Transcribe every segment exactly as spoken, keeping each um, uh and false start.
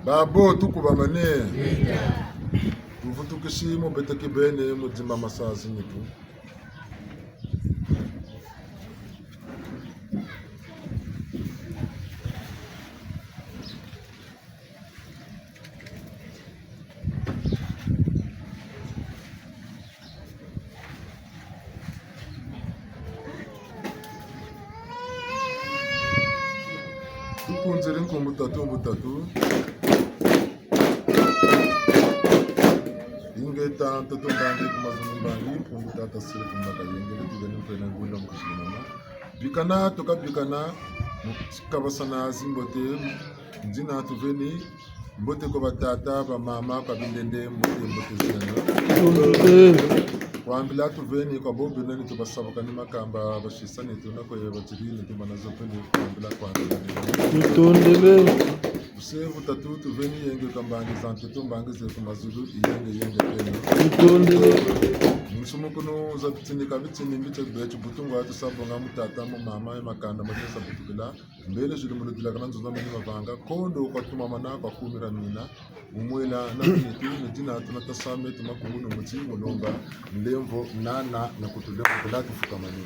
Babo, tukubamane. Tuvutukisi mu bete kibeni mu dimba masazi nitu. Tukunzele nkumbu tatu, mbu tatu. Ingeta, ntoto, mbangi, ku mazulu mbangi, Mpungu Tata Sile, ku mbaka yengele, tugeni mpena ngunda mu kusilimana. Bikana, tuka bikana, mu kabasana zimbote, nzina tuveni, mbote kwa batata, bamama, kwa bindende, mbote, mbote zeno. Kwa mbila tuveni, kwa bobo nani tubasabukani makamba, basisa nitu na kwa yeba tiri, nitu mana zo peni, kwa mbila kwa. Tutondele. Busevu tatu tuveni yenge kwa mbangi za ntoto, mbangi ze ku mazulu, yenge, yenge peni. Tutondele. Mu nsumukunu za bitini ka bitini, mbi tie beto butungu wa tusa bonga mu tata, mu mama, ye makanda, ma tusa butukila. Mbele zulu mu ludila kana nzonza mini mavanga, kondo kwa tumamana kwa kumira mina, mu mwela na nitu, ni dina tuna tasa meto makungu no muti, mu lomba, nlemvo, nana, na kutulemvokela tufukamani.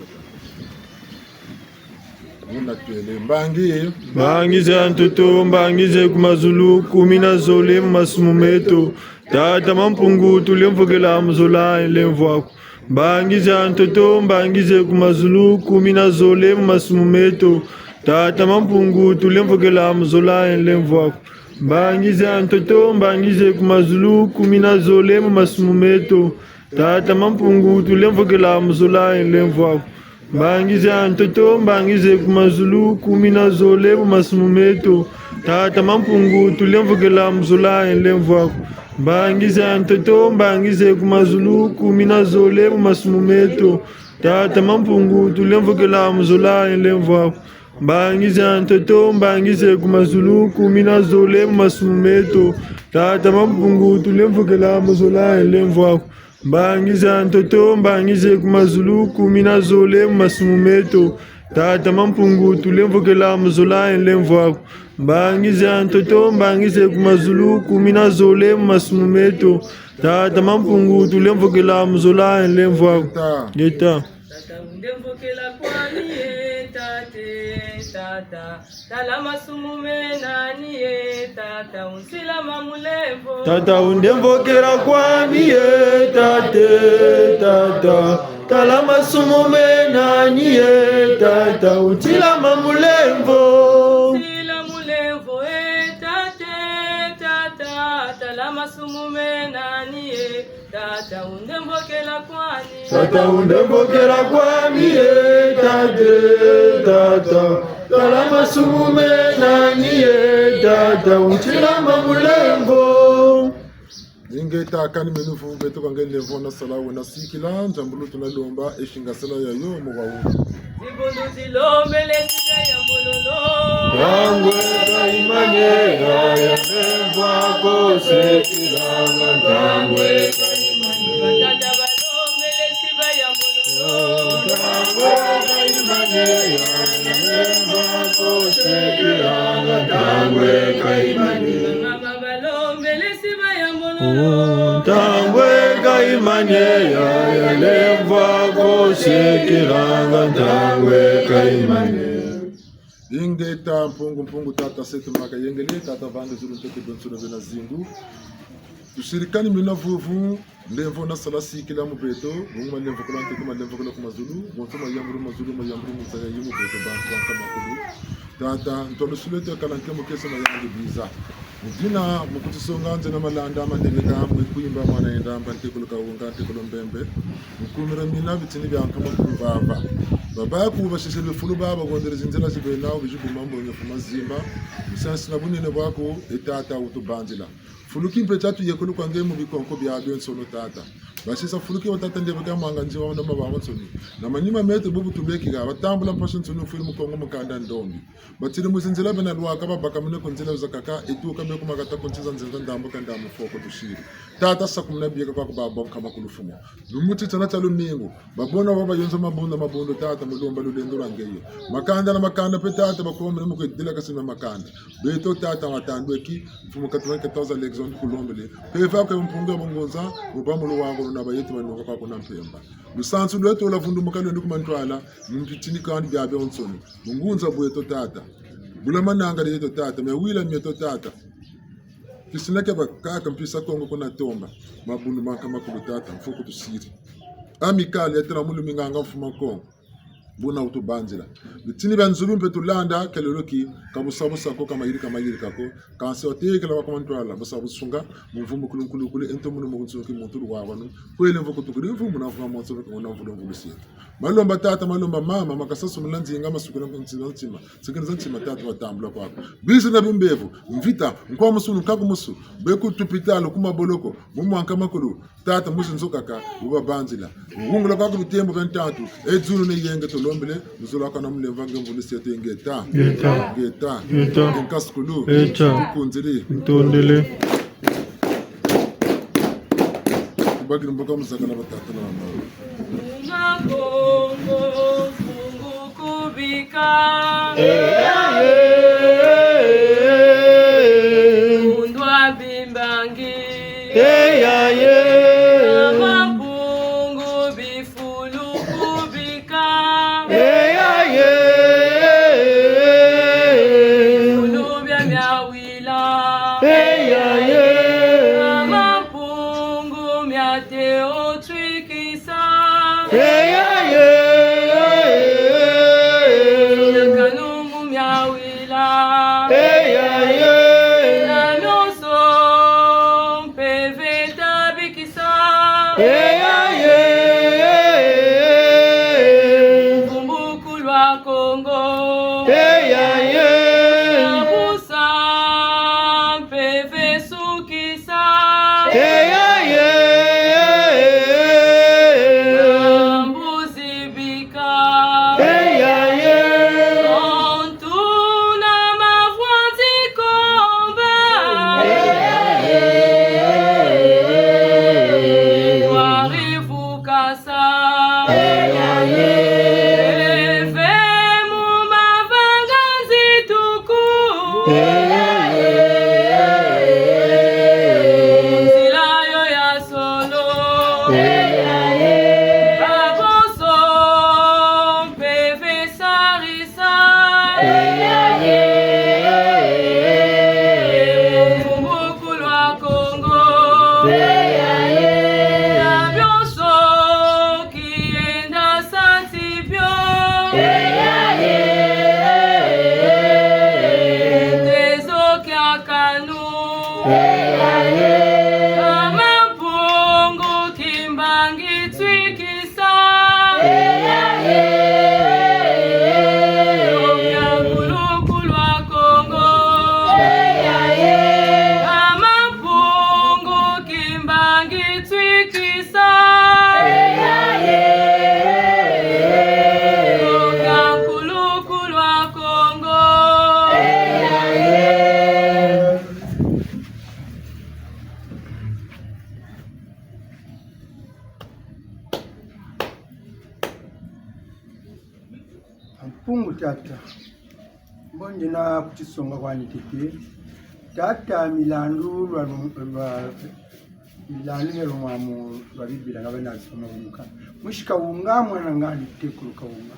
Muna twele, mbangi. Mbangi za ntoto, mbangi ze ku mazulu, kumi na zole mu masumu meto. Tata Mampungu, tulemvokela mu zola ye nlemvo aku. Mbangi za ntoto, mbangi ze ku mazulu, kumi na zole mu masumu meto. Tata Mampungu, tulemvokela mu zola ye nlemvo aku. Mbangi za ntoto, mbangi ze ku mazulu, kumi na zole mu masumu meto. Tata Mampungu, tulemvokela mu zola ye nlemvo aku. Mbangi za ntoto, mbangi ze ku mazulu, kumi na zole mu masumu meto. Tata Mampungu, tulemvokela mu zola ye nlemvo aku. Mbangi za ntoto, mbangi ze ku mazulu, kumi na zole mu masumu meto. Tata Mampungu, tulemvokela mu zola ye nlemvo aku. Mbangi za ntoto, mbangi ze ku mazulu, kumi na zole mu masumu meto. Tata Mampungu, tulemvokela mu zola ye nlemvo aku. Mbangi za ntoto, mbangi ze ku mazulu, kumi na zole mu masumu meto. Tata Mampungu, tulemvokela mu zola ye nlemvo aku. Mbangi za ntoto, mbangi ze ku mazulu, kumi na zole mu masumu meto. Tata Mampungu, tulemvokela mu zola ye nlemvo aku. Ngeta. Tata, undemvokela kwani ye, tate, tata. Tala masumu mena ni ye, tata, unsilama mulemvo. Tata, undemvokela kwani ye, tate, tata. Tala masumu mena ni ye, tata, unsilama mulemvo. Unsila mulemvo, e, tate, tata. Tala masumu mena ni ye. Tata, undemvokela kwani. Tata, undemvokela kwani, e, tate, tata. Tala masumu mena ni ye, tata, unsilama mulemvo. Ingeta, kani menu fu beto ka nge nlemvo na sala wena sikila, nzambulu tuna lomba, e singa sala ya yo, mu wa wu. Dibundu dilombele sika ya mololo. Ntangu eka yimane, ya, ya lemvwa ko sekilanga, ntangu eka yimane. Batata balombele sika ya mololo. Ntangu eka yimane, ya, ya lemvwa ko sekilanga, ntangu eka yimane. Mama balombele sika ya mololo. Ntangu eka yimane, ya, ya lemvwa ko sekilanga, ntangu eka yimane. Ingeta, Mpungu, Mpungu, Tata, se tu maka yengele, Tata, vanga zulu, ntete, bonsono, bena zingu. Tusirikani mina vuvu, ndemvo na sala sikila mu beto, bungu malemvo kula ntete, malemvo kula ku mazulu, bonso mayambulu mazulu, mayambulu mu nza yayi mu beto, bantu ba nkama kulu. Tata, ntolo sule to kala nke mu kesa mayambulu biza. Mu dina, mu kutisonga nze na Malanda, Mandebeka, mu kwimba mwana yenda, mba ntekolo Kawunga, ntekolo Mbembe. Mu kumira mina bitini bia nkama kulu vava. Babaku basisele bifulu baba, gondele zinzila zibena, bizibuma mbonyo fu mazimba. Musansi na bunene bwaku, e Tata, wutubanzila. Fulu ki mpe tiatu yekulu kwa nge mu bikonko biabiansoni, Tata. Basisa fulu ki wa Tata Ndebeka, mwanga nzila wa ndamba babansoni. Na manima meto bubu tubekika, batambula mpasi nsoni, mfwiri mu Kongo, mu kanda ndombi. Batiri mu zinzila bena lwaka, babakamene ku nzila zakaka, etuka be ku makata ku nsi za nzenza ndambu ka ndambu foko tusiri. Tata, sakumuna bieka kwaku babo nkama kulu Mfumu. Lumbu titana tia lumingu, babona wa bayonza mabunda mabunda, Tata, mu lomba lulendo lwa ngeye. Makanda na makanda mpe, Tata, bakomene mu kwedila kasima makanda. Beto, Tata, watandweki, Mfumu quatre-vingt-quatorze à l'exemple kulombele. Peva kwe Mpungu ya bungunza, mu bamulu wago na bayetu banunga kwaku na mpemba. Lusansu lweto lwavundumuka lwendi ku mantwala, mu mpitini kandi biabiansoni. Mu ngunza bweto, Tata. Bula mananga dieto, Tata. Miawila mieto, Tata. Kisina kia bakaka mpisa Kongo kuna tomba. Mabundu ma nkama kulu, Tata, mfuku tusiri. Amicale ya tela mulu minganga mfuma Kongo. Buna wutubanzila. Bitini bia nzubi mpe tulanda, kelelo ki, ka busa busa ko, ka mayirika mayirika ko. Kansi watekela wa ku mantwala, busa busunga, mu mvumbu kulu nkulu kulu, ento munu mu nsuki muntu luwawanu. Kwele mvuku tukuri mvumbu na mvuma monso, na mvulu mvulu sieto. Malomba tata, malomba mama, makasa sumula nzinga, masukula ntima, ntima. Sikini za ntima tata watambula kwaku. Bizi na bimbevo, mvita, nkwa musunu, nkaku musu, beku tupitalo, ku maboloko, mu mwa nkama kulu, tata musi nzokaka, wubabanzila. Wungula kwaku bitembo bia ntatu, e zulu ne yenge tulombele, nzolo kana mulemva nge mvulu sieto ngeta. Ngeta. Ngeta. Ngeta. Nkasukulu. Ngeta. Tukunzili. Ntondele. Tubakiri mboka muzakala batata na bamama. Muna Kongo, Mpungu kubika. Eya ye. Mundwa bimbangi. Eya ye. Mama Mpungu bifulu kubika. Eya ye. Bifulu bia miawi. Eya ye. Mama Mpungu miate otwikisa. Eya ye. Miakanu mu miawila. Eya ye. Na mionso mpeve tabikisa. Eya ye. Mvumbuku lwa Kongo. Eya ye. Busa mpeve sukisa. Eya ye. Mbuzi bika. Eya ye. Ntuna mavwanzi komba. Eya ye. Warivuka. Eya ye. Eve mu mavanga nzituku. Eya ye. Nzila yo ya solo. Eya ye. Baboso mpeve sarisa. Eya ye. Mvumbuku lwa Kongo. Eya ye. Na bionso kienda santi bio. Eya ye. Tezo kia kanu. Eya ye. Mama Mpungu kimbangi twikisa. Eya ye. Okia kuluku lwa Kongo. Eya ye. Mama Mpungu kimbangi twikisa. Eya ye. Okia kuluku lwa Kongo. Eya ye. Mpungu tata, mbo ndiena kutisonga kwani tete. Tata, milandu lwa, lwa, milandu mia lumwamu lwa Bibila nga bena soma wunga. Musi Kawunga, mwana ngani tekulu Kawunga.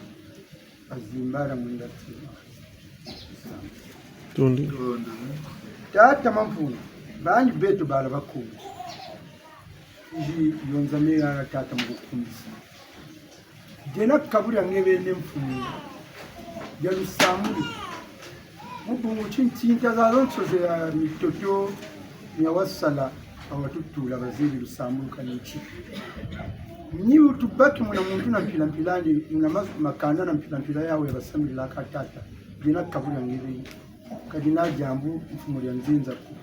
Azimbala mwinda tima. Tondi. Tata Mampungu, bani beto bala ba Kongo. Nzi yonza me yala tata mu kukumisa. Diena kabu dia nge beni mfumu ya lusambulu. Mu bungu ti ntinta zazonso za mitoto mia wasala, awa tutula bazebi lusambulu kani ti. Ni wutubaki muna muntu na mpila mpila andi, muna ma-, makanda na mpila mpila yawu ya basambila ka tata. Diena kabu dia nge beni. Ka dina diambu mfumu dia nzenza ko.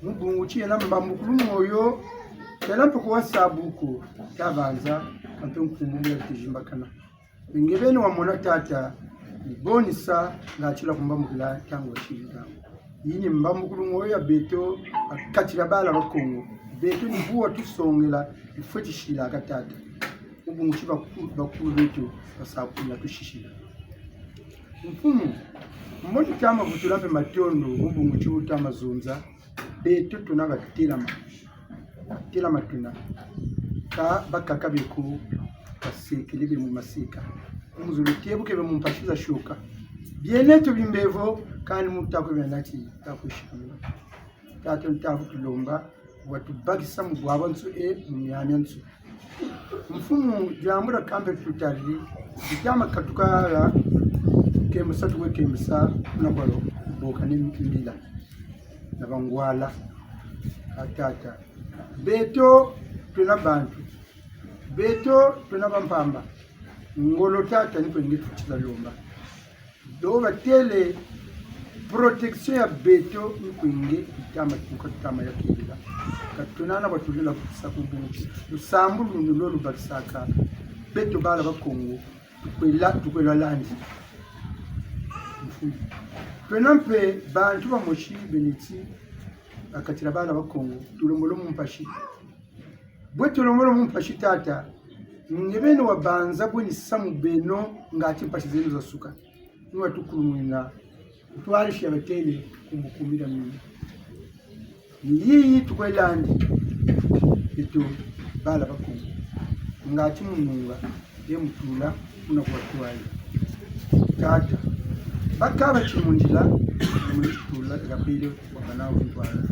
Mu bungu ti yena mbambukulu moyo, yena mpe kuwa sabu ko, tabanza, kampe nkumbu mu ya tizimbakana. Nge beni wamona tata, ni boni sa, nga tila kumbambukila ntangu wa tili ntangu. Yi ni mbambukulu moyo ya beto, ha kati dia bala ba Kongo. Beto ni bu watusongela, ni fweti sila ka tata. Mu bungu ti baku-, bakulu beto, basa kuna tusisila. Mfumu, mbo tutama vutula mpe matondo, mu bungu ti wutama zonza, beto tuna batelama. Batelama tuna. Ka bakaka be ko, basekele be mu maseka. Mu zulu tebuke be mu mpasi za sioka. Bieneto bimbevo, kani mu taku bia nati, taku shikama. Tata ntavu tulomba, watubakisa mu bwabwansoni, mu miamiansoni. Mfumu, diambu dia kampe tutali, ditama katuka ya kembesa tukwe kembesa, kuna kwa lo, boka ni mbila. Na bangwala, ha tata. Beto, twena bantu. Beto, twena bampamba. Ngolo tata, ni kwe nge tutila lomba. Do batêle protection ya beto ni kwe nge itama tuka tama ya kela. Ka twena na bwa tulela kutisa ku bungu ti lusambulu lunu lo lubakisaka beto bala ba Kongo, tukwela, tukwela landi. Twena mpe bantu bamosi beni ti ha kati dia bala ba Kongo, tulombolo mu mpasi. Bwe tulombolo mu mpasi tata, nge beni wabanza bwe ni samu beno ngati mpasi zeno zasuka. Ni watukulumuna, twalisi ya batêle kumbukumbu dia mina. Ni yiyi tukwe landi, beto bala ba Kongo. Ngati mununga, ye mutula, kuna kwa twali. Tata, bakaba ti mu nzila, mu tula, kapele, wabana wintwala.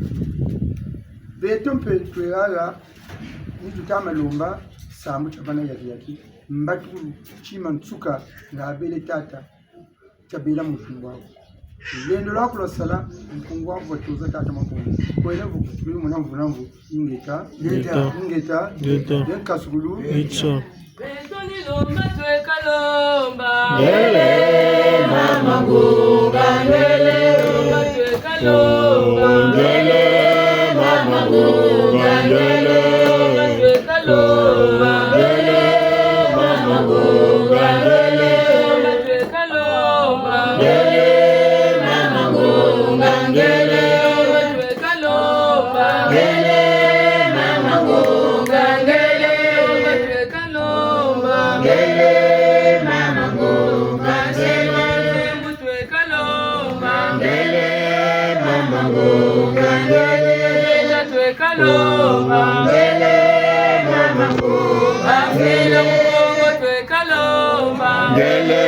Beto mpe twelala, ni tutama lomba, sambu tia bana yaki yaki, mbatukulu, tima nsuka, nga bele tata, tabela mu mpungu waku. Lulendo lwaku lwasala, mpungu waku watuza tata Mampungu. Kwele vuku, tubili muna mvu na mvu, ingeta. Ingeta. Ingeta. Ingeta. Ye nkasukulu. Ingeta. Beto ni lomba tweka lomba. Ngele mama ngunga ngele. Lomba tweka lomba. Ngele mama ngunga ngele. Lomba tweka lomba. Ngele mama ngunga ngele. Lomba tweka lomba. Ngele mama ngunga ngele. Lomba tweka lomba. Ngele mama ngunga ngele. Lomba tweka lomba. Ngele mama ngunga ngele. Mbu tweka lomba. Ngele mama ngunga ngele. Ngeta tweka lomba. Ngele mama ngunga ngele. Ngeta tweka lomba. Ngele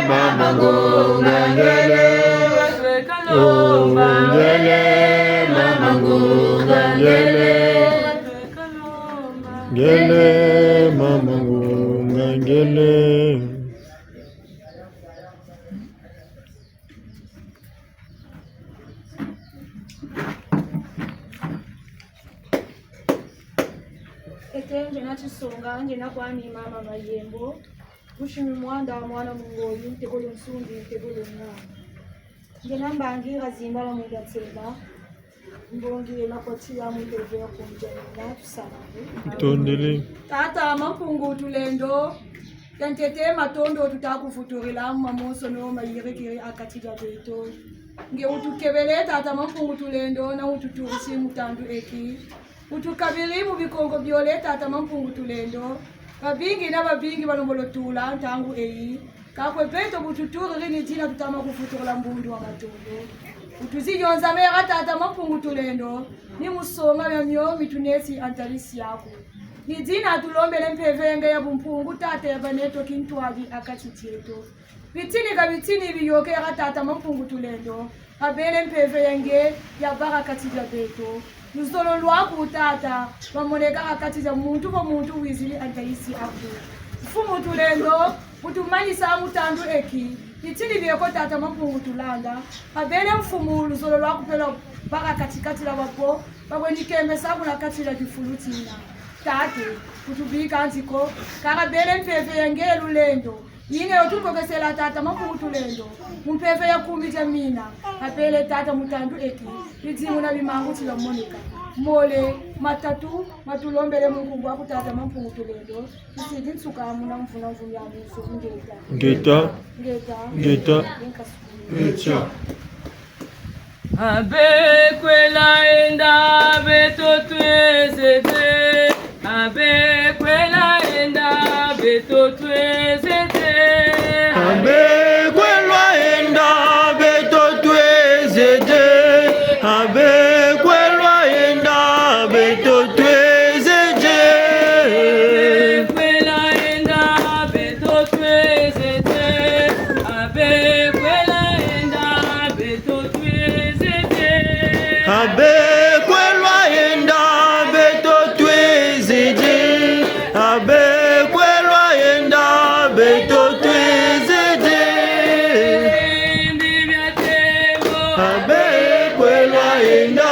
mama ngunga ngele. Ngeta tweka lomba. Ngele mama ngunga ngele. Ngeta tweka lomba. Ngele mama ngunga ngele. Ete, ngiena Tisonga, ngiena kwami mama Mayembo, Bushimi Mwanda, mwana Mungoyi, ntekolo Nsundi, ntekolo Ngana. Ngiena mbangi Kazimba na Mwinda Nsema, mbongi yena kwa tiya mu nteve ya kunja yena tusamani. Ntondele. Tata Mampungu Tulendo, ya ntete matondo tuta kuvutulila mu mamonsono mayirikiri a kati dia beto. Nge wutukebele, Tata Mampungu Tulendo, na wututulisi mu tandu eki. Wutukabili mu bikongo biole, Tata Mampungu Tulendo. Babingi na babingi balembolo tula ntangu eyi. Ka kwe beto bu tutuliri ni dina tutama kuvutula mbundu wa matondo. Wutuzi yonza mera, Tata Mampungu Tulendo, ni mu songa miamio mi tunesi ha ntadisi yaku. Ni dina tulombele mpeve ya nge ya bumpungu, Tata, ya bâ neto kintwadi ha kati dieto. Bitini ka bitini biyôkele ha Tata Mampungu Tulendo, ha bele mpeve ya nge yabâ ha kati dia beto. Luzolo lwaku, Tata, lwamoneka ha kati dia muntu ko muntu wizidi ha ntayisi aku. Mfumu Tulendo, bu tumanisa mu tandu eki, bitini bieko Tata Mampungu Tulendo, ha bele Mfumu, luzolo lwaku mpe lwabâ ha kati-kati dia babo, bakwe ni kembesa kuna kati dia kifulu tina. Tata, bu tubika nziko, kâ ha bele mpeve ya nge lulendo, yina yo tukokesela Tata Mampungu Tulendo, mu mpeve ya kumi dia mina, ha bele Tata mu tandu eki, bidimbu na bimangu ti biamoneka. Mole, matatu, ma tulombele mu nkumbu aku Tata Mampungu Tulendo, tusidi nsuka muna mvuna mvumi ya miso, ngeta. Ngeta. Ngeta. Ngeta. Ngeta. Abe kwela enda beto twezede. Abe kwela enda beto twezede. Abe kwela enda beto twezede. Abe kwela enda beto twezede. Abe kwela enda beto twezede. Abe kwela enda beto twezede. Abe kwela enda beto twezede. Abe kwela enda beto twezede. Abe kwela enda.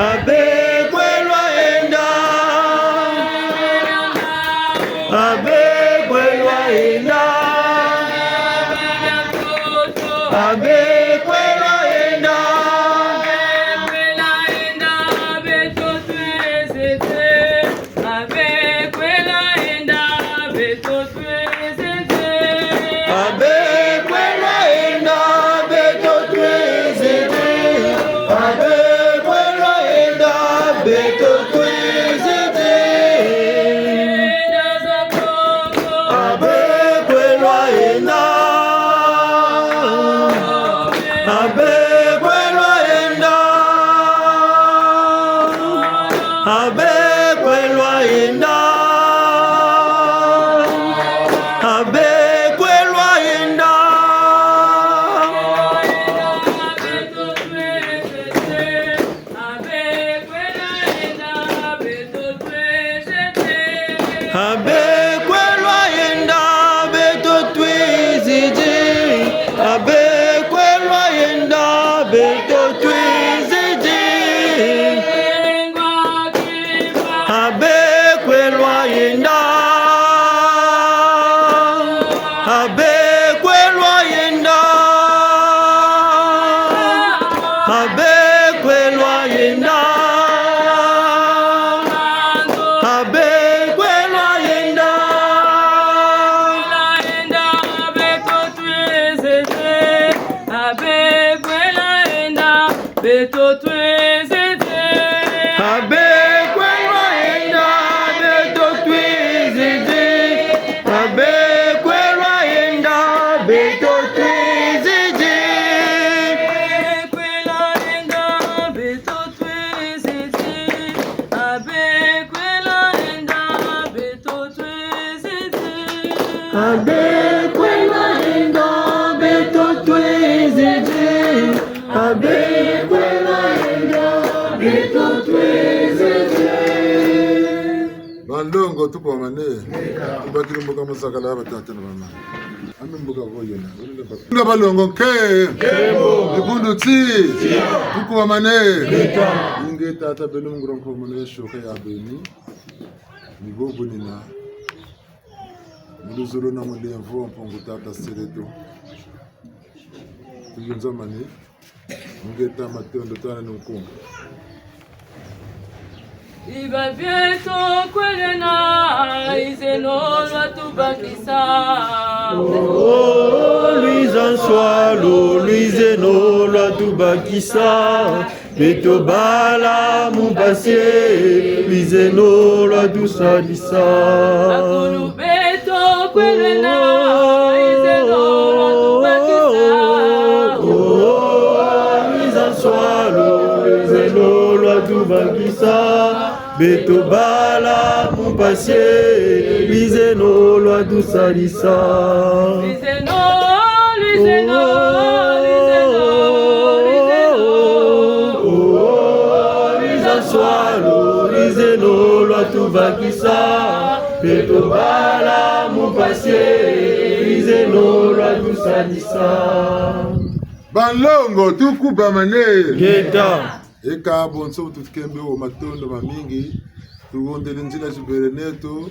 Abe kwela enda. Abe kwela enda. Abe kwela enda. Abe kwela enda beto twezede. Abe kwela enda beto twezede. Abe kwela enda beto twezede. Abe kwela enda. Abe kwela enda. Abe kwela enda. Abe kwela enda. Abe kwela enda beto twezede. Abe kwela enda beto twezede. Abe kwela enda. Abe kwela enda. Abe kwela enda. Abe kwela enda. Abe kwela enda beto twezede. Abe kwela enda beto twezede. Abe kwela enda beto twezede. Abe kwela enda beto twezede. Abe kwela enda beto twezede. Abe kwela enda beto twezede. Abe kwela enda beto twezede. Banlongo, tukubamane. Tubakiri mbuka musakala ya batata na bamama. Ami mbuka boyena. Nga balongo nke. Dibundu ti. Tukubamane. Inge tata beno mungura nkomane shoka ya beni. Ni bobo nina. Mu luzolo na mulemvo wa Mpungu Tata Seleto. Tuyunzamane. Ngeta, matondo, tana ni nkunga. Iba bieto kwelena, izeno lwatubakisa. Oh, lwiza nswalu, lwizeno lwatubakisa. Beto bala mu mpasi, lwizeno lwatusadisa. Bakulu beto kwelena, izeno lwatubakisa. Oh, lwiza nswalu, lwizeno lwatubakisa. Beto bala mu mpasi e, lwizeno lwatusadisa. Lwizeno, lwizeno, lwizeno, lwizeno. Oh, oh, oh, lwiza nswalu, lwizeno lwatubakisa. Beto bala mu mpasi e, lwizeno lwatusadisa. Banlongo, tukubamane. Ngeta. Eka bonso bu tukembe wo matondo mamingi, tuhondele nzila zibele neto,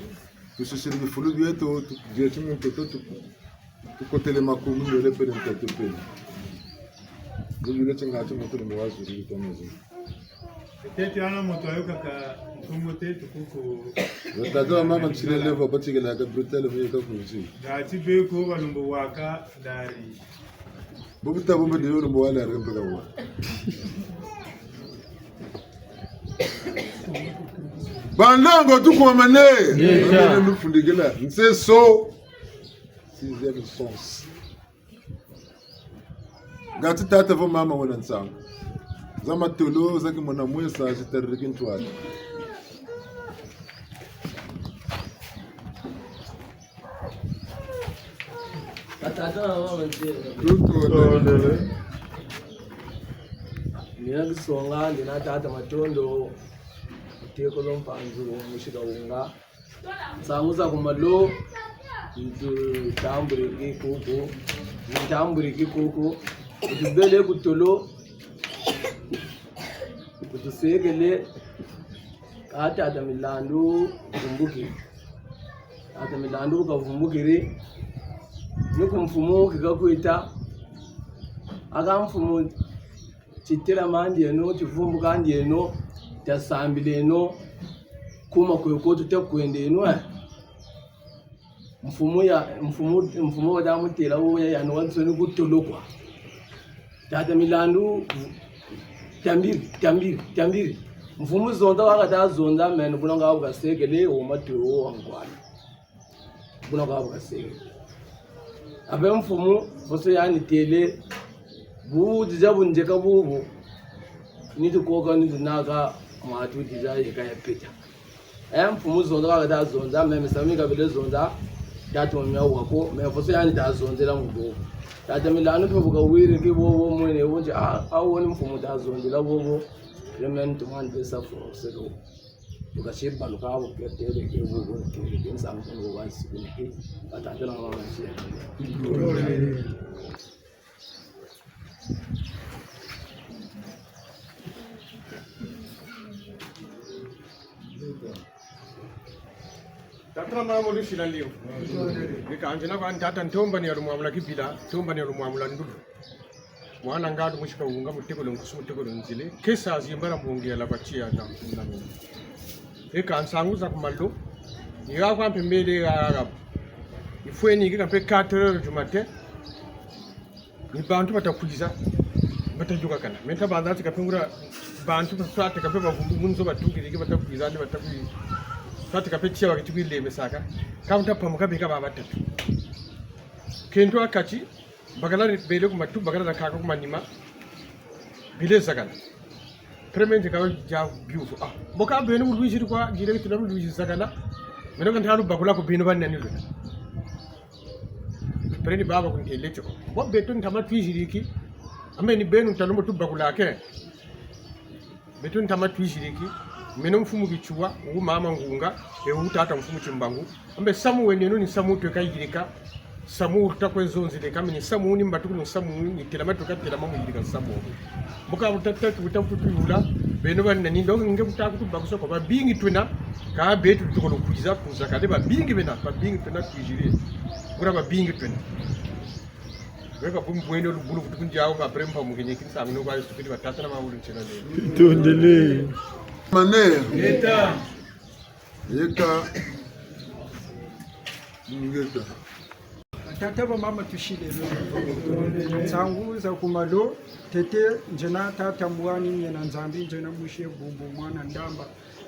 tusisiri bifulu bieto, tu-, bieto mu ntoto, tu-, tukotele makumu, miole pele ntoto pele. Bubile tinga ti muntu ni mwazu, bita mezi. Tete ana moto ayokaka ntumbu te tukuku. Batata ba mama nsile levo, batikela ka brutal, mu yeka kunzi. Ngati beko balumbu waka dari. Bobu ta bombe de yoro mbo wala rempe ka wa. Banlongo, tukubamane. Ngeta. Bamene mufundikila. Nseso. Sixième sens. Ngati tata vo mama wena nsangu. Za matolo, za kimona mwesa, zitariri kintwari. Batata na bamama nzeri. Tutondele. Nina kisonga, nina tata Matondo, mutekolo Mpanzu, musi Kahunga. Nsangu za ku malo, ntu tambuliki kuku, ntu tambuliki kuku, ntu bele ku tolo, ntu sekele, ka tata Milandu, kumbuki. Tata Milandu bu kavumbukiri, ni ku mfumu ki kakwita, aka mfumu, titela mandieno, tivumbuka ndieno, tiasambileno, kuma kweko tuta kwendeno, eh. Mfumu ya, mfumu, mfumu wata mutela wo ya, yandi wansoni ku tolo kwa. Tata Milandu, tambiri, tambiri, tambiri. Mfumu zonza wakata zonza, meno buna nga bu kasekele, wo matu wo wa nkwani. Buna nga bu kasekele. Abe mfumu, foso yandi têle, bu diza bu ndieka bubu, ni tukoka, ni tunaka, mwatu diza yeka ya peta. Eh, mfumu zonza, kaka ta zonza, mais misamu mi kabele zonza, tata mia wako, mais foso yandi ta zonzela mu bo. Tata Milandu mpe bu kawiri ki bobo mwene, wonje, ah, ah, woni mfumu ta zonzela bobo, le men tu man de sa fo, se do. Bu kasi baluka bo ke têle ke bobo, ke, ke nsamu ko wa sikuni ke, batata na mama si. Tata na mama lusila ndio. Ni kanzi na kwa tata ntomba ni ya lumwamula kibila, ntomba ni ya lumwamula ndulu. Mwana ngatu musi Kahunga, mutekolo nkusu, mutekolo nzile. Kesa zimbala mbongi ya la kwa tia na, na mimi. Eka nsangu za ku malo. Ni ya kwa mpe mbele ya, ya, ya. Ifweni kika mpe quatre heures du matin. Ni bantu bata kwiza, bata yukakana. Meno nta banza ti ka mpe nguria bantu, soit ka mpe bavumbu mu nzo batukiri, ki bata kwiza, ni bata kwi-, soit ka mpe tia baketi kwilemesaka. Ka nta pamuka beka ba batatu. Kento ha kati, bakala bele ku matu, bakala na kaka ku manima. Bele zakala. Premier nze ka dia biuvu. Ah, mbo ka beno bu lwiziri kwa, direct na bu lwiziri zakala. Meno ka nta lubakula ko beno ba nani lwena. Premier ni baba ku ntele tio. Mbo beto ntama twiziriki. Ambe ni beno ntalu mbo tubakula ke. Beto ntama twiziriki. Meno mfumu Kichua, wu mama Ngunga, e wu tata mfumu Timbangu. Ambe samu weneno ni samu tweka yirika. Samu wuta kwe zonzeleka, meno ni samu ni mbatuku, ni samu ni telama tweka telama mu yirika samu. Mbo ka buta tatu buta kutu yula, beno ba nani, donc nge buta kutu bakisa ko, babingi twena, ka beto tukolo kwiza kuzakale, babingi bena, babingi twena twiziri. Bura babingi twena. Weka kumbwene lubulu kutu kundia wo ka prempa mukenye kinsa mino kwa Yesu kiti batata na mama ulu ntsena ne. Tondele. Mane. Ngeta. Yeka. Ngeta. Batata, bamama, tusile. Nsangu za ku malo, tete, nzena tata Mbwani, nzena Nzambi, nzena musi Bumbu, mwana Ndamba,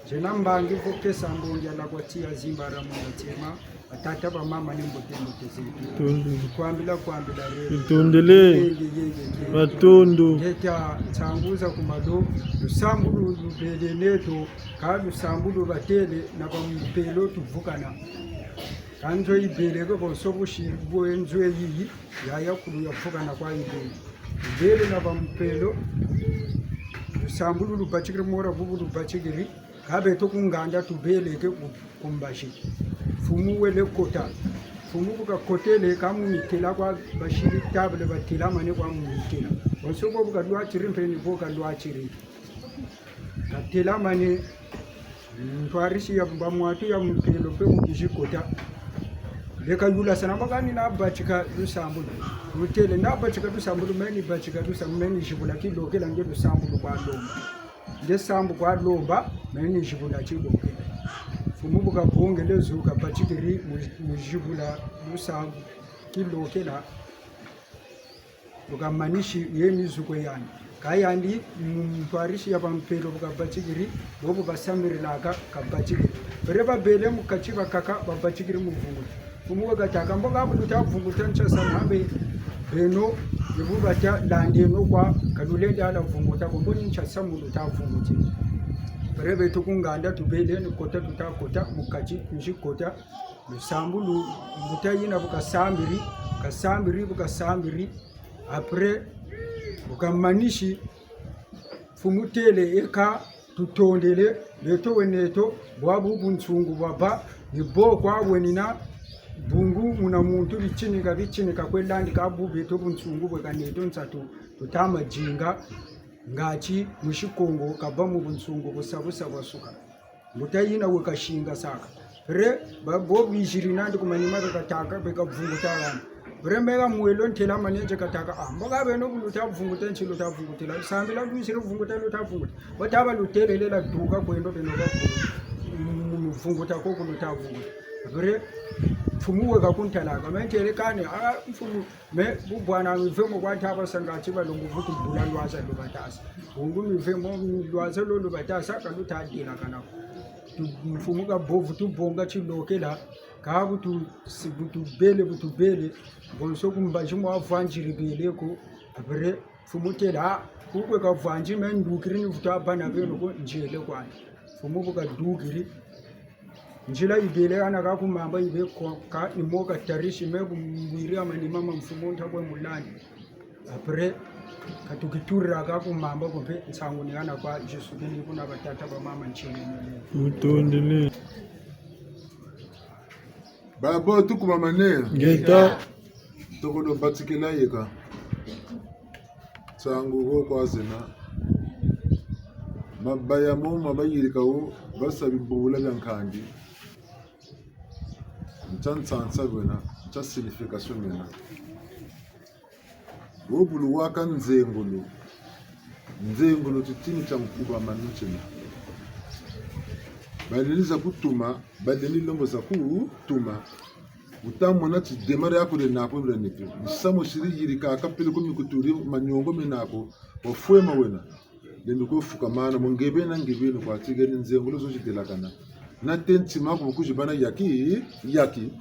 nzena mbangi vo kesa mbongi ya la kwa tia zimbara mwana ntema, Batata, bamama, ni mbote, mbote zeto. Matondo. Kwambila, kwambila lelo. Tutondele. Yenge, yenge, yenge. Matondo. Ngeta nsangu za ku malo, lusambulu lubele neto, kâ lusambulu batêle na ba mpelo tuvukana. Kâ nzo yibele ko bonso busi bwe nzo yiyi, yaya kulu yavukana kwa yibele. Yibele na ba mpelo, lusambulu lubatikiri mora bubu lubatikiri, kâ beto ku nganda tubeleke ku, ku mbazi. Mfumu wele kota. Mfumu bu kakotele kâ mu mitela kwa basiri table batelamane kwa mu mitela. Bonso bo bu kalwatiri mpe ni bo kalwatiri. Katelamane, ntwarisi ya bamwatu ya mpelo mpe mu kizi kota. Leka yula sana mbo kani nabatika lusambulu. Lutêle nabatika lusambulu, meni batika lusambulu, meni zibula tilokela nge lusambulu kwa lomba. Nge sambu kwa lomba, meni zibula tilokela. Mfumu bu kabongele zo kabatikiri mu, mu zibula lusambu tilokela. Bu kamanisi ye mizuko yandi. Kâ yandi, mu, ntwarisi ya bampelo bu kabatikiri, bobo basamirilaka kabatikiri. Bere babele mu kati bakaka babatikiri mu vunguti. Mfumu we katâka mbo ka bu luta vunguta ntia samu ha be, beno, ni bu bata landeno kwa, ka lulendi hala vunguta ko, mbo ni ntia samu luta vunguti. Bere beto ku nganda tubele ni kota tuta kota, mu kati, nzi kota, lusambulu, mbuta yina bu kasambiri, kasambiri, bu kasambiri. Après, bu kamanisi, mfumu têle eka tutondele, beto we neto, bwabu bunsungu bwabâ, ni bo kwa wenina, bungu muna muntu bitinika, bitinika kwe landi kâ bu beto bunsungu bwe ka neto nsatu, tuta madinga, ngati musi Kongo kabâ mu bunsungu busa busa bwasuka. Mbuta yina we kasingasaka. Après, ba, bo biziri nandi ku manima be katâka, be kavunguta hana. Après, meka mwelo ntelamane nze katâka, ah, mbo ka beno bu luta vunguta, nti luta vungutila. Sambila lwisiri vunguta, luta vunguta. Bo taba lutêlele la duka kwendo beno ka ku, mu, mu vunguta ko ku luta vunguta. Après, mfumu we kakuntalaka. Me ntêle kani, ah, mfumu, me, bu bwana mive mo kwa taba sanga ti balongo vutu bula lwaza lubatasa. Bungu mive mo lwaza lo lubatasa, ka luta delakana ko. Tu, mfumu ka bo vutu bonga tilokela, kâ bu tu, si bu tubele, bu tubele, bonso ku mbazi mwa vwanziri bele ko, après, mfumu têle, ah, ku kwe kavwanzi me ndukiri ni vutu bâ na beno ko, nzele kwandi. Mfumu bu kadukiri, nzila yibele hana kâ ku mamba yibe ko, kâ ni mo katarisi me bu mbwiri ha manima ma mfumu nta kwe mulandi. Après, ka tukiturira kâ ku mamba ko mpe nsangu ni hana kwa Yesu kini kuna batata bamama ntiene nene. Tutondele. Babo tukubamane. Ngeta. Toko lo batikila yeka. Nsangu wo kwa zena. Mabaya mo mabayirika wo, basa bibubula bia nkandi. Ntia nsansa bwena, ntia signification bwena. Wo bu luwaka nzengolo. Nzengolo titini tia nkubamanu ntiena. Balendi za kutuma, balendi lombo za kutuma. Wuta mona ti démarche yaku lenda ko lenda neto. Misamu siri yirikaka peleko mikuturi maniongo mena ko. Wafwema wena. Lendi kwe fukamana, mo nge bena, nge bena, kwa ti geni nzengolo zo zidelakana. Nate ntima ko bu kuzibana yaki, yaki.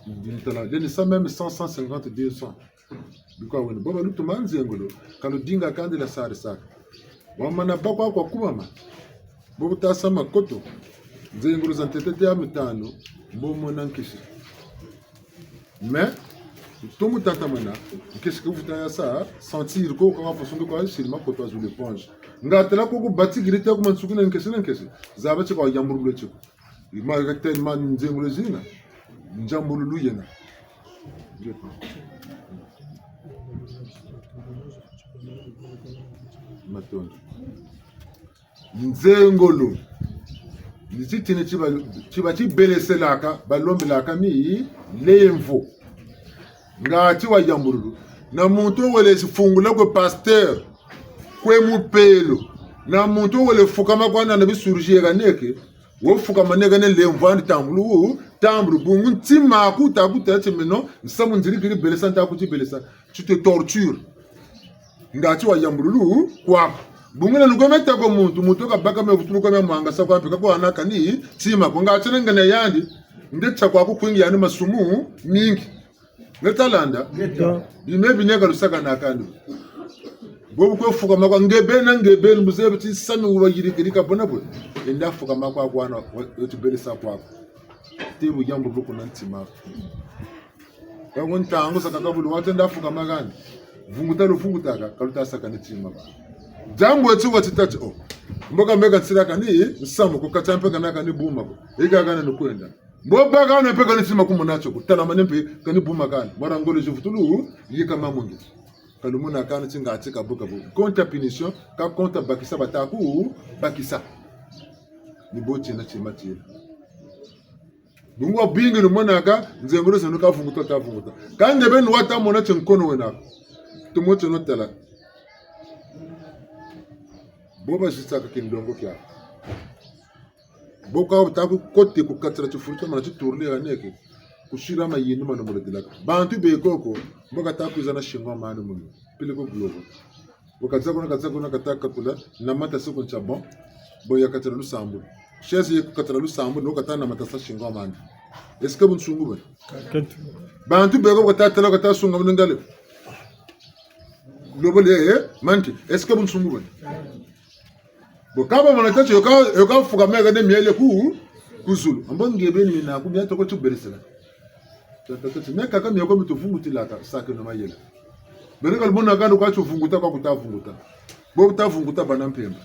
Dintala, lendi sa même cent, cent cinquante, deux cents. Bikwa wena, bo balutuma nzengolo, ka ludinga kandi la sarisaka. Wamana bâ kwa kwa kubama. Bo bu tasa makoto, nzengolo za ntete te ya mitanu, mbo mona nkisi. Mais, ntomo tatamana, nkisi ke vuta ya sa, sentir ko, ka façon de quoi, siri makoto azulu éponge. Nga tala ko ku batikiri te ku mansuki na nkisi na nkisi. Zaba ti kwa yambululu ti ko. Ima ka tellement nzengolo zina, nzambululu yena. Matondo. Nzengolo. Ni titini ti ba, ti ba tibeleselaka, balombelaka milemvo. Nga ti wayambululu. Na muntu wele si fungula kwe pasteur, kwe mupelo. Na muntu wele fukama kwa nana bisurgi yeka neke. Wo fukama neka ne lemvo andi tambulu, tambulu. Bungu ntima aku ta kutêla ti meno, nsamu nzirikiri belesa nta kuti belesa. Tu te tortures. Nga ti wayambululu kwaku. Bungu na nukwe meta ko muntu, muntu kabaka me vutulu kwa me mwangasa kwa mpe, ka kwa naka ni tima ko. Nga ti na ngana yandi, Nde tia kwaku kwingi yandi masumu mingi. Nge ta landa? Nge ta. Bime bi neka lusaka na kandi. Bobu kwe fukama kwa nge beni, nge beni, muzebi ti sami wuwa yirikirika bona bwe. Enda fukama kwa kwana, wa, wa tibelesa kwaku. Te bu yambu buku na ntima. Yango ntangu zakaka bulu wata enda fukama kani. Vunguta luvungutaka, ka luta saka ni tima ba. Diambu eti wati tâ ti, oh. Mbo ka meka nsila kani, nsamu ko kati mpe kana kani buma ko. Ika kana ni kwenda. Mbo baka na mpe kani tima kumona tio ko. Tala mane mpe kani buma kani. Mwana ngolo zivutulu, yika mamungi. Ka lumona kani ti ngati ka buka bu. Contre punition, ka contre bakisa bata ku, bakisa. Ni bo tiena tima tiena. Bungu wa bingi lumonaka, nzengolo zeno ka vunguta, ta vunguta. Ka nge beni wata mona ti nkono wena ko. Tumo tieno tala. Bo bazitsaka kindongo kia. Bo ka bata ku kote ku katila tifulu tia mana ti tourner ya neke. Kusila mayindu mano molo dilaka. Bantu be koko, mbo kata kwiza na shingo mani munu. Pile ko globo. Bo kaza kuna, kaza kuna, kata kakula, na mata soko ntia bon. Bo ya katila lusambulu. Chaise ye ku katila lusambulu, no kata na mata sa shingo mani. Est-ce que bunsungu bwe? Kento. Bantu be koko kata tala, kata sunga munu ngale. Globo le, eh, manti. Est-ce que bunsungu bwe? Bo ka bamona tâ ti yo ka, yo ka fukamaka ne miele ku, ku zulu. Ambo nge beni naku mia toko tubelesela. Tata tâ ti, me kaka mia ko mi tuvungutilaka, sake no mayela. Beni ka lumona kani kwa tuvunguta kwa kuta vunguta. Bo kuta vunguta bana mpemba.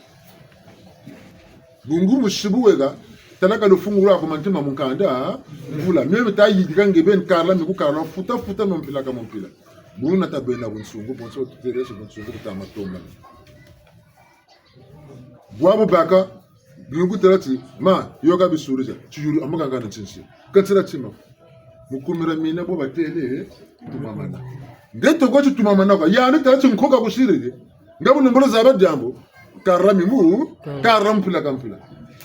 Bungu musibu weka, tala ka lufungula ku mantima mu nkanda, mvula. Mio mi ta yidika nge beni kala mi ku kala, futa futa mu mpila ka mu mpila. Buna ta bena bunsungu, bonso tuterese bunsungu kuta matomba. Bwabu baka, bungu tala ti, ma, yo ka bisulisa, tiyulu, amaka ngana ntinsi. Katila tima. Mu kumira mina bo batêle, tumamana. Nge toko ti tumamana kwa, yandi tala ti nkoka kusiriri. Nga bu nombolo zaba diambu, kara mimu, kara mpila ka mpila.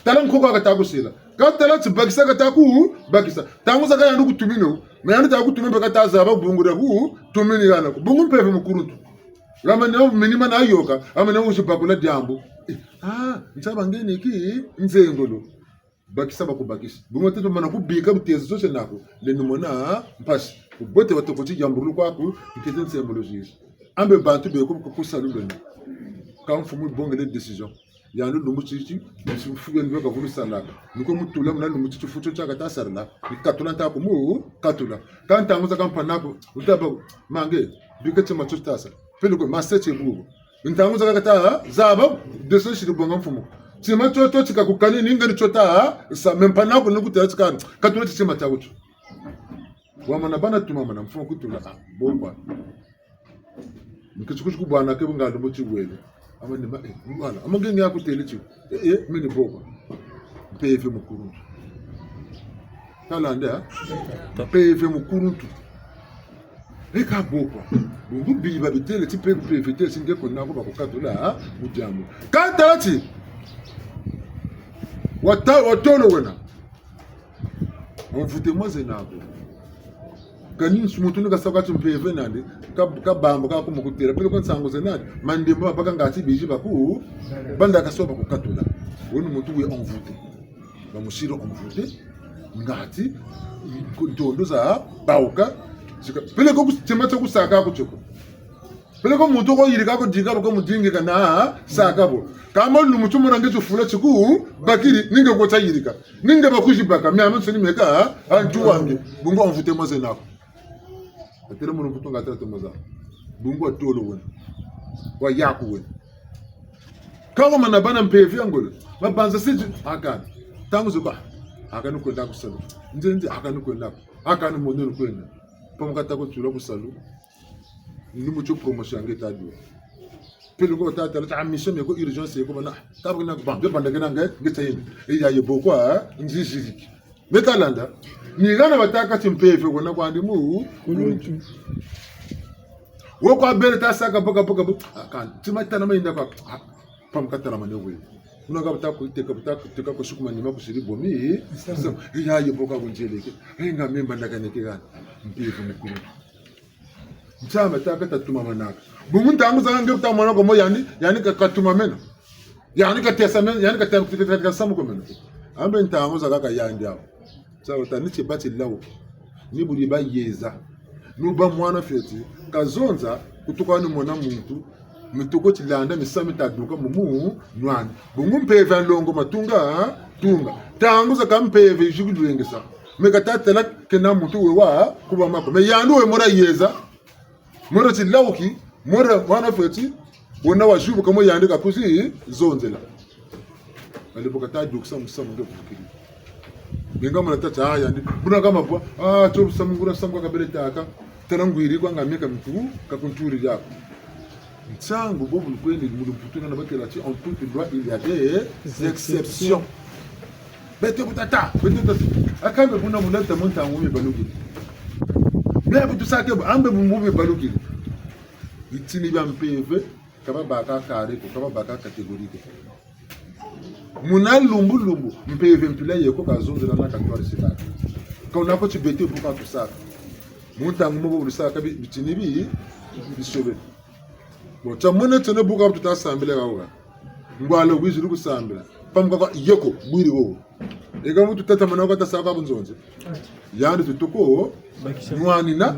Tala nkoka kata kusila. Ka tala ti bakisa kata ku, bakisa. Ntangu zakaka yandi kutumino, mais yandi ta kutumino mpe kata zaba bungu dia kutumini yana ko. Bungu mpeve mukuluntu. Hama ne minima na yoka, hama ne wuzi bakula diambu. Eh, ah, nsaba ngeni ki nzengolo. Bakisa bakubakisa. Bungu tete mana kubika butezo zose naku. Leni mona mpasi. Kubote watoko ti yambulu kwaku, nkete nsembolo zizi. Ambe bantu be ko ku salu lwena. Ka mfumu bongele décision. Yandi lumbu titi, misi mfuku yandi baka vulu salaka. Ni ko mutula muna lumbu titi futu tiaka ta sarila. Ni katula nta ku mu, katula. Ka ntangu zakaka mpangi'aku, wuta bâ, mange, bika tima tio ta sa. Peleko, ma se tie bubu. Ntangu zakaka ta, zaba, décision siri bonga mfumu. Tima tio tio tika kukani, ni ngani tio ta, sa, me mpangi'aku ni kutêla tikani. Katula ti tima tiaku tio. Wamana bana tumamana, mfumu kutula, ah, bo kwa. Nkitikuti ku bwana ke bu nga lumbu ti wele. Hama ni ma, eh, ngwala. Hama nge nge ya kutêle ti. Eh, eh, meni bo kwa. Mpeve mukuluntu. Tala nde, ha? Mpeve mukuluntu. Eka bo kwa. Bungu biba bitêle ti mpe mpeve têle ti nge ko nako bakukatula, ha? Mu diambu. Ka tala ti. Wata, watolo wena. Envoûtement zena ko. Kani nsu muntu ni kasa kwa ti mpeve nandi, ka, kabamba ka kuma kutêla, peleko nsangu zena nandi, mandembo mabaka ngati bizi baku, banda kasoba kukatula. Wena muntu we envoûté. Bamusiri envoûté, ngati, ku ntondo za, bawuka, zika, peleko ku, tima tio kusaka ku tio ko. Peleko muntu ko yirika ko dinga ko mudingi kana saka bo. Kâ ma lumbu ti mona nge tifula tiku bakiri, ni nge ko ta yirika. Ni nge bakwizi baka, miamiansoni meka, antu wange. Bungu envoûtement zena ko. Atêle munu kutunga atêle tumoza. Bungu watolo wena. Wayaku wena. Kâ wamana bâ na mpeve ya ngolo. Mabanza siti, akani. Ntangu zo kwa. Akani kwenda ku salu. Nze nze, akani kwenda. Akani mono kwenda. Pamu kata ko tula ku salu. Ni mu tio promotion nge ta dua. Peleko ta tala ti mission mie ko urgence ko bana. Ka bana ba, nge banda kena nge, nge ta yenda. E ya ye bo kwa, nziziriki. Nge ta landa. Ni hana batâka ti mpeve wena kwandi mu. Kuluntu. Wo kwa bele ta saka boka boka bo. Ah, kan, tima tana ma yenda kwa. Ah, pamu katelamane we. Kuna ka bata kuteka, bata kuteka ko suku manima kusiri bomi. Sa, ya ye bo kwa kunzeleke. E nga me mbanda kaneke hana. Mpeve mukuluntu. Nzambi ta kata tumamanaka. Bungu ntangu zakaka nge kuta mona ko mo yandi, yandi ka, katumameno. Yandi katesa meno, yandi kata, kata, kata, kata samu ko meno. Ambe ntangu zakaka yandi awu. Sa wata ni ti bati lawu. Ni buri ba yeza. Ni ba mwana fioti. Kazonza, kutuka ni mwana muntu. Mituko tilanda, misamu mitaduka mu munwa andi. Bungu mpeve ya nlongo matunga, tunga. Ntangu zakaka mpeve yizi kulwengesa. Me kata tala kena muntu we wa, kubama ko. Me yandi we mura yeza. Mura tilawuki, mura mwana fioti, wuna wazibuka mo yandi kakuzi zonzela. Kâ bu kata dukisa musamu nge vukiri. Benga mwana tata, ah, yandi. Buna kama bwa, ah, tio musamu nguria samu kwa kabele tâka. Tala ngwiri kwa nga meka mitu, kakunturi yako. Nsangu bobu lukwendi mu lumputu na batêla ti, en toute loi, il y a des exceptions. Beto bu tata, beto tata. Aka mbe buna bu nata mu ntangu mibalukiri. Mbe bu tusake bu, a mbe bu mbu mibalukiri. Bitini bia mpeve, ka babaka carré ko, ka babaka catégorie ko. Muna lumbu lumbu, mpeve mpila yeko kazonzela na katwari sikaka. Ka wuna ko ti beto bu katusaka. Mu ntangu mo bu lusaka bi-, bitini bi, bisobele. Bon, tia mona tiena bu ka tuta sambila ka wuka. Ngwala wizi lukusambila. Pamuka kwa yeko, bwiri wo. Eka muntu tatamana kwa tasaka bunzonzi. Yandi tutuko, nwanina,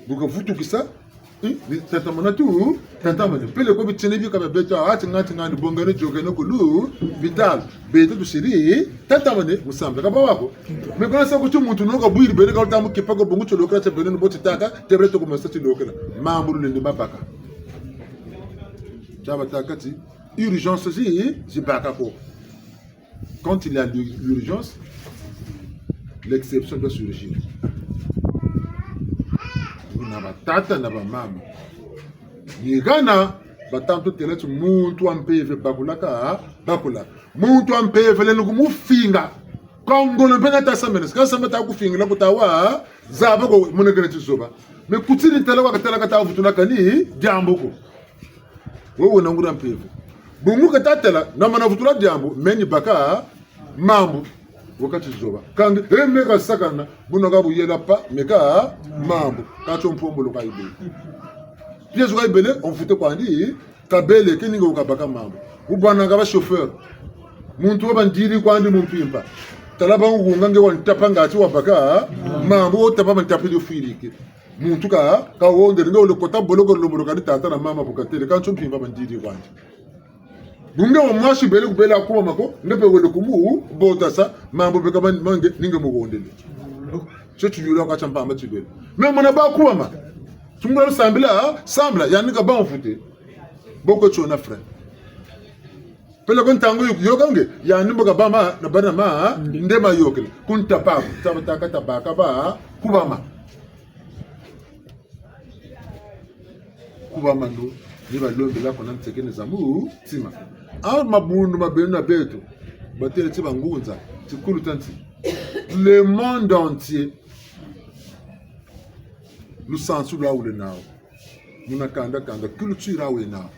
bu kavutukisa, eh, ni tatamana tu, tatamana. Peleko bitini bi ka bia beto, ati ngati ngani bongane yôkene ku lupitalu. Beto tusiri, tatamana, mu sambila. Ka bwa ko. Me kana sa ku ti muntu no kabwiri bene ka wuta mu kipa ko bungu tilokela tia bene ni bo titaka, tebele toko masa tilokela. Mambu lulendi mabaka. Tia batâka ti, urgence zi, zibaka ko. Quand il y a l'ur-, l'urgence, l'exception doit surgir. Na batata na bamama. Ni hana, batata tutêla ti muntu wa mpeve bakulaka, bakulaka. Muntu wa mpeve lendi kumufinga. Ka ngolo mpe na ta sa mene, ka sa mata kufingila kuta wa, zaba ko muna kena tizoba. Me kutini tala kwa katala kata vutula kani, diambu ko. Wo wena nguria mpeve. Bungu kata tala, na mana vutula diambu, meni baka mambu. Wakati zoba. Kâ nge, eh, meka sakana, buna ka buyela pa, meka mambu. Ka tio mpombolo ka yibele. Pièce ka yibele, on foutait kwandi, kabele, ke ni nge wukabaka mambu. Wubwana ka ba chauffeur. Muntu wa bandiri kwandi mu mpimpa. Tala ba ngunga nge wantapa ngati wabaka mambu, wotapa mantapili fwirike. Muntu ka, ka wondele, nge wele kota boloko lomolo kani tata na mama bu katêle, ka ntio mpimpa bandiri kwandi. Bu nge wa mwasi bele kubela kubama ko, nge mpe wele kumu, botasa, mambu beka man-, mange, ni nge mu wondele. Tio tiyula kwa tia mpamba tibele. Me mona ba kubama. Tungula sambila, sambila, yandi ka ba mfute. Boko tiona frère. Peleko ntangu yo-, yôka nge, yandi mbo kabama, na bana ma, nde mayôkele. Kuntapa, taba taka tabaka ba, kubama. Kubama no, ni balombela ko na ntekene za mutima. A mabundu ma beno na beto, batêle ti bangunza, ti kuluta nti. Le monde entier, lusansu lwa wele nawu. Muna kanda kanda, culture awu wele nawu.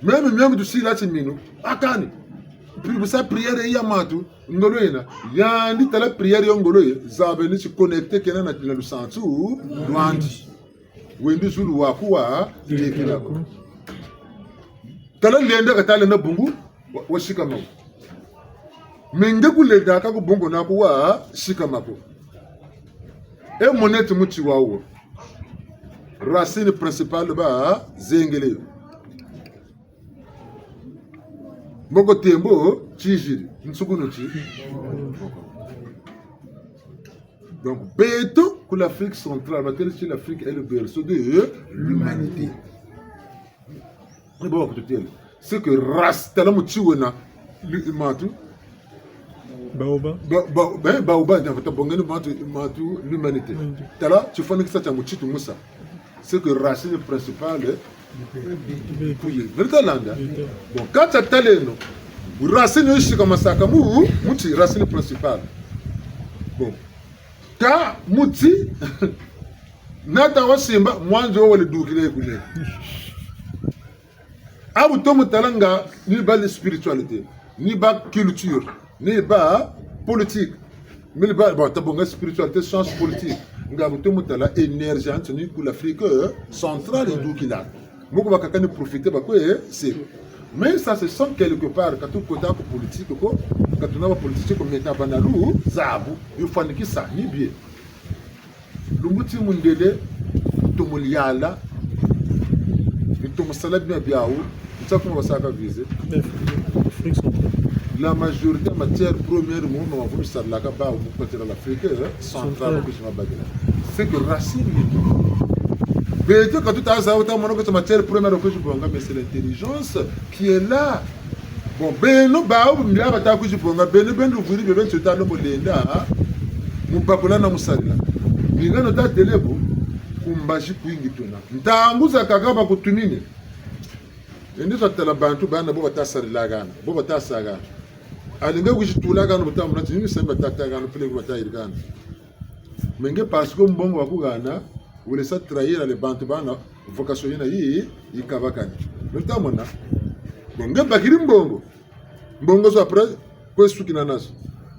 Meme, meme tusila timinu. A kani. Pri-, busa prière ya matu, ngolo yena. Yandi tala prière yo ngolo ye, zaba ni ti connecté kena na, na lusansu lwandi. Wendi zulu waku wa, tekela ko. Tala lenda katala na bungu, wa, wasikama ko. Me nge kulenda ka ku bungu naku wasikama ko. E mona ti muti wawu. Racine principale bazengele yo. Mboko tembo tiziri, nsukunu ti. Donc, beto ku l'Afrique centrale, batêle ti l'Afrique est le berceau de l'humanité. Ni bo bakututêle. C'est que race, tala muti wena, lu-, matu. Baoba. Ba-, ba-, ben, baoba, ndia fata bongeni matu, matu, l'humanité. Tala, tifwanikisa tia muti tu musa. C'est que racine principale, eh, kuye. Vérité landa. Bon, kâ tia taleno. Racine yo sikamasaka mu, muti, racine principale. Bon. Kâ muti, nata wasimba, mwanzi wo wele dukila ye kule. A bu tomo tala nga ni ba spiritualité, ni ba culture, ni ba politique, ni ba, bon, tabonga spiritualité, science politique. Nga bu tomo tala énergie anti ni ku l'Afrique centrale yidukila. Moko bakaka ni profiter bakwe, eh, c'est. Mais ça se sent quelque part, ka tukota ku politique ko, ka tuna ba politique ko, meta bana lu zabu, yufwanikisa, ni bien. Lumbu ti mundele, ntomo liala, ntomo sala bima biawu, nsa kuma basaka viser. La majorité matière première mu ma vulu sarila ka bawu mu kotela l'Afrique, hein, centrale, centrale. Ku tima bakila. C'est que racine. Beto ka tuta zaba, wuta mona ko matière première ko zibonga, mais c'est l'intelligence qui est là. Bon, beno bawu mbia bata ku zibonga, beno beno vwiri bebe nso ta lombo lenda, hein? Mu bakula na mu sarila. Ni ngano ta têle bo, ku mbazi kwingi tuna. Ntangu zakaka bakutumini. Ende za tala bantu bana bo bata sarila hana, bo bata sa hana. Alinga kwizi tula hana, buta mona ti ni samba tata hana, peleko bata yirika hana. Mais nge parce que mbongo wa ku hana, wele sa trahir les bantu bana, vocation yina yi, yi kabakani. Luta mona. Bon, nge bakiri mbongo. Mbongo zo après, kwe sukina nazo.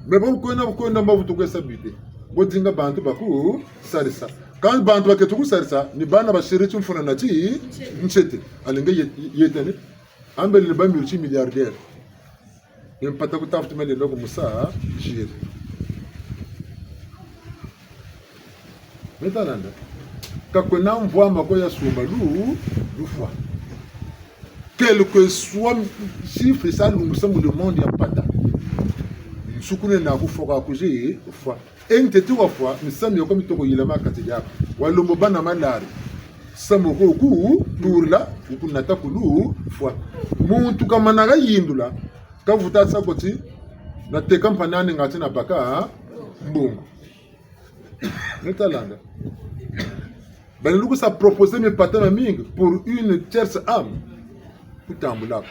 Mais bo kwenda, kwenda mbavu tu kwe sa bite. Bo dinga bantu baku sarisa. Quand bantu baketi ku sarisa, ni bana basiri timfuna na ti, ntsete. Alinga ye-, yetane. Ambele ni ba multimilliardaire. Ye mpata ku tafutu mele loko musa, jiri. Meta landa. Ka kwena mvwama ko ya sumba lu, lufwa. Quel que soit chiffre sa lungisa mu le monde ya mpata. Nsukune na kufwa kwa kuzi, fwa. E ntete wafwa, misamu mioko mi toko yilama kati diaku. Walombo bana malari. Samu ko ku turila, ku nata kulu, fwa. Muntu kamana kayindula, kavuta sa ko ti, nateka mpanani ngati nabaka mbongo. Meta landa. Balendi ku sa proposer mipata mamingi pour une tierce âme. Kutambula ko.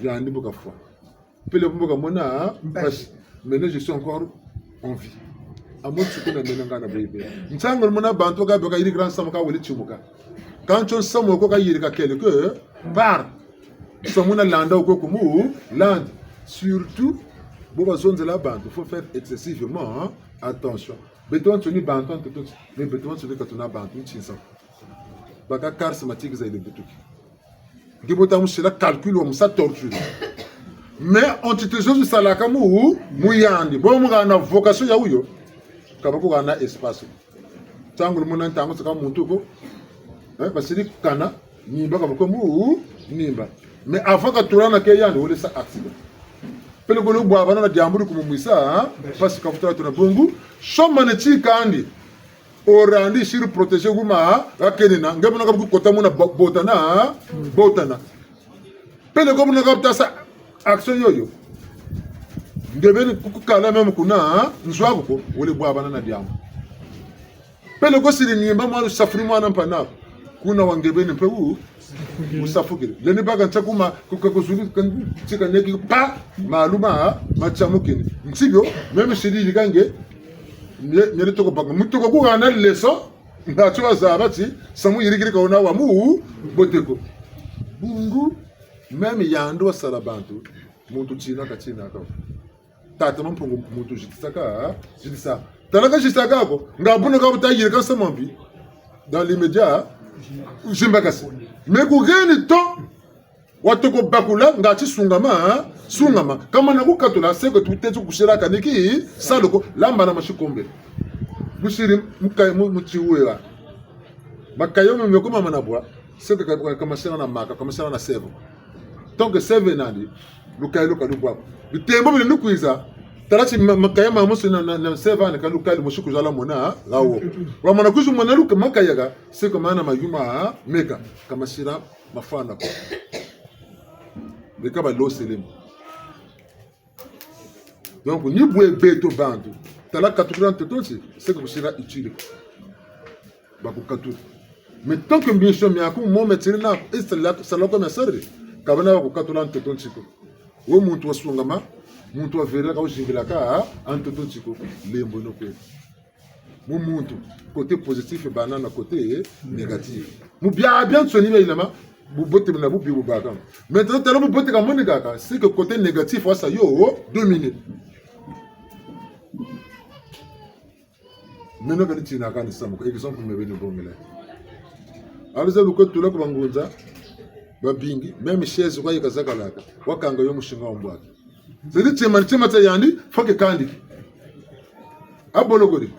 Yandi bu kafwa. Peleko bu kamona mpasi. Maintenant, je suis encore en vie. Amo nsuku na mena ngana bebe. Ntangu mona bantu ka beka yiri grand samu ka wele timuka. Quand on samu ko kayirika quelque part. Samu na landa ko kumu landa. Surtout, bo bazonzela bantu, faut faire excessivement, hein, attention. Beto bansoni bantu, en tout cas, mais beto bansoni ka tuna bantu, ntinsa. Baka charismatique za ile butuki. Nge bo ta musila calcul wa musa torture. Mais entité zozo zisalaka mu, mu yandi. Bo mu hana vocation ya wuyo. Ka ba ku hana espace. Ntangu lumona ntangu saka muntu ko. Eh, basiri kana, nimba ka ba ko mu, nimba. Mais avant katula na ke yandi, wele sa accident. Peleko lubwabana na diambu di kumumwisa, hein? Parce que kafuta tuna bungu, soma ne tikandi. Orandi siri protéger kuma, ha kenina, nge mona kabu kota muna bo-, botana, botana. Peleko mona kabu ta sa action yoyo. Nge beni ku-, kukala même kuna, nzo aku ko, wele bwabana na diambu. Peleko siri nimba mwana lusafuri mwana mpangi aku. Kuna wa nge beni mpe wu, musafukiri. Lendi baka ntia kuma, kuka kuzulu, kan-, tika neki, pa, malu ma, matiamukini. Nti bio, même siri yirika nge, mie-, miele toko baka. Mu toko ku hana leçon, ngatu wazaba ti, samu yirikiri ka wuna wa mu, bote ko. Bungu, même yandi wasala bantu, muntu tina ka tina ka. Tata Mampungu muntu zitisaka, zitisa. Tala ka zitisaka ko, nga buna ka bu ta yirika samu mbi. Dans l'immédiat, zimbakasi. Mais ku heni to, wa toko bakula, ngati sungama, sungama. Kamana ku katula, c'est que tuteti kusila kaniki, salu ko, lamba na masikombe. Musiri, muka-, mu-, mutiwela. Makaya mio mio ko mamana bwa, c'est que ka-, ka-, kamasila na maka, kamasila na sève. Donc sève nandi, lukaya luka lubwa ko. Bitembo bile lukwiza, tala ti ma-, makaya mamosi na, na, na sève ani ka lukaya lumosi kuzala mona, ha, gawo. Wamana kwiza mona luka makaya ga, c'est que mana mayuma, ha, meka, kamasila mafwana ko. Beka ba loselemo. Donc, ni bwe beto bantu. Tala katukila ntoto nsi, c'est que kusila utile. Ba ku katula. Mais tant que mission miaku mo metiri na, et sala, sala ko mesari, ka bana ba ku katula ntoto nsi ko. Wo muntu wa sungama, muntu wa verela ka wuzingilaka, ha, ntoto nsi ko. Lembo no kwe. Mu muntu, côté positif, bana na côté négatif. Mu bia, biansoni bia yilama, bubote na bubi bubaka. Maintenant, tala bubote ka monikaka, c'est que côté négatif, wa sa yo, dominer. Meno kani tina kani samu, exemple me beni bongele. Aluze bu kwe tula ku bangunza, Babingi, même chaise kwa yi kazakalaka, wakanga yo musinga wa mbwaki. Zeri tima, tima tia yandi, faut que kandiki. A boloko di.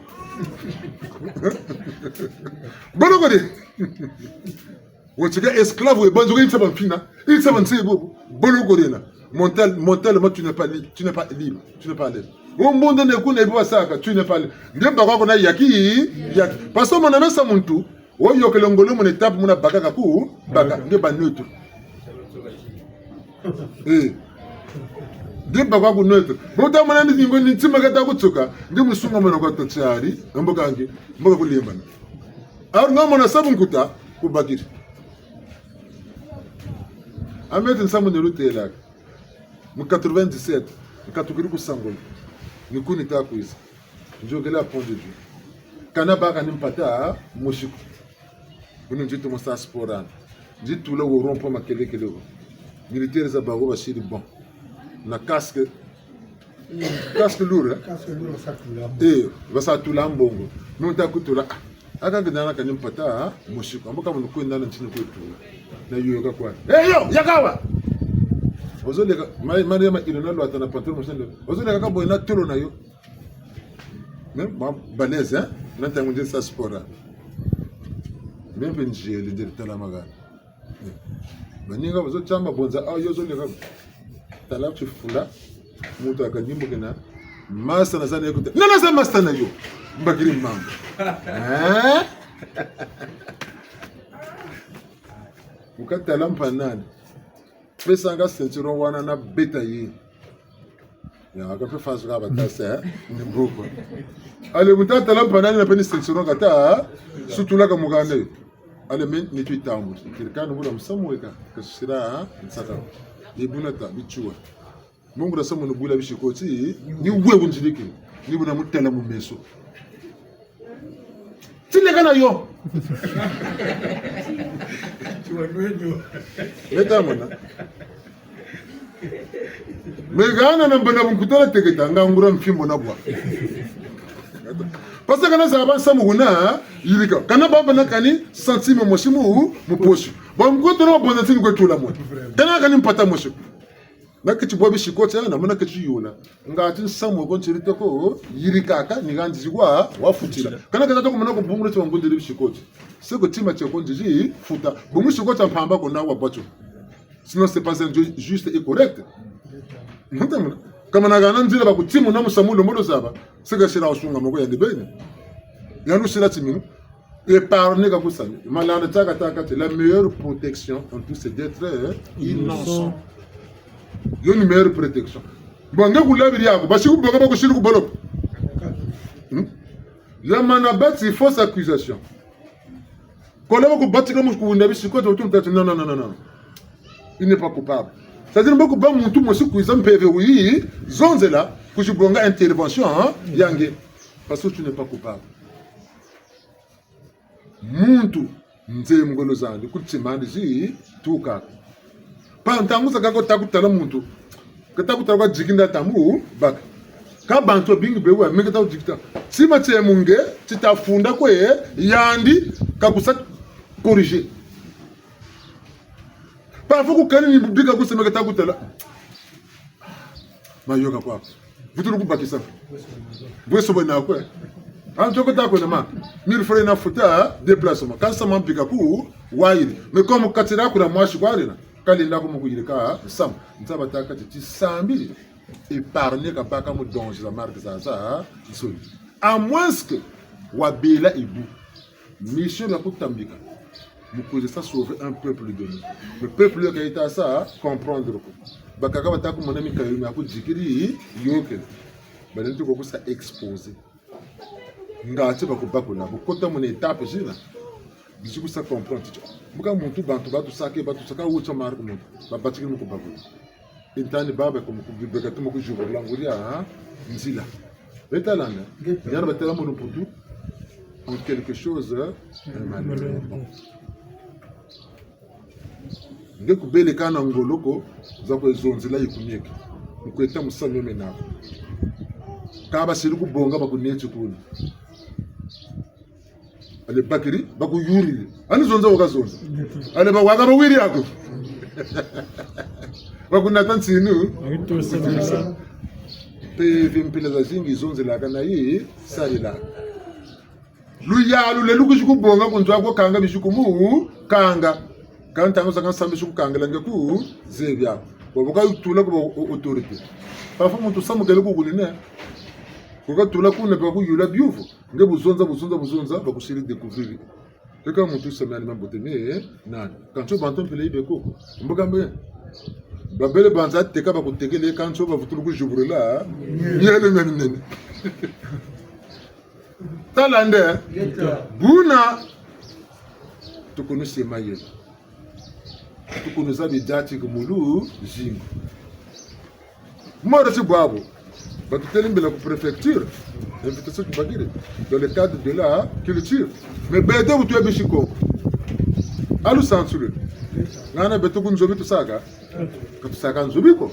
Boloko di. Wo tika esclave, we banzo ka yitsa ba mfina, yitsa ba nse bobo. Boloko diena. Mental-, mentalement, tu n'es pas li-, tu n'es pas libre, tu n'es pas à l'aise. Wo mbonda ne kuna yi bo basaka, tu n'es pas libre. Nge baka kuna yaki, yaki. Parce que mona mesa muntu, wo yokele ngolo muna étape muna bakaka ku, baka, nge ba neutre. Eh. Nge baka ku neutre. Bo ta mona ni zingo ni ntima kata kutsuka, nge musunga mona kwa totiari, mboka nge, mboka kulimbana. Alors, nga mona sabu nkuta, kubakiri. Ameti nsamu ne lutelaka. Mu quatre-vingt-dix-sept, nkatukiri ku Sangolo. Ni kuni ta kwiza. Nzokele à Pont-de-Doué. Kana baka ni mpata mosi ko. Buna nzitu mo sa sport ana. Nzitula wo rond-point Makelekele wo. Militaire za bawu basiri bon. Na casque. Casque lourd, hein? Casque lourd, basa tula mbongo. Eh, basa tula mbongo. Nunta kutula, ah, aka kidana kani mpata, ah, mosi ko. Ambo ka munu kwenda na ntini kwe tula. Na yo ka kwa. Eh, yo, yaka wa! Ozo leka, ma, ma, ma, ilo na lwata na pantalon, mosi ndo. Ozo leka ka boye na tolo na yo. Mais, ma, balèze, hein? Na ntangu nziri sa sport, hein? Même pe nziri, nziri tala magana. Baninga bazo tiama bonza, ah, yo zo leka. Tala tifula, muntu akadimbu kena, masta na zana yekuta. Nana za masta na yo. Mbakiri mambu. Eh? Wukatala mpanani. Pesanga ceinturon wana na beta yi. Ya, ka pe faso ka batasa, eh? Ni buku. Allez, muta tala mpanani na peni ceinturon kata, sutula ka mugane. Allez, mais ni tu tambu. Kirikani bula musamu weka, kasira, nsaka. Ni buna ta, bitiwa. Mungu na samu ni bula bisikoti, ni we bunziriki. Ni buna mutela mu meso. Tileka na yo. Leta mona. Me gana na mbana bunkutala teketa, nga ngura mfimbo na bwa. Parce que kana zaba nsamu kuna, yirika. Kana baba na kani centime mosi mu, mu poche. Ba mukotolo bonza ntini kwe tula mwe. Kana kani mpata mosi. Na keti bwa bisikoti, na mona keti yola. Nga ti nsamu ko ntiri toko, yirikaka, ni gandi zigwa, wafutila. Kana kata toko mona ko bungula ti wangundiri bisikoti. C'est que tima tieko ndizi futa. Bungu sikoti mpamba ko na wa bwa tio. Sinon, c'est pas un Dieu juste et correct. Ntamuna. Kama na gana nzila ba kutimuna musamu lembolo zaba. C'est que sila wasunga moko yandi beni. Yandi sila timinu. Épargner ka kusani. Malanda tiaka tiaka ti, la meilleure protection en tout, c'est d'être, euh, innocent. Yo ni meilleure protection. Bon, nge kulabiri yako, basi kuboka ba kusiri ku boloko. Hmm? Ya mana bati fausse accusation. Kola ba kubatika mu kuwinda bisikoti, otu mutati, non, non, non, non, non. Il n'est pas coupable. C'est-à-dire, ba kuba muntu mosi kwiza mpeve wuyi zonzela, kuzibonga intervention, hein, ya nge. Parce que tu n'es pas coupable. Muntu nze ngolo zandi, ku timandi zi tuka. Pa ntangu zakaka ko ta kutala muntu. Kata kutala kwa dikita tambu, baka. Ka bantu bingi bewa, me kata kudikita. Tima tie mu nge, tita funda kwe, yandi, ka kusa corriger. Parfois kukani ni bika kusa me kata kutala. Mayoka kwa. Vutulu kubakisa. Bweso bwena kwe. Anto ko ta kwena ma. Mille francs na futa déplacement. Kansa mambika ku wayiri. Mais comme katira kula mwasi kwa rena. Kali ndako mu kuyirika sama. Nsaba ta kati ti sambiri. Épargner ka baka mu danger za marque za za nsoni. À moins que wabela ebu. Mission ya kutambika, mu kwiza sa sauver un peuple donné. Le peuple yo ka yita sa comprendre ko. Bakaka bata kumona mikayo mia kudikiri yokele. Balenti ko kusa exposer. Nga ti ba kubakula, bu kota muna étape zina. Bizi kusa comprendre ti, mbuka muntu bantu batusaka, batusaka wuta mara ku muntu. Babatikiri mu kubakula. Intani baba ko mu kubibeka tuma kuzibula nguria, ha? Nzila. Beta landa. Ngeta. Yana batela mu lumputu. En quelque chose, hein, un malheur. Bon. Nge kubele kana ngolo ko, za kwe zonzela yikunieke. Nkweta musamu mena ko. Ka basiri kubonga bakuneti kuna. Allez bakiri, bakuyuriri. Ani zonza waka zonza. Allez ba waka bawiri yako. Bakunata nsinu. Bakutusa. Mpeve mpila zazingi zonzelaka na yi sarila. Luyalu lelu kwizi kubonga ku nzo aku kanga bizi kumu kanga. Kâ ntangu zakaka nsamu bizi kukangila nge ku zebi ako. Bo bu katula ku ba au-, autorité. Parfois muntu samukele ku kuni ne. Ku katula kuna bakuyula biyuvu. Nge bu zonza, bu zonza, bu zonza, bakusiri découvrir. Eka muntu samia ni mambote me, eh, nani. Kansi bantu mpila yi be koko. Mbuka mbe. Babele banza teka bakutekele, kansi bavutulu kuzibulula. Miele miele miele. Tala nde. Buna. Tukunu sema yela. Tukunu zabi dati ku mulu zingu. Moro ti bwabu. Batutêle mbila ku préfecture. Invitation tubakiri. Dans le cadre de la culture. Mais beto bu twe bisi koko. A lusansu lwe. Ngana beto ku nzobi tusaka. Ka tusaka nzobi ko.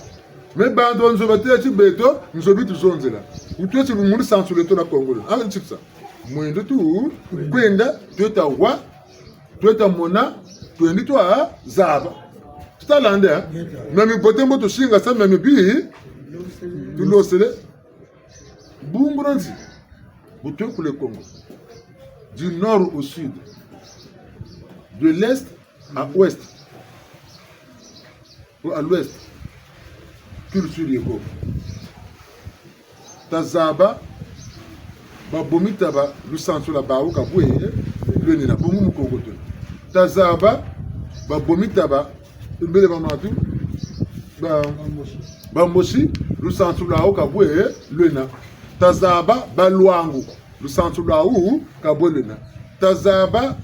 Mais bantu ba nzobi batêle ti beto, nzobi tuzonzela. Utwe ti mu lusansu lweto lwa Kongo lwe. A ntipsa. Mwendo tu, kwenda, tweta wa, tweta mona, twendi twa zaba. Tuta landa, eh? Mia mibote mbo tusingasa, mia mibi tulosele. Bungu na nzi, bu twe ku le Congo. Du nord au sud. De l'est à ouest. Ou à l'ouest. Culture ye koko. Tazaba, babomi taba lusansu lwa bawu ka bwe lwenina, bungu mu Kongo twena. Tazaba, babomi taba, mbele ba matu, ba, ba Mbosi, lusansu lwawu ka bwe lwena. Tazaba, ba Lwangu, lusansu lwawu ka bwe lwena. Tazaba,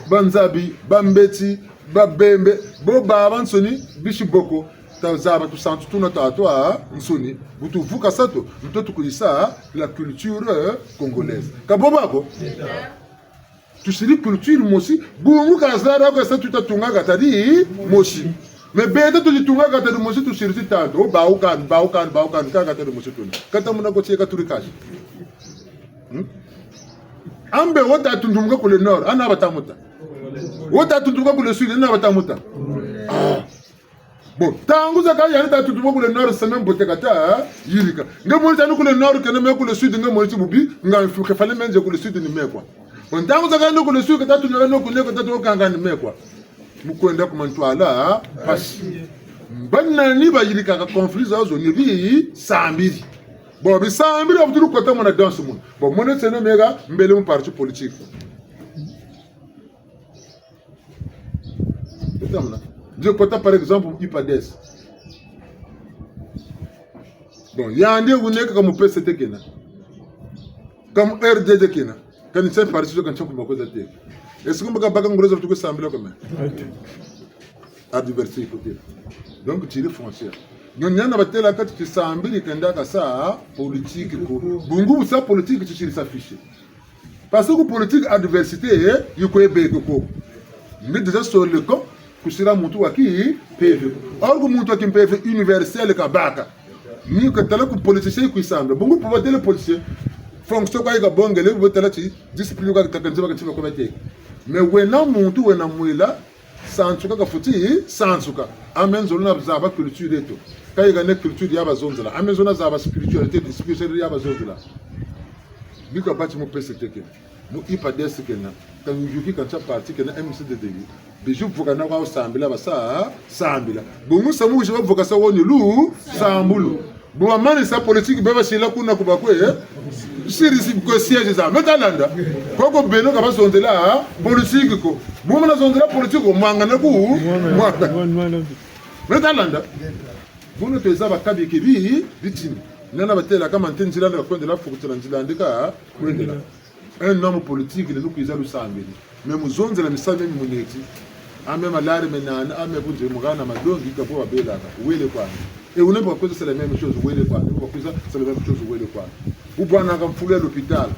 ba Nzabi, ba Mbeti, ba Bembe, bo babansoni, bisi boko. Tazaba tusansu tuna twatwansoni. Bu tuvukasa to, nto tukuyisa la culture congolaise. Ka bo bako? Tusiri culture mosi, bungu kazara ko sa tuta tunga kata dimosi. Mais beto tuta tunga kata dimosi, tusiri ti tantu. O bawu kani, bawu kani, bawu kani, ka kata dimosi tuna. Kata muna ko tieka turi kazi. Hmm? Ambe wo ta tuntumuka ku le nord, ana bata muta. Wo ta tuntumuka ku le sud, ana bata muta. Ah. Bon, ntangu zakaka yandi ta tuntumuka ku le nord, semaine mbote kata yirika. Nge moni ti yandi ku le nord kena, me ku le sud, nge moni ti bubi, nga mfuke fale menze ku le sud ni me kwa. Bon, ntangu zakaka yandi ku le sud, kata tuntumuka no ku ne, kata tuntumuka nga ni me kwa. Mu kwenda ku mantwala, mpasi. Banani bayirikaka conflit zazo ni bisambiri. Bon, bisambiri bavutulu kota muna danse muna. Bon, mona tseno meka mbele mu parti politique. Betamuna. Nze kota, par exemple, U P A D S. Bon, yandi wuneka ka mu P C T kena. Ka mu R D D kena. Kani sa parti zo kani sa kuma kweza te. Est-ce que mbo kabaka ngolo zo tuku sambila kome? Adversité côté. Donc, tiri frontière. Donc, ni hana batêla kati tisambiri kenda kasa politique ko. Bungu bu sa politique titiri sa fiche. Parce que politique adversité, eh, yi kwe beke ko. Nge déjà sur le camp, kusira muntu wa kimpeve ko. Or que muntu wa kimpeve universel kabaka. Ni katala ku politicien kwisambila. Bungu bu batêle politicien, fonction kwa yi kabongele, bu batêla ti, discipline kwa yi kataka nziba ka nziba kwa batêle. Mais wena muntu, wena mwela, sansuka kafweti sansuka. A me nzololo nazaba culture eto. Ka yeka ne culture ya bazonzela. A me nzololo nazaba spiritualité, spiritualité ya bazonzela. Bika bati mu P C T kena, mu U P A D S kena, ka njuki ka nsa parti kena, M C D D U. Bizi vukana kwa sambila basa sambila. Bungu samu wizi bavukasa wo ni lusambulu. Bu bamanisa politique, be basila kuna ku bakwe, eh? Siri si ko siège za. Me ta landa. Koko beno ka bazonzela politique ko. Bu bamana zonzela politique ko, mwangana ku mwangana. Me ta landa. Buna tweza bakabi kibi, bitini. Ni hana batêla ka mante nzila ndi kakwendela, fukutila nzila ndi kakwendela. Un homme politique, le lukwiza lusambili. Mais mu zonzela misamu mi muneti. A me malari me nani, a me bunze mu hana malongi, ka bo babelaka. Wele kwani. Et on ne peut pas sala la même chose, wele kwani. On ne peut pas sala la même chose, wele kwani. Ou bwana ka mfulu ya l'hôpital.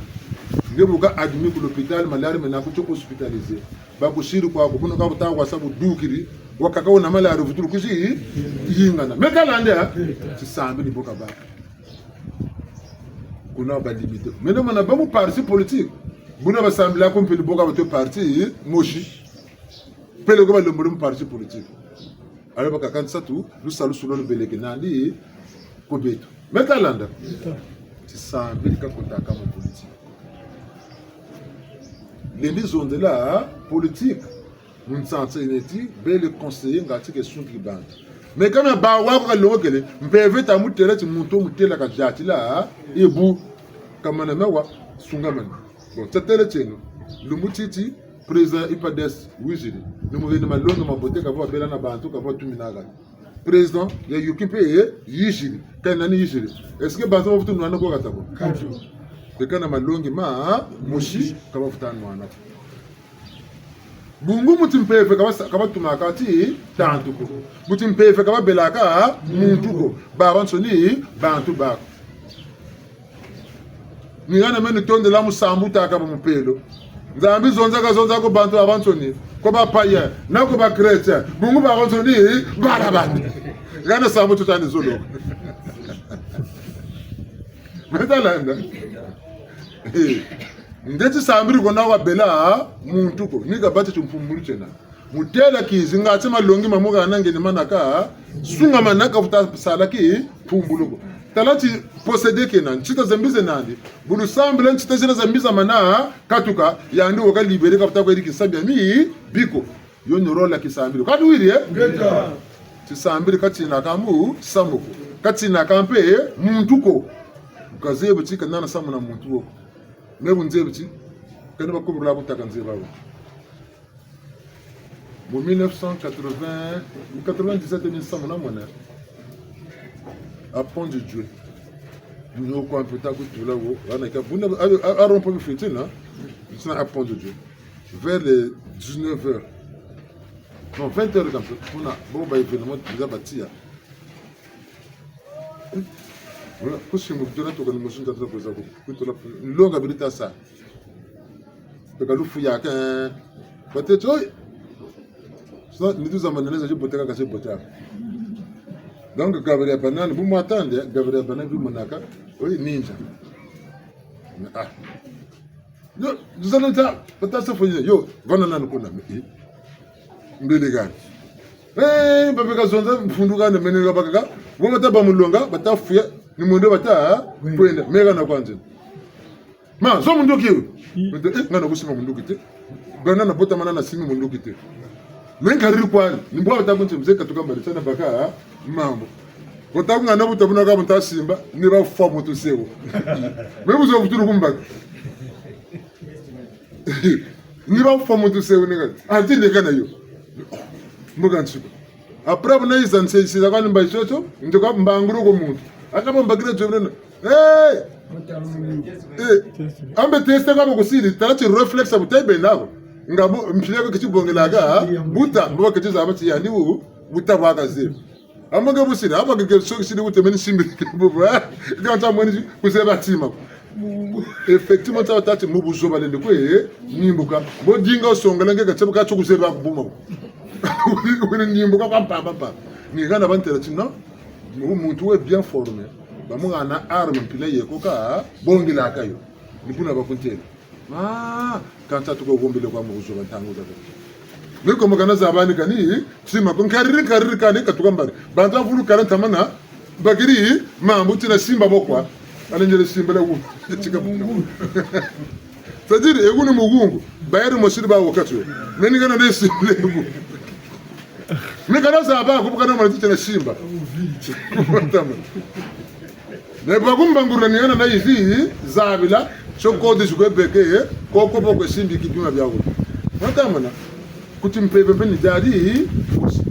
Nge bu ka admis ku l'hôpital, malari me naku, tu es hospitalisé. Bakusiri kwaku, buna ka buta kwa sa budukiri, wakaka wuna malari vutulu kwizi yingana. Me ta landa, eh? Tisambili bo kabaka. Kuna ba limité. Maintenant, mana ba mu parti politique. Buna basambila ku mpili bo ka batwe parti mosi. Peleko balembolo mu parti politique. Alors bakaka nsatu, lusalusu lolo lubeleke nandi, kwe beto. Meta landa. Tisambiri ka kotaka mu politique. Lendi zonzela politique. Mu nsansa yi neti, bele conseiller ngatu ke sungi bantu. Mais kana bawu ko kalongokele, mpeve ta mutêla ti muntu mutêla kadiatila, ebu, kamana mawa, sungamana. Bon, tatêle tieno. Lumbu titi, président U P A D S wiziri. Ni mu beni malongi mabote kavwa bela na bantu, kavwa tumina kani. Président ya U K mpe yiziri. Kani nani yiziri? Est-ce que bantu bavutu nwana ko kata ko? Katu. Kwe kana malongi ma, mosi, kavavutu nwana ko. Bungu mu timpeve ka basa-, ka batumaka ti tantu ko. Mu timpeve ka babelaka muntu ko. Babansoni bantu baku. Ni hana meno tondela musambu tâka ba mupelo. Nzambi zonza kazonza kwe bantu babansoni. Kwe ba païen, na kwe ba chrétien. Bungu babansoni, bala bandi. Hana sambu tutani zolo. Meta landa. Eh. Nge tisambiri ko na wabela muntu ko, ni kabâ ti timpumbulu tiena. Mutêla kizi ngatu malongi ma muhana nge ni manaka, sungamana kavutu sala timpumbulu ko. Tala ti possédé kena, ntita za mbi ze nandi. Bu lusambila ntita zina za mbi zamana katuka, yandi wo ka libéré kavutu kwe diki nsabi ya mibi ko. Yo ni rôle ya tisambiri. Ka tuwiri, eh? Ngeta. Tisambiri ka tinaka musamu ko. Ka tinaka mpe muntu ko. Kazebi ti ka nana samu na muntu wo. Mais bu nzebi ti, kani bakubula butaka nzebi bawu. Mu mille neuf cent quatre-vingts, quatre-vingt-dix-sept ni samu na mwana. À Pont-de-Djoué. Nio kwa mpe ta kutula wo, wana ka, buna, a, a, a rond-point bifiti na, sina à Pont-de-Djoué. Vers les dix-neuf heures. Non, vingt heures comme ça. Kuna, bo ba événement, déjà batia. Voilà, kusi mu kutula tuka ni mosi ntatula kweza ku-, kutula longa biri ta sa. Peka lufu yaka, eh. Batêle ti, oi. Sa, nitu za manene za tiboteka ka tiboteka. Donc, Gabriel Banane, bu mwatande, Gabriel Banane bu monaka, oi, ninja. Ah. Yo, zana ta, bata sa fo yo, vana nani kuna, eh. Mbele gani. Eh, babeka zonza mfundu gani, mene ga bakaka, wo bata ba mulonga, bata fuya, ni mwendo bata, kwenda, mega na kwanze. Ma, zo munduki yo. Bata, eh, ngana kusimba munduki te. Bana na bota mana na simbi munduki te. Me nkariri kwani, ni mbwa bata kunti mzee katuka mbali, tiana baka, mambu. Kota ku ngana buta buna ka buta simba, ni bafwa mutu sewo. Me buzo butulu kumbaka. Ni bafwa mutu sewo ni kani. Ati ni kana yo. Mbuka nsuka. Après, buna yiza nse, nse, za kwani mba isoso, ndoka mbangulu ko muntu. Aka bambakira tso buna. Eh! Eh! Ambe teste kwa kusiri, tala ti réflexe buta ibe nako. Nga bu, mpila ko keti bongelaka, buta, mbo keti zaba ti yandi bu, buta bwa kazebi. Amage busiri, amage ke soki siri buta meni simbiri ke bubu, eh? Ka ta mweni kuzeba tima. Effectivement, ta tâ ti mu buzoba lendi kwe, eh, nimbuka. Bo dinga osongela nge ka tsebuka tso kuzeba kubuma. Wele nimbuka kwa mpamba mpamba. Ni hana bantêla ti non, mu-, muntu we bien formé. Bamuhana arme mpila yeko ka, bongilaka yo. Ni buna bakuntêla. Ah, kanta tuko gombele kwa mu kuzoba ntangu za ko. Ni ko mukana zabani kani, tima ko nkariri, nkariri kani katuka mbari. Bantu bavulu kala ntamana, bakiri, mambu tina simba bo kwa. Alengele simba la wu. Tika bu. C'est-à-dire, e wu ni mugungu. Bayari mosiri ba wakati. Meni kana ne simba la wu. Ni kana zaba, kubu kana mwana tina simba. Tama. Ne bakumbangurula ni hana na yizi, zabila, tio code zikwe beke, eh, koko bokwe simbi kibima biawu. Matamana, kuti mpeve mpe ni diari, kusi.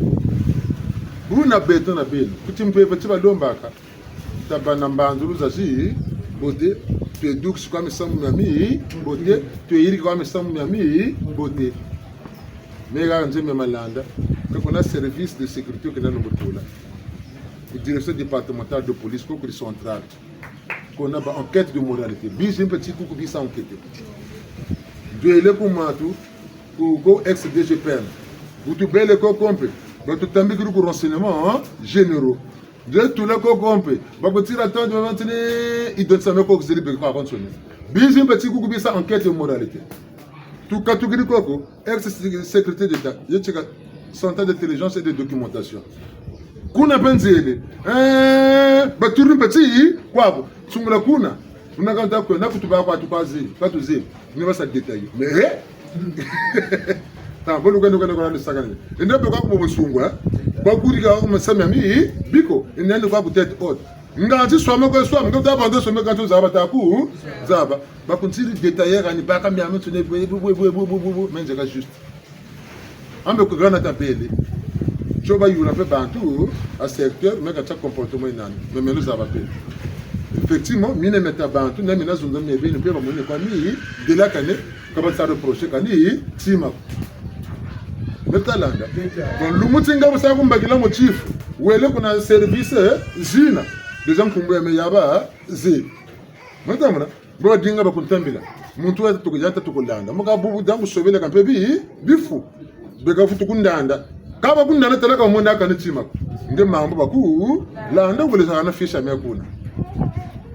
Buna beto na beno, kuti mpeve ti balombaka, tabâ na mbanzulu zazi, bote, twe dukisi kwa misamu miami, bote, twe yiriki kwa misamu miami, bote. Mega nze me malanda, ka kuna service de sécurité kena no butula. Ku direction départementale de police, ko kuri centrale. Kuna ba enquête de moralité. Bizi mpe ti kuku bisa enquête. Ndwele ku matu, ku, ku ex D G P M. Butubele koko mpe, batutambikiri ku renseignements, hein, généraux. Nde tula koko mpe, bakutira tonde, bamantini, identité me koko zeri beke kwa konsoni. Bizi mpe ti kuku bisa enquête de moralité. Tukatukiri koko, ex-secrétaire d'État, ye tika, Centre d'intelligence et de documentation. Kuna mpe nzele. Eh, baturi mpe ti, kwaku. Sungula kuna. Kuna kanta kwe, na kutuba kwa tukazi, katuzi. Ni basa détailler. Mais, eh? Ta, bolu kende kende kwa nisakane. Ende pe kwa kubo sungwa, eh? Kwa kuri ka kwa masami ami, biko. Ende ende kwa ku tête haute. Nga ti swama kwa swama, nga ta bando swama ka tu zaba taku, zaba. Bakuntiri détailler kani baka miamiansoni, bwe, bwe, bwe. Menze ka juste. Ambe ku gana tabele. Tio bayula mpe bantu, a secteur, meka tia comportement inani. Memelo zaba mpe. Effectivement, mina meta bantu, na mina zunza mebeni, mpe bamoni kwa mi, delakane, ka basa reprocher kani, tima. Meta landa. Bon, lumbu ti nga bu sa kumbakila motif, wele kuna service, eh, zina. Déjà nkumbu ya me yaba, ze. Meta mona? Bo badinga bakuntambila. Muntu wa tatuku, ya tatuku landa. Muka bubu dangu sobele kampe bi, bifu. Beka futu kundanda. Ka bakundanda tala ka mwenda kani tima. Nge mambu baku, landa wele sa na fiche ya mia kuna.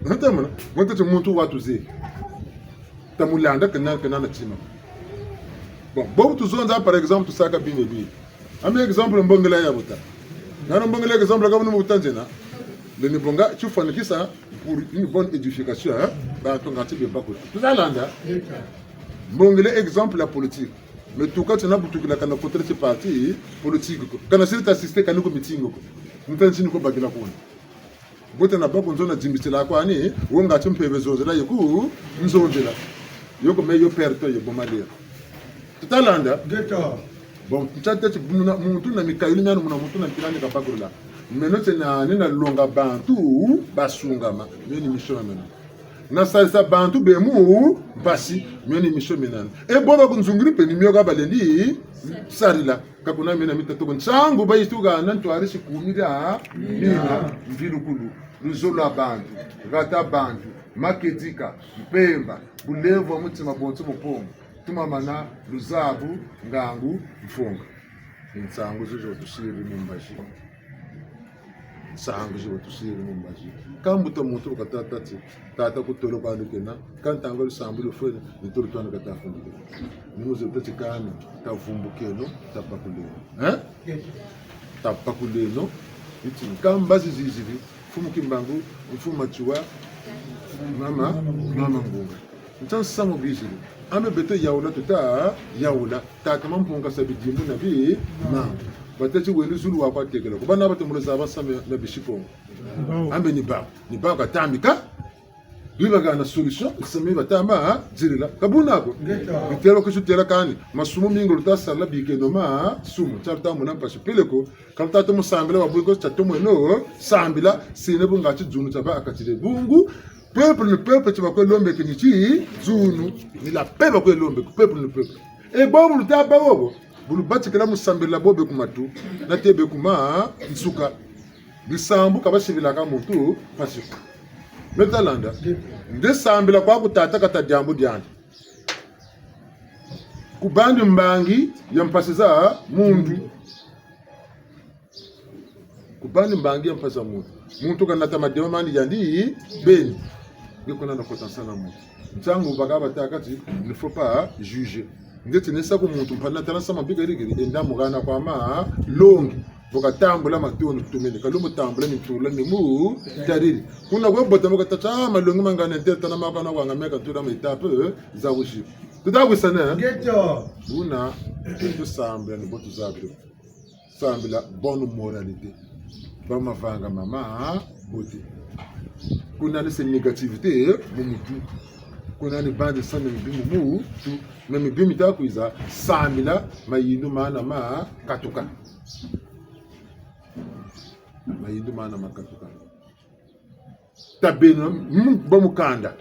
Ntamana, mwente ti muntu watuze. Tamulanda kena, kena na tima. Bon, bobu tuzonza, par exemple, tusaka bine bi. Ambe exemple mbongela ya buta. Nana mbongela exemple ka buna buta nzena. Leni bonga, tufwanikisa pour une bonne édification, hein? Bantu nga ti beba ko. Tuzalanda. Mbongela exemple ya politique. Mais tuka tina butukila kana kotele ti parti politique ko. Kana siri ta assister kani ku meeting ko. Ntanzini ko bakila kuna. Bote na bako nzona dimbitila kwani, wo nga ti mpeve zonzela yeku, nzonzela. Yoko me yo perte yo bomalera. Tutalanda? Ngeta. Bon, ntata ti muna muntu na mikayulu miani muna muntu na mpila ni kapakurula. Meno ti nani nalonga bantu basungama. Mio ni mission mia meno. Nasalisa bantu be mu mpasi. Mio ni mission mia nani. E bo bakunzungiri mpe ni mio ka balendi sarila. Ka kuna mina mitatu ko. Nsangu bayituka na ntwarisi kumi dia mina, mvilukulu, luzolo lwa bantu, hata bantu, makedika, mpemba, bulevu wa mutima bonso mu pongo, tumamana, luzabu, ngangu, mfunga. Nsangu zizo tusiri mu mbazi. Nsangu zi batusiri mu mbazi. Ka mbuta muntu bu katâ ti, tata ku tolo kwandi kena, ka ntangu lusambulu lufwene, ni tolo twani kata fundikena. Ni muze tâ ti kani, tavumbukeno, tapakuleno. Hein? Tapakuleno, iti, ka mbazi ziziri, Mfumu Kimbangu, Mfumu Matsoua, mama, mama Ngunga. Nta nsamu biziri. Ambe beto yaula tuta, yaula. Tata Mampungu sa bidimbu na bi, ma. Batâ ti wele zulu wa kwa tekela. Ku bana bata mu luzaba sa mia, mia bisi Kongo. Ambe ni ba, ni ba katambika. Bi bahana solution, sa mi batama, ha, zirila. Ka buna ko. Bitelo ku sutela kani. Masumu mingi luta sala bikeno masumu. Tia luta mona mpasi peleko. Ka luta tomo sambila wa bwiko tia tomweno, sambila, sine bu nga tidzunu tia ba akatile bungu. Peuple ni peuple ti bakwe lombeke ni tidzunu. Ni la paix bakwe lombeke, peuple ni peuple. E bobo luta ba bobo, bu lubatikila mu sambila bobe ku matu, na te be ku mansuka. Bisambu ka basibilaka muntu mpasi ko. Meta landa. Nde sambila kwa ku tata kata diambu diandi. Ku bandi mbangi ya mpasi za muntu. Ku bandi mbangi ya mpasi za muntu. Muntu kanata madema mandi yandi beni. Nge kuna na kota nsana muntu. Ntangu baka batâka ti, il ne faut pas juger. Nge ti nesa ku muntu mpa na tala nsamu bika rikiri, enda mu hana kwa malongi. Bo katambula matondo tumene, ka lumbu tambula mintula mimu tariri. Kuna kwe bota mo katâ ti, ah, malongi ma ngana ntele tana ma kana wanga meka ntula ma étape za busi. Tuta wisana, eh? Ngeto. Buna, tusambila ni bo tuzabiri. Sambila bonne moralité. Ba mavanga mama, beauté. Kuna ni se négativité, mu mutu. Kuna ni bandi sa mibi mu mutu. Mais mibi mita kwiza, sambila, mayindu mana makatuka. Mayindu mana makatuka. Tabeno, mu, ba mukanda.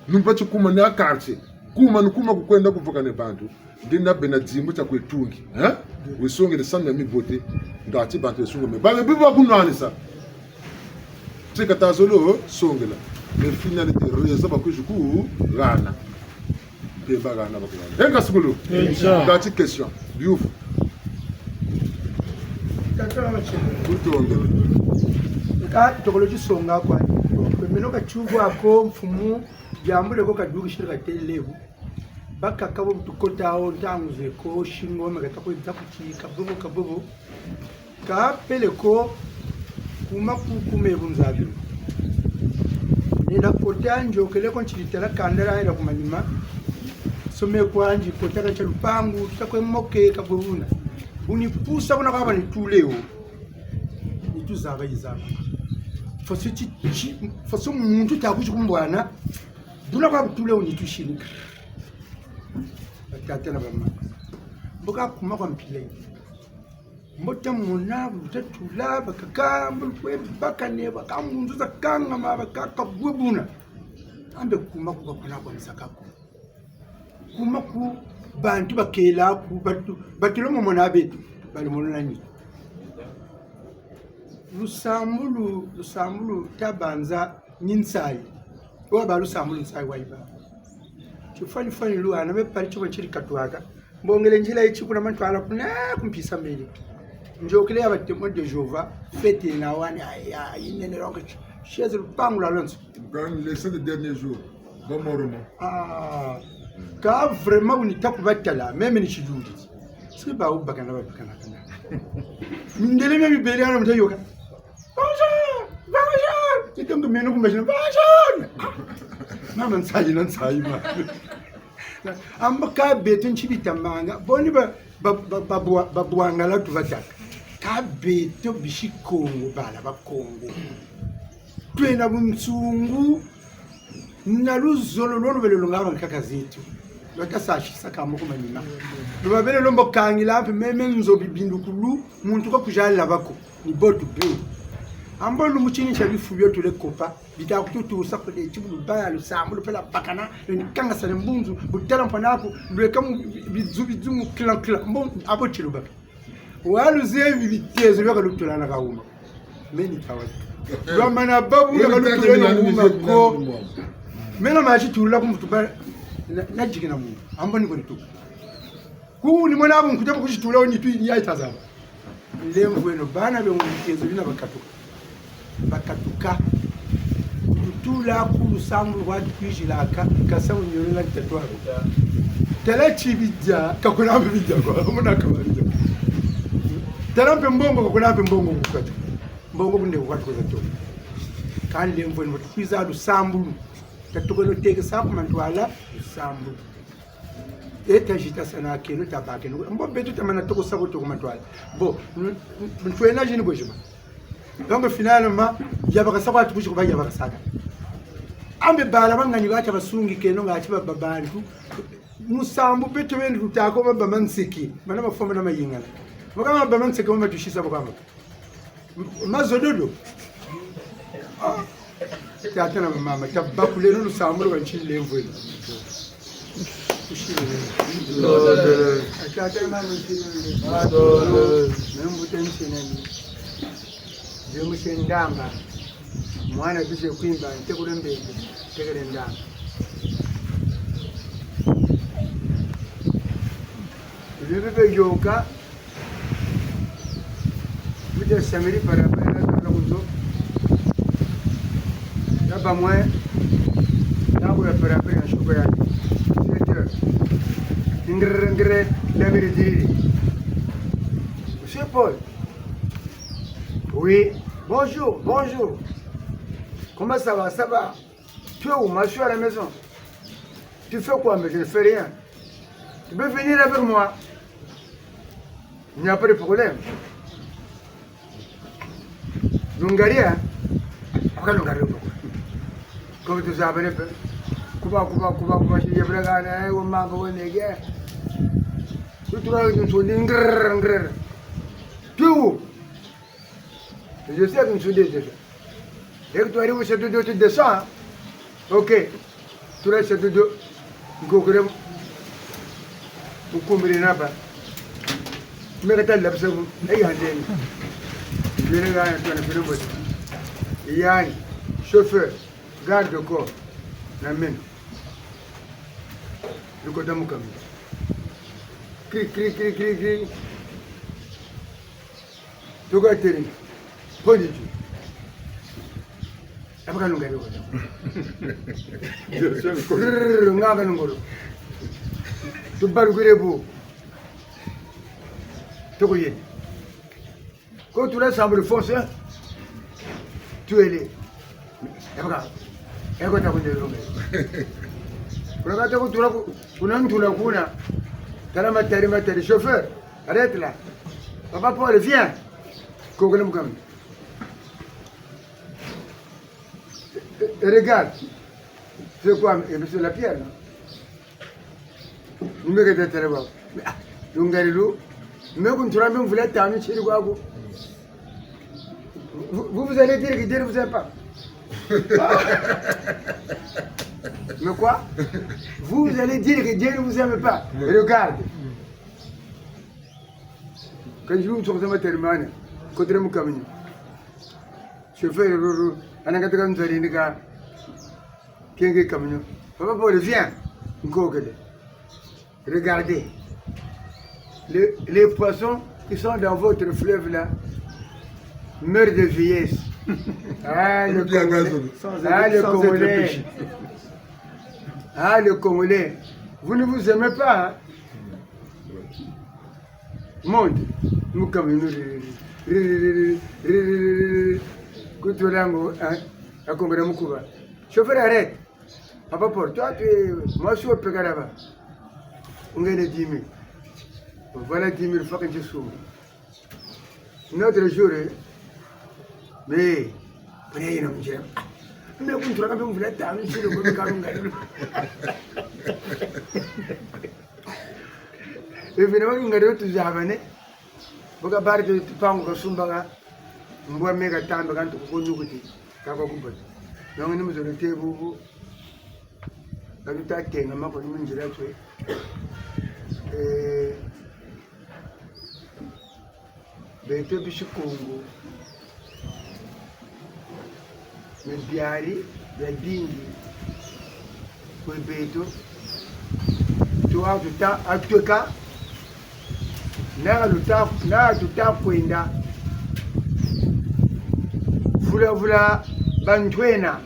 Numpa ti kuma ni a quartier. Kuma ni kuma ku kwenda ku vukane bantu. Nge na bena dimbu tia kwe tungi, eh? Wisongele samu ya mibote. Ngati bantu besungame. Ba be biba kunwanisa. Ti kata zolo songela. Mais finalité, raison bakwizi ku hana. Mpemba hana bakuhana. Enga sukulu. Enga. Ngati question. Biyuvu. Tata wa machele. Kutongele. Ka tokolo tisonga kwa. Meno ka tiuvu ako mfumu, diambu dieko kadukisiri katêle bu. Bakaka bo bu tukota wo ntangu ze ko, singo me kata kwe za kuti, kabobo, kabobo. Ka pele ko, kuma ku, kume bunzabi. Nenda kota, nzokele ko, ntiri tala kanda la yela ku manima. Some kwandi kota ka tia lupangu, tuta kwe moke, ka bwe buna. Bu ni pusa kuna kwa ba ni tule wo. Ni tuzaba yizaba. Faso ti, ti, faso muntu ta kuzi kumbwana. Buna kwa bu tule wo ni tusini. Batata na bamama. Mbo ka kuma kwa mpila yi. Mbo ta mona, bu ta tula, bakaka, mbo kwe bakane, baka mbunzu za kangama, baka kabwe buna. Ambe kuma ku bakuna kwa misaka ko. Kuma ku bantu bakela ku, batu, batu lo mo mona beto, bali mono nani. Lusambulu, lusambulu ta banza ni nsayi. Wa ba lusambulu nsayi wa yiba. Tifwanifwani lwa, na me pari tio ntiri katwaka. Mbongele nzila yi ti kuna mantwala kuna ku mpisa mbele. Nzokele ya ba Témoins de Jéhovah, fête na wani, ayi, ayi, nene longa ti. Chaise lupangu lwa lonso. Quand les sept derniers jours, ba Mormon. Ah, ka vraiment bu ni ta ku batala, même ni tidudi. Si ba wu bakana ba bakana kana. Mindele mia mibele ana mu ta yoka. Bonjour, bonjour. Ti tongo meno ku machine, bonjour. Ah, mama nsayi na nsayi ma. Ambo ka beto nti bitamanga, boni ba, ba, ba, ba bwa-, ba bwangala tubataka. Ka beto bisi Kongo, bala ba Kongo. Twena bunsungu, na luzolo lwa lubele lungaba nkaka zeto. Lwata sasisa ka moko manima. Lubabele lombo kangila mpe meme nzo bibindukulu, muntu ka kujalaba ko. Ni bo tube. Ambo lumbu tini tia bifu bio tule kopa, bita kututusa kule ti bu lubaya lusambulu pela bakana, lwe ni kangasa ne mbunzu, bu tala mpangi'aku, lweka mu bizu, bizu mu kila, kila. Mbo, abo ti lubaka. Wa luzebi bitezo bia ka lutula na ka wuma. Meni tawa. Lwamana babu ya ka lutula na wuma ko. Mena ma titula ku mvutu ba, na, na dikina mu. Ambo ni ko ni tuka. Ku ni mona bu nkuta bu ku titula wo ni twi ni ya yi ta zaba. Nlemvweno, bana be mu bitezo bina bakatuka. Bakatuka. Kututula ku lusambulu lwa tukwizilaka, kasa unyolela ntatu ako. Tala ti bidia, ka kuna mpe bidia ko, muna ka bidia. Tala mpe mbongo, ka kuna mpe mbongo ku kati. Mbongo bunde ku kati ko za to. Ka nlemvweno, tukwiza lusambulu. Tatukeno tekesa ku mantwala, lusambulu. E ta zita sana keno, ta bakeno. Mbo beto ta mana toko sa bo toko mantwala. Bo, n-, n-, ntwena zini bwe ziba. Donc, finalement, ya bakasa kwa tukuzi kuba ya bakasaka. Ambe bala bangani bata basungi keno ngati ba, ba bantu. Musambu beto bendi tutako ba, ba manseke. Mana mafoma na mayingala. Maka ba, ba manseke ma tusisa bo kama. Mazododo. Ah. Tata na mama, tabakuleno lusambulu lwa nti nlemvweno. Kushile. Tata na mama nti nlemvweno. Mbuta nti nani. Nze muse ndamba. Mwana bize kwimba, ntekule mbembe, ntekele ndamba. Bibi be yoka, Buta samedi par rapport na tala ku nzo. Yaba mwe, na ku ya par rapport na suka ya. Sept heures. Ngre, ngre, la midi diriri. Monsieur Paul. Oui. Bonjour, bonjour. Comment ça va ? Ça va ? Tu es où ? Moi, je suis à la maison. Tu fais quoi ? Mais je ne fais rien. Tu peux venir avec moi. Il n'y a pas de problème. Lungaria, aka lungaria ko. Comme tu sais, ben, kuba, kuba, kuba, kuba, si yebra gana, eh, wo manga, wo nege. Tu trouves que tu es ngrrr, ngrrr. Tu es où ? Je sais que tu es déjà. Et que tu arrives au château d'eau, tu descends, hein ? Ok. Tu restes château d'eau. Ngokere. Ukumbiri naba. Meka ta labisa bu. Eyi yandi. Yene ga yandi twana fere mbote. Yani. Chauffeur. Garde de corps. Na meno. Lukota mu kami. Kri, kri, kri, kri, kri. Tuka teri. Poni tu. Abaka nungari wata. Rrrr, ngaka nungoro. Tubalukire bu. Toko yeni. Ko tula sambulu fonse. Tuele. Ebaka. Eko ta kunde longe. Kuna kata kutula ku-, kuna ntula kuna. Tala matari, matari. Chauffeur, arrête là. Papa Paul, viens. Kokele mukami. Et, et regarde. C'est quoi? Eh, c'est la pierre, non? Ni meke têle baba. Ah, lungari lu. Me ku ntura mbe mvula tanu nsiri kwaku. Vous, vous, vous allez dire que Dieu ne vous aime pas. Mais quoi? Vous allez dire que Dieu ne vous aime pas. Oui. Regarde. Kanjuru ntsokoza materimane. Kotere mu camion. Chauffeur ruru. Ana kataka nzari ndika. Kenge camion. Papa Paul, viens. Nkokele. Regardez. Les, les poissons qui sont dans votre fleuve là meurent de vieillesse. Ah, le Congolais. Ah, le Congolais. Ah, le Congolais. Vous ne vous aimez pas, hein? Monde. Mukama inu ri, ri, ri. Kutulango, hein? Akongera mukuba. Chauffeur, arrête. Papa Paul, toi, tu es, moi, je suis au Pékaraba. On gagne dix mille. Voilà dix mille francs que je suis. Un autre jour, eh, mais, après, il a dit, ah, mais, on trouve que vous voulez, t'as un petit peu, comme, comme, comme. Evi na malunga lelo tuzabane. Boka bari tu-, tupangu kasumbaka. Mbwa meka tamba kantu kuko nyukuti. Kaka kubata. Nongo ni muzolo te bubu. Katuta tenga mako ni mu nzila twe. Eh, Beto bisi Kongo, ni biari biabingi kwe beto, tuwa tuta atweka, na luta, na tuta kwenda, vula vula bantwena.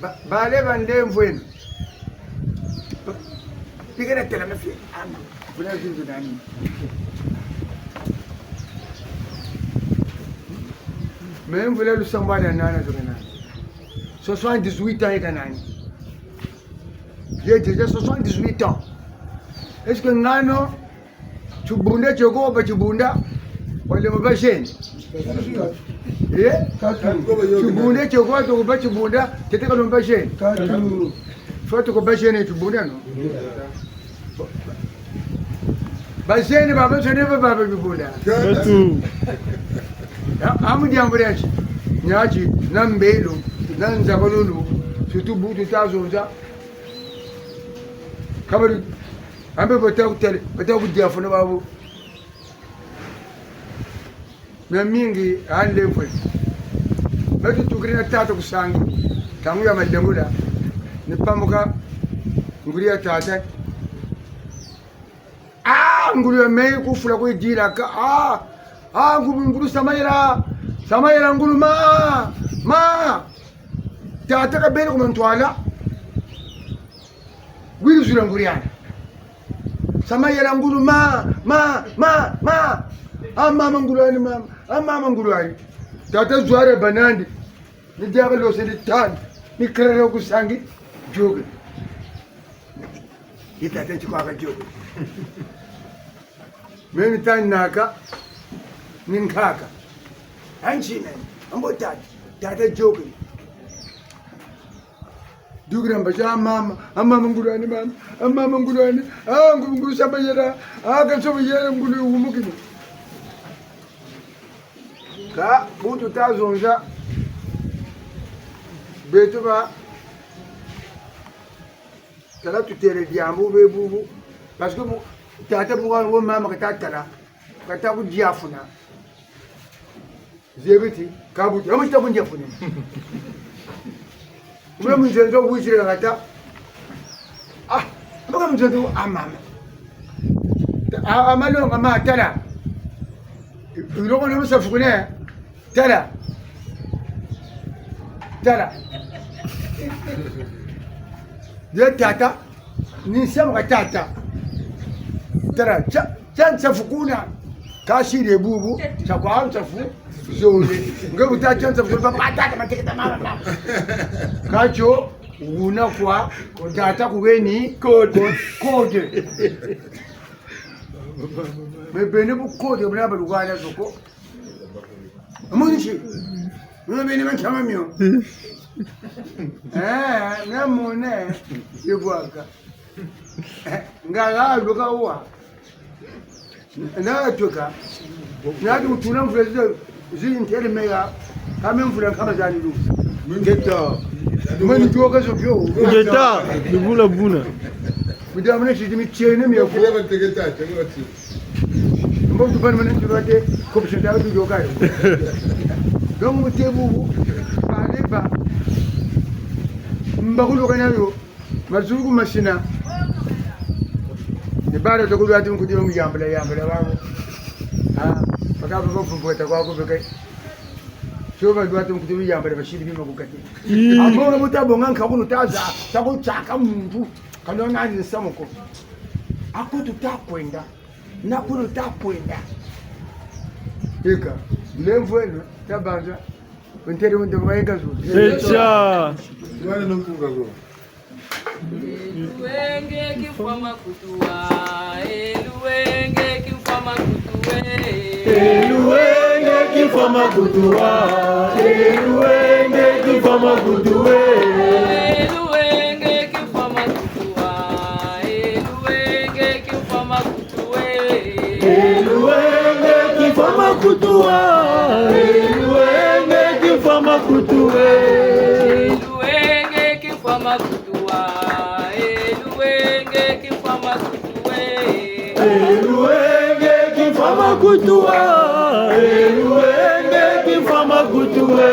Ba-, bale ba ndemvweno. Ba-, pikira tela mafi. Ama. Mvula zinzo nani? Me mvula lusambwadi nani zo ka nani? Soixante-dix-huit ans yeka nani? J'ai déjà soixante-dix-huit ans. Est-ce que ngano Tibunda tieko ba tibunda, wale mu ba jeune. Eh? Tatu. Tibunda tieko ba toko ba tibunda, tete ka no ba jeune. Tatu. Faut toko ba jeune tibunda, non? Ba jeune ba ba jeune ba ba tibunda. Tatu. Ya, amu diambu diati. Niati, na mbelo, na nzabalulu, surtout bu tuta zonza. Kabari, ambe bata kutele, bata kudiafuna babu. Miamingi, ande mfwe. Beto tukiri na tata ku sangi. Ntangu ya malengula. Ni pamuka nguri ya tata. Ah, ngulu ya meyi kufula kwe dilaka. Ah, ah, ngulu, ngulu samayela. Samayela ngulu ma. Ma. Tata kabele ku mantwala. Wiri zula nguriana. Samayela ngulu ma, ma, ma, ma. Ah, mama ngulu ani, mama. Ah, mama ngulu ani. Tata zware banandi. Ni diaka lose ni tani. Ni kerere ku sangi. Joke. Ni tata nti kwa ka joke. Meni tani naka. Ni nkaka. Anchine. Ambo tata. Tata joke. Dukira mbazi a mama, a mama ngulu ani mama, a mama ngulu ani, a ngulu, ngulu samayela, a ka samayela ngulu wumukini. Kâ, bu tuta zonza, beto ba, tala tutele diambu be bubu, parce que bu, tata bu wa, wo mama kata tala, kata ku diafuna. Zebi ti, kabuti, amu tita ku ndiafuna. Ube mu nzenzo wizire kata. Ah, mboka mu nzenzo, ah, mama. Ah, ah, malonga ma tala. Iloko na musafu kune. Tala. Tala. Ye tata. Ni nsamu ka tata. Tala, tia, tia nsafu kuna. Kasiri bubu, tia kwa nsafu zole. Nge bu ta tia nsafu zole, papa tata, mateke ta mama, mama. Katio, wuna kwa, tata kubeni, code. Code. Me bene bu code, buna balukana zo ko. Amonisi. Muna bene bantama mio. Eh, na mone, yebwaka. Eh, nga ga luka wa. Na tweka. Na tu tuna mvula zi, zi ntere mega. Kame mvula nkama zani lu. Ngeta. Mwe ni tioka zo bio. Ngeta, ni buna buna. Mida mwana sidi mitiene miako. Mbo tupani mwana tibate, kopisa dawe tuyoka yo. Donc, mu tebu, ba leba. Mba kuluka na yo, mazulu ku masina. Ni bala to kulwa tu nkudi mu yambala, yambala babo. Ah, bakaba bafumbueta kwa kubeke. Tio balwa tu nkudi mu yambala, basiri bima kukati. Amo na buta bonga nkakunu taza, taku tiaka muntu, kanona ni nsamu ko. Ako tuta kwenda. Na kulu ta kwenda. Eka, lemvo eno, tabanza, ntere wende kwa eka zo. Echa. Mwana nkunga zo. Eluwenge kimfwa makutuwa, eluwenge kimfwa makutuwe. Eluwenge kimfwa makutuwa, eluwenge kimfwa makutuwe. Eluwenge kimfwa makutuwa, eluwenge kimfwa makutuwe. Eluwenge kimfwa makutuwa, eluwenge kimfwa makutuwe. Eluwenge kimfwa makutuwa, eluwenge kimfwa makutuwe. Eluwenge kimfwa makutuwa, eluwenge kimfwa makutuwe.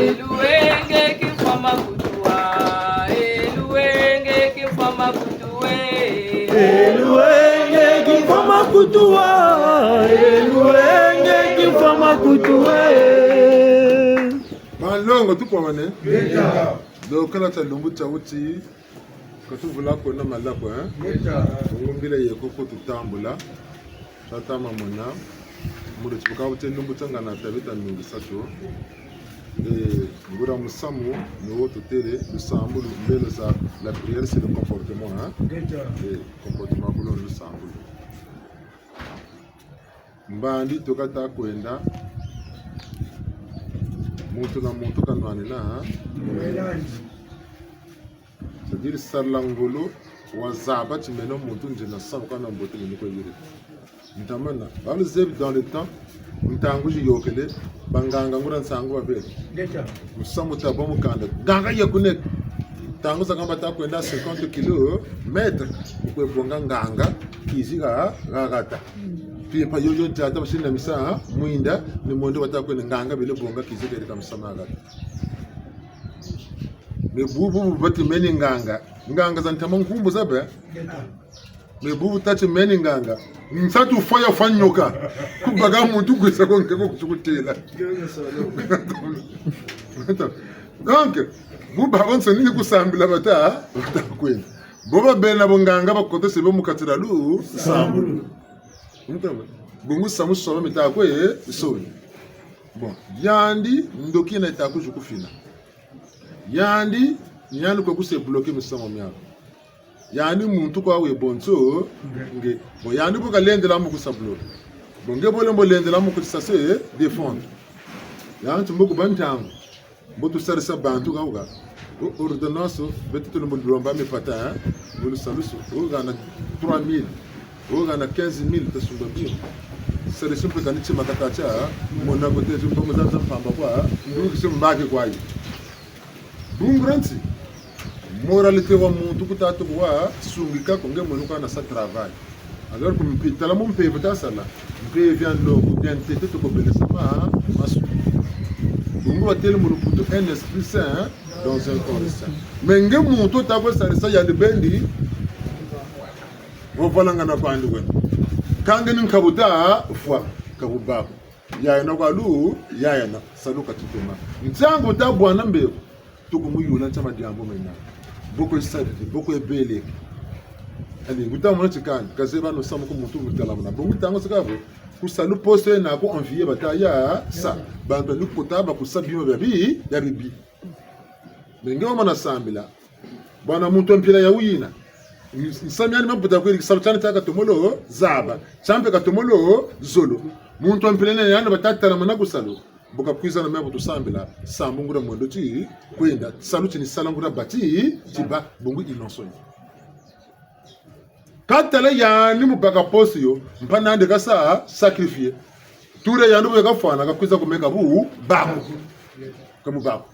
Eluwenge kimfwa makutuwa, eluwenge kimfwa makutuwe. Eluwenge kimfwa makutuwa, eluwenge kimfwa makutuwe. Banlongo, tukwamane. Ngeta. Lokala tia lumbu tia wuti, ka tuvula kwena malako, hein? Ngeta. Bungu mbila yeko ko tutambula. Tata mamona, mu luti bu ka bute lumbu tia ngana tabita nungisa tio. Eh, nguria musamu, ni wo tutêle, lusambulu, mbelo za la prière, c'est le comportement, hein? Ngeta. Eh, comportement kulo lusambulu. Mbandi tuka ta kwenda, muntu na muntu kanwanina, hein? C'est-à-dire, sarila ngolo, wazaba ti meno muntu nzena samu kana mbote ni kwe yire. Ntamana, baluzebi dans le temps, ntangu ziyôkele, banganga nguria nsangu babele. Ngeta. Musamu ta bâ mu kanda. Nganga ye kuneke. Ntangu zakaka bata kwenda cinquante kilomètres, mu kwe bonga nganga, kizi ha, ha hata. Mpimpa yoyo diata basina misa, ha? Mwinda, ni mwendo bata kwenda nganga bele bonga kizi keri ka misa ma hata. Mais bubu, bubu bati meni nganga. Nganga za ntama nkumbu zabe. Mais bubu tati meni nganga. Nsatu fwa ya fwa nyoka. Ku baka muntu kwisa ko nke ko kutukutela. Donc, bu babansoni ni ku sambila bata, bata kwenda. Bo babena bo nganga bakotese bo mu kati dia lusambulu. Ntama. Bungu samu soba mita kwe, soba. Bon, yandi, ndoki yena yita kwizi ku fina. Yandi, ni yandi kwe ku se bloquer misamu miaku. Yandi muntu kwa we bonso, nge. Bon, yandi bu kalendela mu ku sa bloquer. Bon, nge bo lembo lendela mu ku sa se défendre. Yandi mbo ku bâ ntangu. Mbo tusarisa bantu ka wuka. O ordonnance, beto tulembo lomba mipata, hein? Mu lusalusu, o hana trois mille, o hana quinze mille, tasumba bio. Sarisi mpe kani tima kata tia, mona kote zi mbongo za mpamba kwa, nduki si mbaki kwa yi. Bungu dia nti, moralité wa muntu ku tatu kwa sungika ko nge munu kwa na sa travail. Alors que mpe, tala mu mpeve ta sala, mpeve ya nlongo, bien tete toko bele sa ma, masu. Bungu batêle mu lukutu un esprit sain dans un corps sain. Mais nge muntu ta kwe sarisa yandi bendi, wo valangana kwandi wena. Ka nge ni nkabu ta fwa, nkabu bako. Yayana kwa lu, yayana, salu ka titoma. Ntangu ta bwana mbevo, tuku muyula ntia madiambu mena. Bo kwe sariri, bo kwe beleke. Allez, wuta mona ti kani, ka zebi no samu ko muntu mutalamuna. Bon, wuta ngo sika bo, ku salu poste yena ko envier bata ya sa. Bantu ni kota ba kusa bima bia bi, bia bibi. Mais nge wamana sambila. Bwana muntu wa mpila ya wuyina. Nsamu yani mambuta kweri, kisalu tiani tia katomolo zaba. Tia mpe katomolo zolo. Muntu wa mpila yena yani bata talamuna ku salu. Bu kakwiza na me bu tusambila, sambu nguria mwendo ti kwenda, salu ti ni sala nguria bâ ti, ti bâ, bungu innocent. Ka tala yandi mu baka poste yo, mpangi'andi kasa sacrifier. Tour ya yandi bu ya kafwana, kakwiza ku me ka bu bâ ko. Ka bu bâ ko.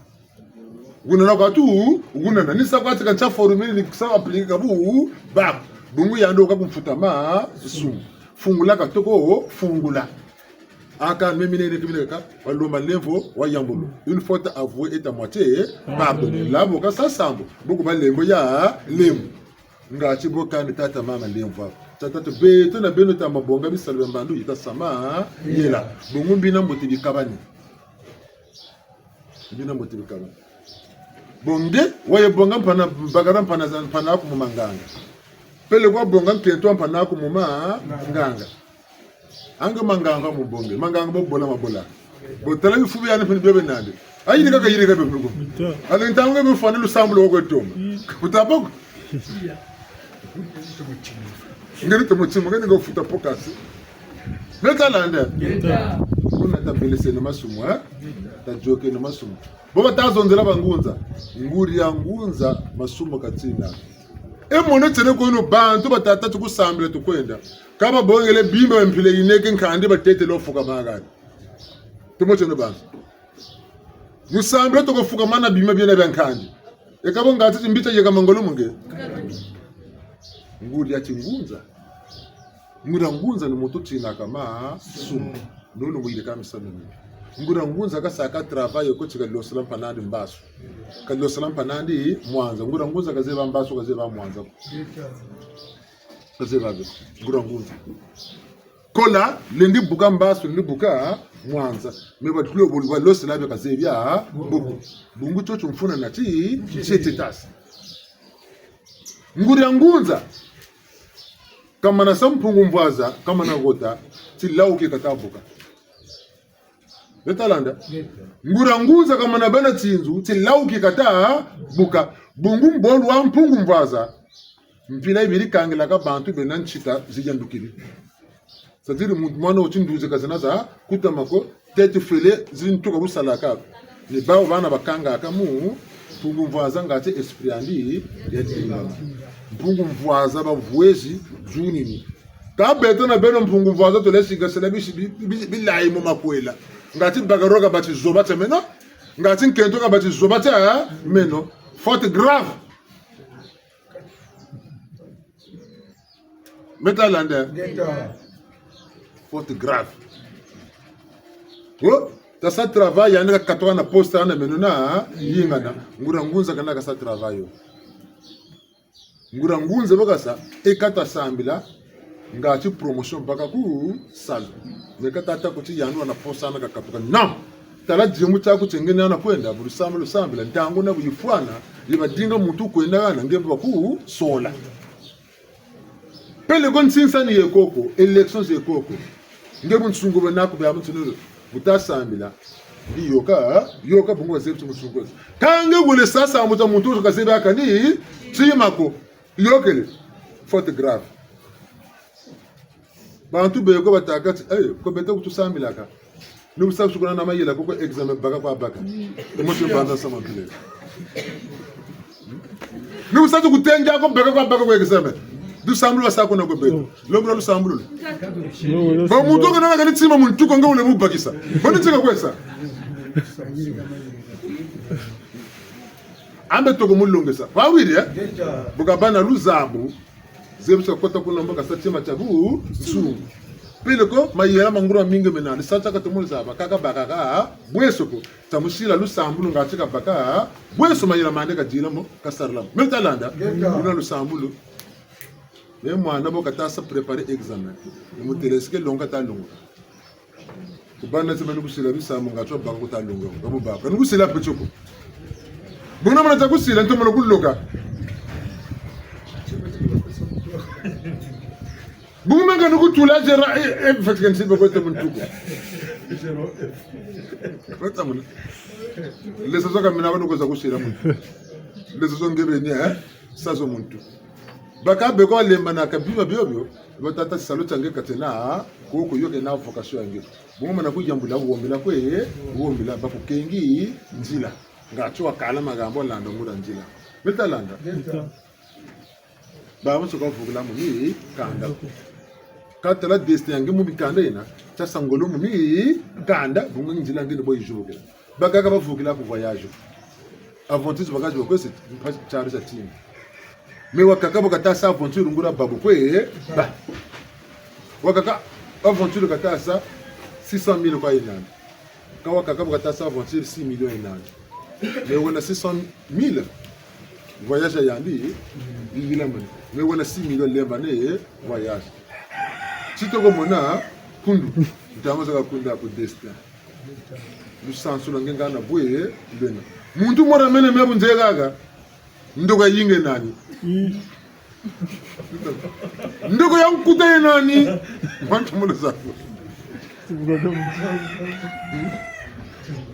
Wunana kwa tu, wunana. Ni sa kwa ti ka ntia formule ni sa appliquer ka bu bâ ko. Bungu yandi wo ka kumfuta masumu. Fungula katoko, fungula. Aka memi nene kimine ka, walomba lemvo, wayambulu. Une faute avouée est à moitié pardonnée. Labo kasa sambu, bu ku bâ lemvo ya lemvo. Ngati bo kani tata mama lemvo. Tata to beto na beno tama bonga bisalu bia mbandu yita sama yela. Bungu mbi na mbote bikabani. Mbi na mbote bikabani. Bon nge, waye bonga mpana, bakala mpana za, mpana aku mu manganga. Peleko wabonga nkento wa mpana aku mu manganga. Ange manganga mu bonge, manganga bo bola mabola. Bo tala bifu biani mpe ni bio bie nandi. Ayirika kayirika bie mpe ni ko. Allez, ntangu nge bifwana lusambulu wo kwe toma. Wuta bâ ko. Ngeri tomo timu, ngeri ngo futa pokasi. Neta landa. Kuna tabeleseno masumu, eh? Tayôkeno masumu. Bo bata zonzela bangunza. Nguria ngunza masumu katina. E mono tiene ko yeno bantu batata tukusambila tukwenda. Ka babongele bima bia mpila yineke nkandi batetele wo fukamana. Tomo tiene bantu. Mu sambila toko fukamana bima biena bia nkandi. E ka bo ngati ti mbi tia yeka mangolo mu nge. Nguria tingunza. Nguria ngunza ni muntu tinaka masumu. Nunu mu yirika misamu mibi. Nguria ngunza kasaka travail ko ti kalosela mpangi'andi mbasu. Kalosela mpangi'andi mwanza. Nguria ngunza ka zebi mbasu, ka zebi mwanza. Ka zebi bio. Nguria ngunza. Kola, lendi buka mbasu, lendi buka mwanza. Mais ba tulo bulu balosela bio ka zebi bio ko. Bungu tio tio mfunu na ti, tiete tasi. Nguria ngunza. Kamana sa mpungu mvwaza, kamana kota, tilawuki kata buka. Neta landa? Nguria ngunza kamana bâ na tinzu, tilawuki kata buka. Bungu mbolo wa mpungu mvwaza. Mpila yibiri kangilaka bantu bena ntita ziyandukiri. C'est-à-dire, muntu mwana wo tinduzi ka zena za kutama ko, tête fêlée, zintuka bu salaka. Ni bawu bana bakangaka mu, mpungu mvwaza ngati esprit andi, ya dima. Mpungu mvwaza bavwezi, zunini. Ka beto na beno mpungu mvwaza tole singa sela bisi bi-, bi-, bilayi mu makwela. Ngati bakala kabâ ti zoba tia meno, ngati nkento kabâ ti zoba tia meno. Faute grave. Meta landa. Ngeta. Faute grave. Wo, tasa travail, yandi kakatuka na poste, na meno na yingana. Nguria ngunza kana kasa travail yo. Nguria ngunza bu kasa, e kata sambila, ngati promotion baka ku salu. Mais kata tâ ko ti yandi wana poste na kakatuka. Non! Tala diemu tiaku tiengene na kwenda, bu lusambulu lusambila, ntangu na bu yifwana, yibadinga muntu kwenda hana, nge bu bakusola. Peleko nsinsani ye koko, élections ye koko. Nge bunsungu bwe naku bia muntu nulu, buta sambila. Ndi yoka, yoka bungu wazebi ti bunsungu. Ka nge wele sasa muta muntu ka zebi kani, tima ko. Yokele. Faute grave. Bantu beko batâka ti, eh, ko beto kutusambilaka. Ni bu sa sukuna na mayela ko, ko examen baka kwa baka. Emotion banza sama mpile. Ni bu sa tukutenja ko baka kwa baka ko examen. Lusambulu lwasa kuna ko beto. Lomba lusambulu. Ba muntu kana kani tima muntu ko nge wele mubakisa. Boni tika kwesa. Ambe toko mulongesa. Wawiri, eh? Bu kabâ na luzabu. Zebi ti kakota kuna mbo kasa tima tia bunsungu. Peleko, mayela ma nguria mingi mena, ni sa tia katomo zaba, kaka bakaka, bweso ko, tamusila lusambulu ngati kabaka, bweso mayela mandi kadila mo, kasarila mo. Meta landa, ngeta. Kuna lusambulu. Mais mwana bo kata sa préparer examen. Ni mutêle est-ce que longa ta longa. Kubana ti mani kusila bisamu nga twa baka kuta longa, nga mu baka. Ni kusila mpe tio ko. Buna mana ta kusila, nto mana kuloka. Bungu manga nuku tula zéro, eh, eh, fatika nsi bako te muntu ko. Kweta muna. Leso zo ka mina ko nuko za kusila muntu. Leso zo nge beni, eh? Sa zo muntu. Baka beko lemba na ka bima bio bio. Bo tata salu tia nge ka tiena, ko ko yo kena vocation ya nge. Bungu mana kuyambula wombila kwe, wombila bakukengi nzila. Nga tio wakala magambo landa nguria nzila. Meta landa. Babo nso ka vukila mu mikanda. Ka tala destin ya nge mu mikanda yena, tia sa ngolo mu mikanda, bungu nzila nge ni bo yizubukila. Bakaka bavukila ku voyage. Aventure bakaka bakwesi, mpasi tiari sa tini. Mais wakaka bo kata sa aventure nguria babo kwe, ba. Wakaka aventure kata sa six cent mille kwa yena. Ka wakaka bu kata sa aventure six millions yena. Mais wena six cent mille. Voyage ya yandi, yiyila mani. Mais wena six millions lemba ne, voyage. Titoko mona, kundu. Ntangu zaka kunda ku destin. Lusansu lwa nge nga na bwe, lwena. Muntu mora mene me bu nze kaka. Ndoka yinge nani? Ndoka ya nkuta ye nani? Bantu mona sa.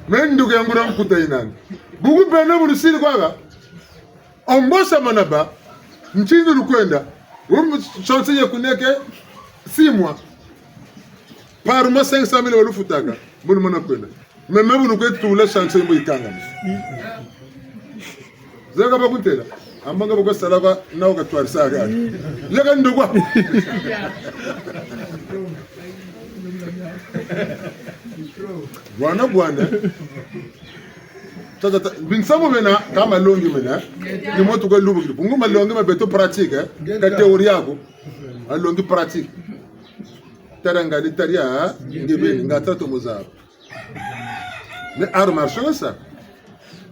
Mais ndoka ya nguria nkuta ye nani? Buku bena bu lusiri kwaka. Ombosa mana ba, ntinu lukwenda. Um, chantier ye kuneke six mois. Par mois cinq cent mille balufutaka. Munu mana kwenda. Mais, mais bu nukwe tula chantier mbo yikangama. Zeka bakuntela. Amanga bakwe sala kwa, nawu katwarisa kaka. Yeka ndokwa. Bwana, bwana. Tata, tata, binsamu mena, ka malongi mena. Ni mo tukwe lubukiri. Bungu malongi ma beto pratique, eh. Ka théorie ko. Malongi pratique. Tala nga ni tala, eh. Nge beni, nga tala tomo zaba. Mais arts martiaux sa.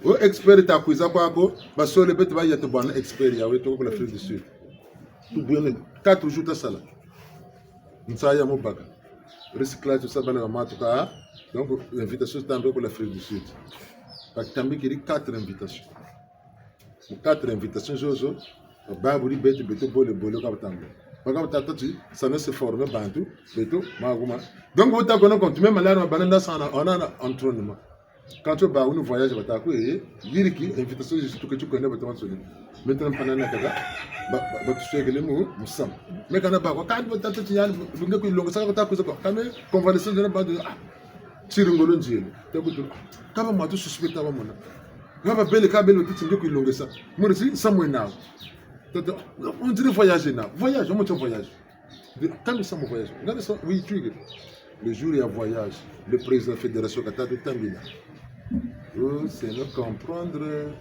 O expert ta kwiza kwaku, basole beto ba yatu bwana expert yawu, toko ku l'Afrique du Sud. Tubwene, quatre jours ta sala. Nsayi ya mu baka. Recyclage, tout ça, bana ba matuka. Donc, invitation tambwe ku l'Afrique du Sud. Batambikiri quatre invitations. Mu quatre invitations zozo, babuli beto, beto bole bole kwa batambula. Baka batâ ti, ça ne se forme bantu, beto, maguma. Donc, wuta kona compte, même là, bana nda sana, on a entraînement. Quand tu vas, on voyage, bata kwe, eh, yiriki, invitation, je suis tout que tu connais, bata mansoni. Maintenant, pendant na kaka, ba, ba, batuswekele mu, musamu. Mais kana ba, kwa, kandi bata tâ ti yandi, bunge kuyilongesa, bata kwiza kwa, kame, convalescent, na ba, ah, tiri ngolo nzele. Takutu, kaba matu suspect aba mona. Kaba bele, kaba bele, titi nge kuyilongesa. Mwana si, samu yena. Tata, on dirait voyage na. Voyage, on voyage. De, kami samu voyage. Ngani sa, oui, tu es. Le jour ya voyage, le président fédération kata tutambila. Oh, c'est nous comprendre.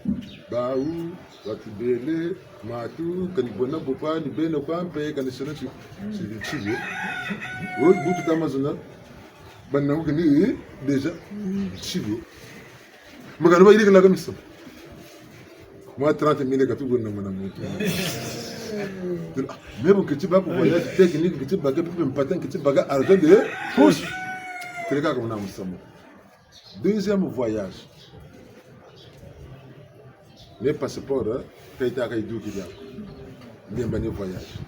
Bawu, batu bele, matu, kani bona bukwa, ni beno kwa mpe, kani sona ti, ti, ti, ti. Oh, butu tama zona. Bana wuki ni, déjà, ti. Mugano ba yirikila ka miso. Mwa trente mille ka tugona mwana muntu. Ah, mais bon, keti ba ku voyage technique, keti ba ke pepe mpata, keti ba ka argent de poche. Tele kaka mwana musamu. Deuxième voyage. Mais passeport, hein, ka yita ka yiduki diaku. Ndemba ni voyage.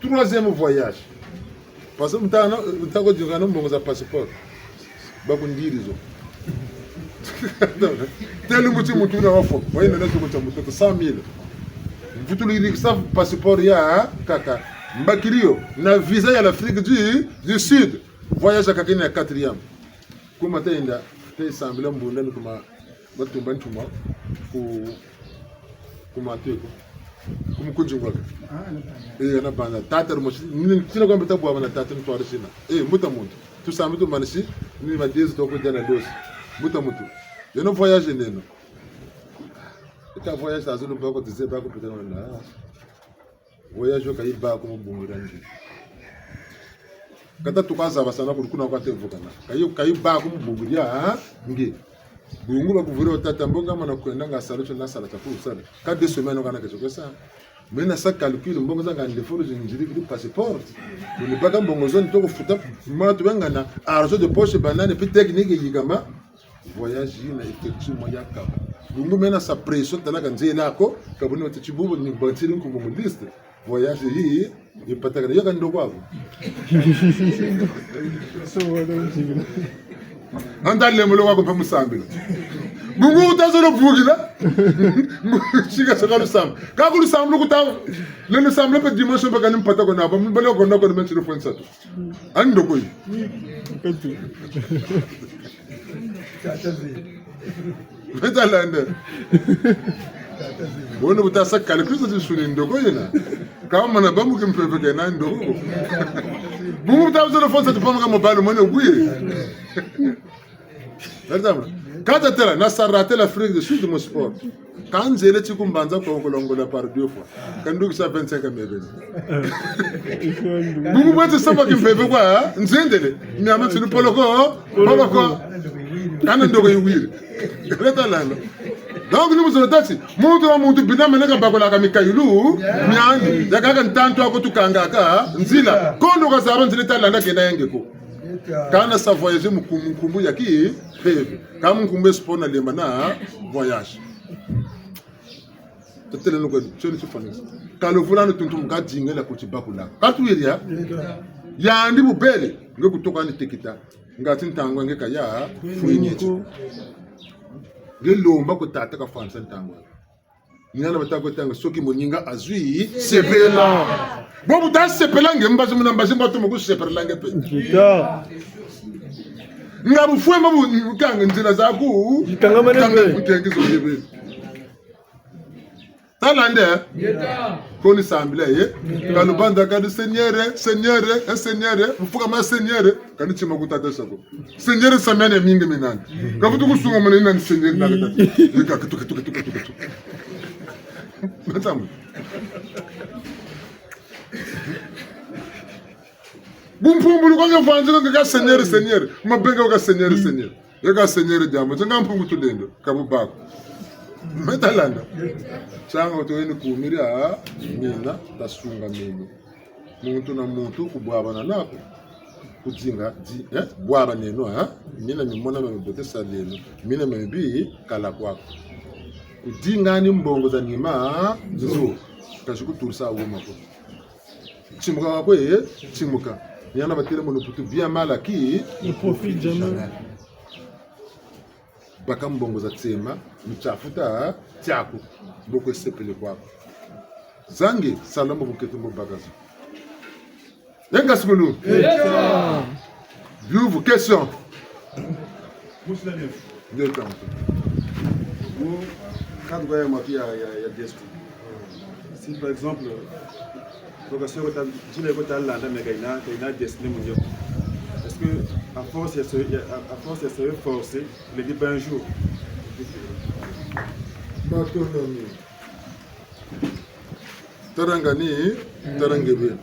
Troisième voyage. Parce que mutana, mutako dingana mbongo za passeport. Bakundiri zo. Telu muti mutu na wafo. Wayina na zuko tia mutoto cent mille. Mvutulu yirikisa passeport yakaka. Mbakiri yo na visa ya l'Afrique du, du Sud. Voyage ya kaka yina ya quatrième. Kuma tayenda, tayi sambila mbunda ni kuma batumba ntuma ku, ku matu ko. Ku mukunzi ngwaka. Ah, na banda. Eh, na banda. Tata rumosi, ni, tina kwa mbe tabwabana tata ntwari sina. Eh, mbuta muntu. Tusambi tumanisi, ni madezi toko diana dosi. Mbuta muntu. Yeno voyage neno. Yita voyage tazulu bako tize bako pita na. Voyage yo ka yibâ ko mu bungu dia nge. Kata tuka zaba sana kulu kuna kwa tevukana. Ka yi, ka yibâ ko mu bungu dia, ha? Nge. Bungu bakuvwiri wo tata mbongo mana kwenda nga sala tio na sala tia kusala. Ka deux semaines kana ke tio ke sa. Mais na sa calcul mbongo zanga ndefulu zinziri kiri passeport. Ni baka mbongo zo ni toko futa matu bangana argent de poche banane pi technique yikama. Voyage yina effectivement yakaba. Bungu mena sa pression tala ka nzela ko, ka buni wati tibubu ni bantiri nkumbu mu liste. Voyage yi, yi patakana, yo ka ndoko ako. Anta lemolo wako mpe mu sambila. Bungu wutazolo vukila. Sika saka lusambulu. Kâ ku lusambulu kuta, le lusambulu mpe dimanche mpe kani mpata ko na, ba mbale ko na ko na menti lufwensa tu. A ndoko yi. Meta landa. Bono bu tasa kala, Kristo ti suni ndoko yena. Kâ mana ba mu kimpeve kena ndoko. Bungu bu tasa fonsa ti pama ka mobile money wuye. Par exemple, kâ tatêla, na sa raté l'Afrique du Sud mu sport. Kâ nzele ti ku mbanza ko, ko longola par deux fois. Kâ ndukisa vingt-cinq mille beni. Bungu bweti samba kimpeve kwa, ha? Nzendele. Miama ntinu poloko, poloko. Kana ndoko yiwiri. Leta landa. Donc, ni mu zolo tâ ti, muntu na muntu bina mene ka bakulaka mikayulu miandi. Yakaka ntantu ako tukangaka nzila. Kondo kazaba nzila ta landa kena yenge ko. Kana sa voyager mu nkum-, mu nkumbu ya kimpeve. Kâ mu nkumbu ya sport na lemba na voyage. Tatêleno kweno, tio ni tifwanisa. Kâ luvula ni tuntumuka dingela ku tibakula. Kâ tuwiri ya? Yandi bubele, nge kutoka ni tekita. Ngati ntangu nge kaya, fwini ti. Nge lomba ku tata kafwanisa ntangu. Ni hana bata kwe tanga, soki moninga azwi, sepela. Bo bu ta sepela nge mbazi muna mbazi mbo tomo ku sepela nge mpe. Nga bufwema bu kanga nzila zaku. Zikangamane mpe. Mutengi zo yebe. Ta landa. Ko ni sambila ye. Kâ lubanza kâ di Seigneur, Seigneur, eh, Seigneur. Mu fukama Seigneur. Kâ ni tima ku tata sa ko. Seigneur sa mene mingi minani. Kavutu kusunga mene nani Seigneur na tata. Yeka katu, katu, katu, katu, katu. Matamu. Bumpumbulu kwa nge vanzi kwa nge ka Seigneur, Seigneur. Mabenga kwa ka Seigneur, Seigneur. Yeka Seigneur diambu. Nzenga Mpungu Tulendo. Ka bu bako. Meta landa. Tianga wutu weni kumiri a mina tasunga meno. Muntu na muntu ku bwabana naku. Ku dinga, di-, eh? Bwabaneno, eh? Mina mimona mia mibote saleno. Mina mia mibi kala kwaku. Ku dinga ni mbongo za nima, nzo. Kasi ku turisa wuma ko. Timuka kwaku, eh? Timuka. Ni hana batêle mu luputu bien mal acquis. Ne profite jamais. Baka mbongo za tsema, mu tiafuta tiaku, mbo kwe sepele kwaku. Zangi, sala mbo bukete mbo baka zo. Yenga sukulu. Biyuvu, question. Ndio tanto. Mu, kadu kwa ya matu ya, ya, ya destin. Si par exemple, vocation ko ta, nzila ko ta landa, mais ka yina, ka yina destinée mu yo. Est-ce que à force ya se, ya, à, à force ya se forcer, le dit ben un jour. Matondo mingi. Taranga ni, taranga beni.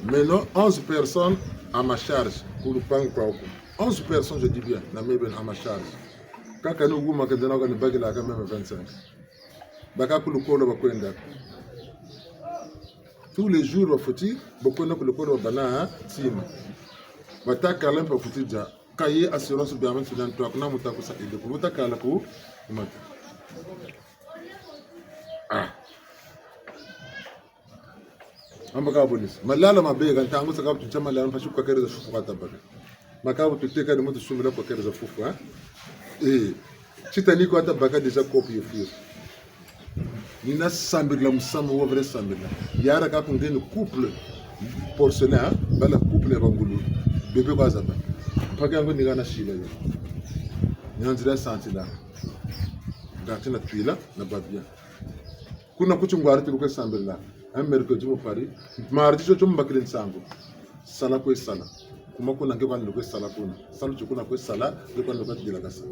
Maintenant, onze personnes à ma charge, ku lupangu kwaku. Onze personnes, je dis bien, na me beni à ma charge. Kaka ni wuma kenda na kani bakila ka même vingt-cinq. Baka ku lukolo bakwenda. Tous les jours bafweti, bakwenda ku lukolo babâ na tima. Bata kala mpe bafweti dia. Ka ye assurance bia mantu na ntu aku na muta kusa ide ku. Buta kala ku mata. Ah. Amba ka bonisa. Malala mabe ka ntangu sa ka butu tia malala mpasi ku kakere za fufu kwa tabaka. Maka butu teka ni mutu sumila ku kakere za fufu, ha? Eh. Tita ni kwa tabaka déjà kopo yo fiyo. Ni na sambila musamu wo vrai sambila. Yara ka ku nge ni couple porcelain, ha? Bala couple ya bangulu. Bébé kwa zaba. Mpaka yango ni hana sila yo. Ni nzila santila. Ngati na twila, na babia. Kuna ku tingwari ti lukwe sambila. Un mercredi mu Paris. Mardi tio tio mbakiri nsangu. Sala kwe sala. Kuma kuna nge kwani lukwe sala kuna. Salu tio kuna kwe sala, nge kwani lukwe dila kasa.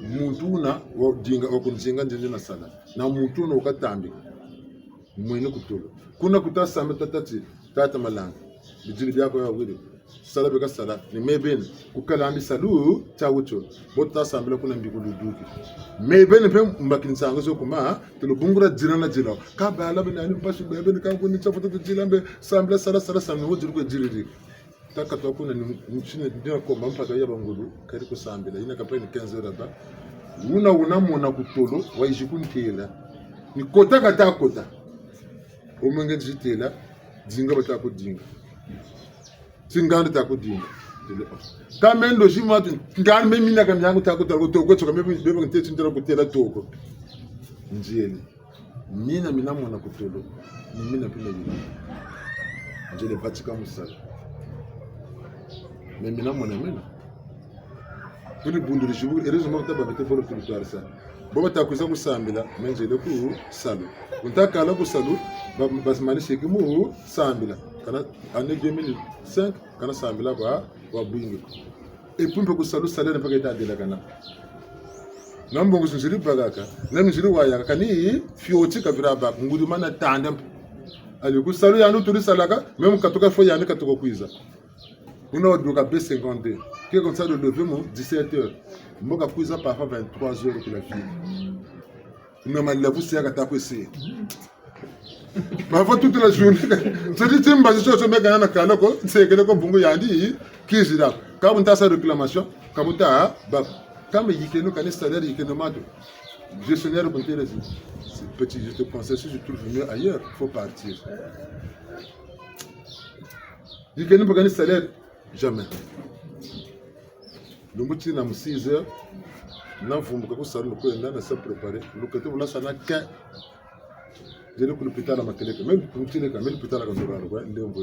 Muntu wuna wa dinga, wa kunzinga nzenze na sala. Na muntu wuna wuka tambika. Mwene ku tolo. Kuna kuta samba tata ti, tata Malanga. Bidiri biaku ya wiri. Sala beka sala, ni me beni, ku kala andi salu, tia wutio. Bo tuta sambila kuna mbi ku luduki. Me beni mpe mbakiri nsangu zo kuma, tulu bungula dila na dila. Ka bala beni ani mpasi me beni ka kuni tia futa tu dila mbe, sambila sala, sala, sala, ni wo diri kwe diriri. Taka twa kuna ni, ni tine, dina komba mpaka ya bangulu, kari ku sambila, yina ka mpe ni quinze heures ba. Wuna, wuna mona ku tolo, wayizi ku ntela. Ni kota kata kota. Omo nge nzitela, dinga bata kudinga. Ti ngandi ta kudinga. Ka me ndozi matu, ngandi me mina ka miangu ta kutala, ko toko tsoka me, me ba ntete ntela kutela toko. Nzele. Mina, mina mona ku tolo. Ni mina mpe na yina. Nzele batika mu salu. Me mina mona mina. Tuli bunduri zibu, heureusement que ta ba bete polo tuli twarisa. Bo bata kwiza ku sambila, me nzele ku salu. Ku nta kala ku salu, ba, ba manisi ki mu sambila. Kana, année deux mille cinq, kana sambila kwa, kwa bwingi. Et puis mpe ku salu salaire mpe ka yita delakana. Na mbongo zinziri bakaka, na minziri wayaka, kani fioti ka vira baka, nguri mana tanda mpe. Allez, ku salu yandi tuli salaka, même katuka faut yandi katuka kwiza. Kuna waduka B cinquante-deux. Qui est comme ça de lever mon dix-sept heures. Mbo ka kwiza parfois vingt-trois heures ku la fini. Na malavu se ya kata kwe se. Parfois toute la journée. C'est-à-dire, timba, je suis au sommet, kana kala ko, nsekele ko bungu yandi, kizira. Ka bu nta sa réclamation, ka bu nta, ba, ka me yikeno, kani salaire yikeno matu. Gestionnaire, ku ntele zi. C'est petit, je te conseille, si tu trouves mieux ailleurs, faut partir. Yikeno mpe kani salaire, jamais. Lumbu tina mu six heures, na vumbuka ku salu, na kwenda, na se préparer. Lukete bu lwasa na ke. Nzele ku lupitalu Makelekele. Me ku Makelekele, me lupitalu ka nzololo, kwa, ndembo.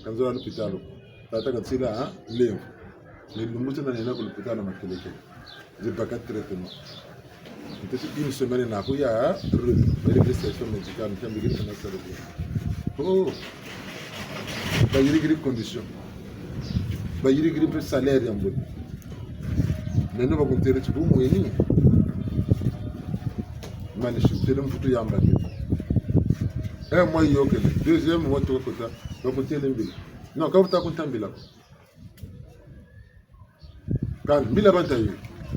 Ka nzololo lupitalu. Tata ka ntila, ha? Ndembo. Me lumbu tina nena ku lupitalu Makelekele. Nze baka traitement. Ntete une semaine na kuya, re-, réprestation médicale, ntambikiri kana salu ko. Oh. Bayirikiri condition. Bayirikiri mpe salaire ya mbwe. Neno bakuntele ti bu mweni. Mani si ntele mvutu ya mbaki. Un mois yokele. Deuxième mois tuka kota. Bakuntele mbila. Non, ka vuta kunta mbila ko. Kani, mbila ba nta yo.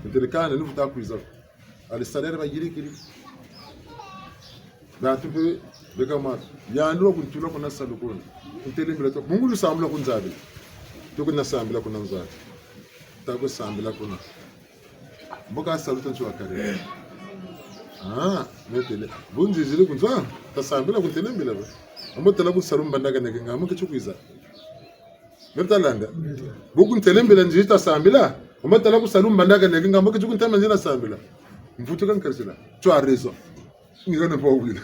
Ntele kani, ni vuta kwiza. Allez, salaire bayirikiri. Bantu mpe, beka matu. Yandi wa kuntula kuna salu kuna. Ntele mbila to. Bungu lusambula ku Nzambi. Toko na sambila kuna Nzambi. Tako sambila kuna. Mbo ka salu ta nti wa kari. Ah, me tele. Bu nziziri ku nzo, ta sambila ku ntele mbila ba. Mbo tala ku salu mbanda kaneke nga, mbo keti kwiza. Me ta landa. Bu ku ntele mbila nzizi ta sambila. Mbo tala ku salu mbanda kaneke nga, mbo keti ku ntama nzina sambila. Mvutu ka nkarisila. Tu as raison. Ni kana pa wila.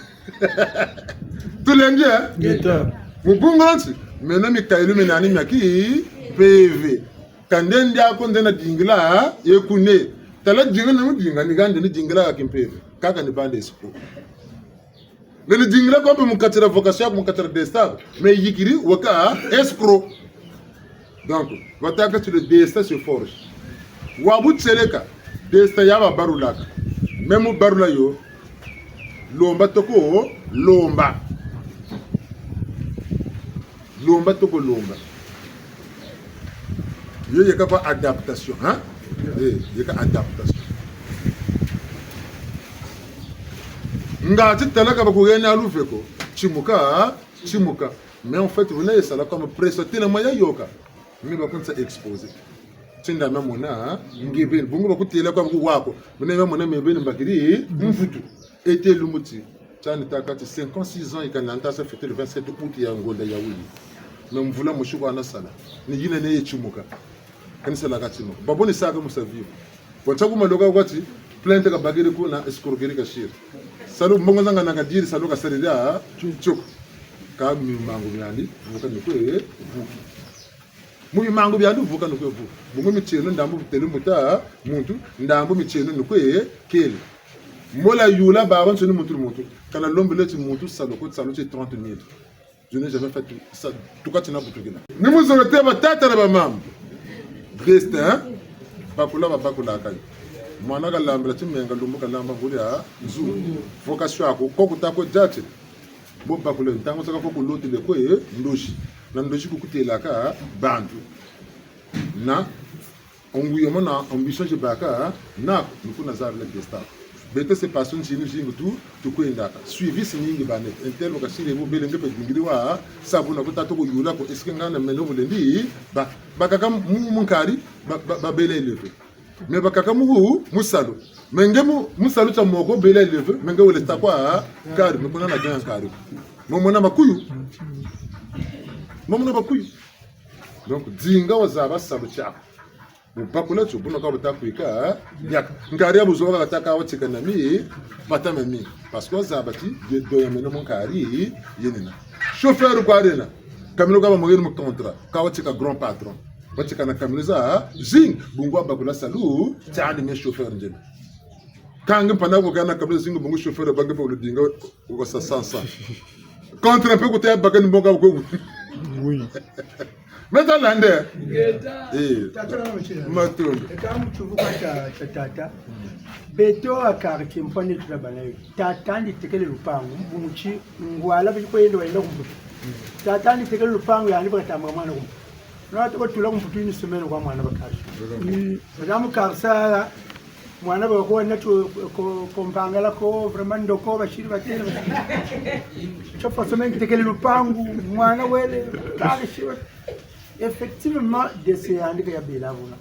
Tulendi, eh? Ngeta. Mu bungu nti, mena mikayulu mena ni mia kimpeve. Kande ndiako nde na dingila, ye kune. Tala dinga na mu dinga, ni kande ni dingila ya kimpeve. Kaka ni bande escroc. Nde ni dingila kwa mpe mu kati dia vocation, mu kati dia destin. Mais yikiri, weka, escroc. Donc, batâka ti le destin se forge. Wa bu tieleka, destin ya babarulaka. Même barula yo, lomba toko, lomba. Lomba toko, lomba. Yo yeka pa adaptation, hein? Eh, yeka adaptation. Nga ti talaka bakuhena luve ko, timuka, timuka. Mais en fait, vous n'avez ça là comme pression, tena mwa ya yoka. Mais bakunsa exposer. Tinda mamona, nge beni, bungu bakutêla kwa buku wako. Buna mamona me beni mbakiri, mvutu. Ete lumbu ti. Tiani tâka ti cinq ans, six ans, yikana nta sa fêter le vingt-sept août ya ngonda ya wili. Na mvula mosi kwa nasala. Ni yina neye timuka. Kani sala ka timuka. Babo ni saka musa vivre. Bon, tia ku maloka kwa ti, plainte kabakiri kuna, escroquerie kasiri. Salu mbongo zanga na kadiri, salu kasarila, tsuku. Ka mimangu miandi, vuka ni kwe, vuki. Mu mimangu miandi, vuka ni kwe, vuki. Bungu mitieno, ndambu tele mbuta, muntu, ndambu mitieno ni kwe, kele. Mola yula babansoni muntu ni muntu. Kana lombele ti muntu, salu ko, salu ti trente mille. Je n'ai jamais fait tout ça. Tuka tina butukina. Ni muzolo tê batata na bamama. Destin, bakula babakulaka yo. Mwana kalambila timenga lumbu kalamba nguli ya nzu. Vocation yaku, ko kuta ko dia ti. Bo bakula, ntangu zakaka ko kulotele kwe, ndozi. Na ndozi kukutêlaka, bantu. Na Nguya mona ambition zibâka, naku, ni kuna zabila destin. Beto c'est pas son zinu zingu tu, tukwendaka. Suivi si ningi bane. Intel wakasiri bu bele nge pe dingiri wa, sabu na kuta toko yula ko, est-ce que ngana meno bulendi, ba, bakaka mu, mu nkari, ba, ba, ba bele élevé. Mais bakaka mu, mu salu. Mais nge mu, mu salu tia moko bele élevé, mais nge wele ta kwa, nkari, mais kuna na gen nkari. Mo mona makuyu. Mo mona makuyu. Donc, dinga wazaba salu tiaku. Mu bakula tio, buna ka buta kwika, eh? Yaka. Nkari ya buzoba katâka watika na mi, bata na mi. Parce que wazaba ti, ye do ya meno mu nkari, yena. Chauffeur kwa yena. Camion ka ba mu yena mu contrat, ka watika grand patron. Watika na camion zazingi, bungu wabakula salu, tiandi me chauffeur ndiena. Kâ nge mpana ko kana camion zazingi bungu chauffeur bange pa wulu dinga, wuka sa sansa. Contrat mpe kuta ya baka ni mboka ko. Oui. Meta lande. Ngeta. Eh. Tata na machira. Matondo. Eka mu tiyuvu kwa tia, tia tata. Beto a quartier mpwani tula bana yo. Tata'andi tekele lupangu, mbungu ti, ngwala bisi kwe yenda wayenda ku Mputu. Tata'andi tekele lupangu yandi bakatambula mwana ku Mputu. Na toko tula ku Mputu une semaine kwa mwana bakari. Bata mu karisa, mwana bako na tu ko, ko mpangala ko, vraiment ndoko, basiri batele, basiri. Tio fa semaine tekele lupangu, mwana wele, kari siwa. Effectivement, décès yandi ka yabela buna.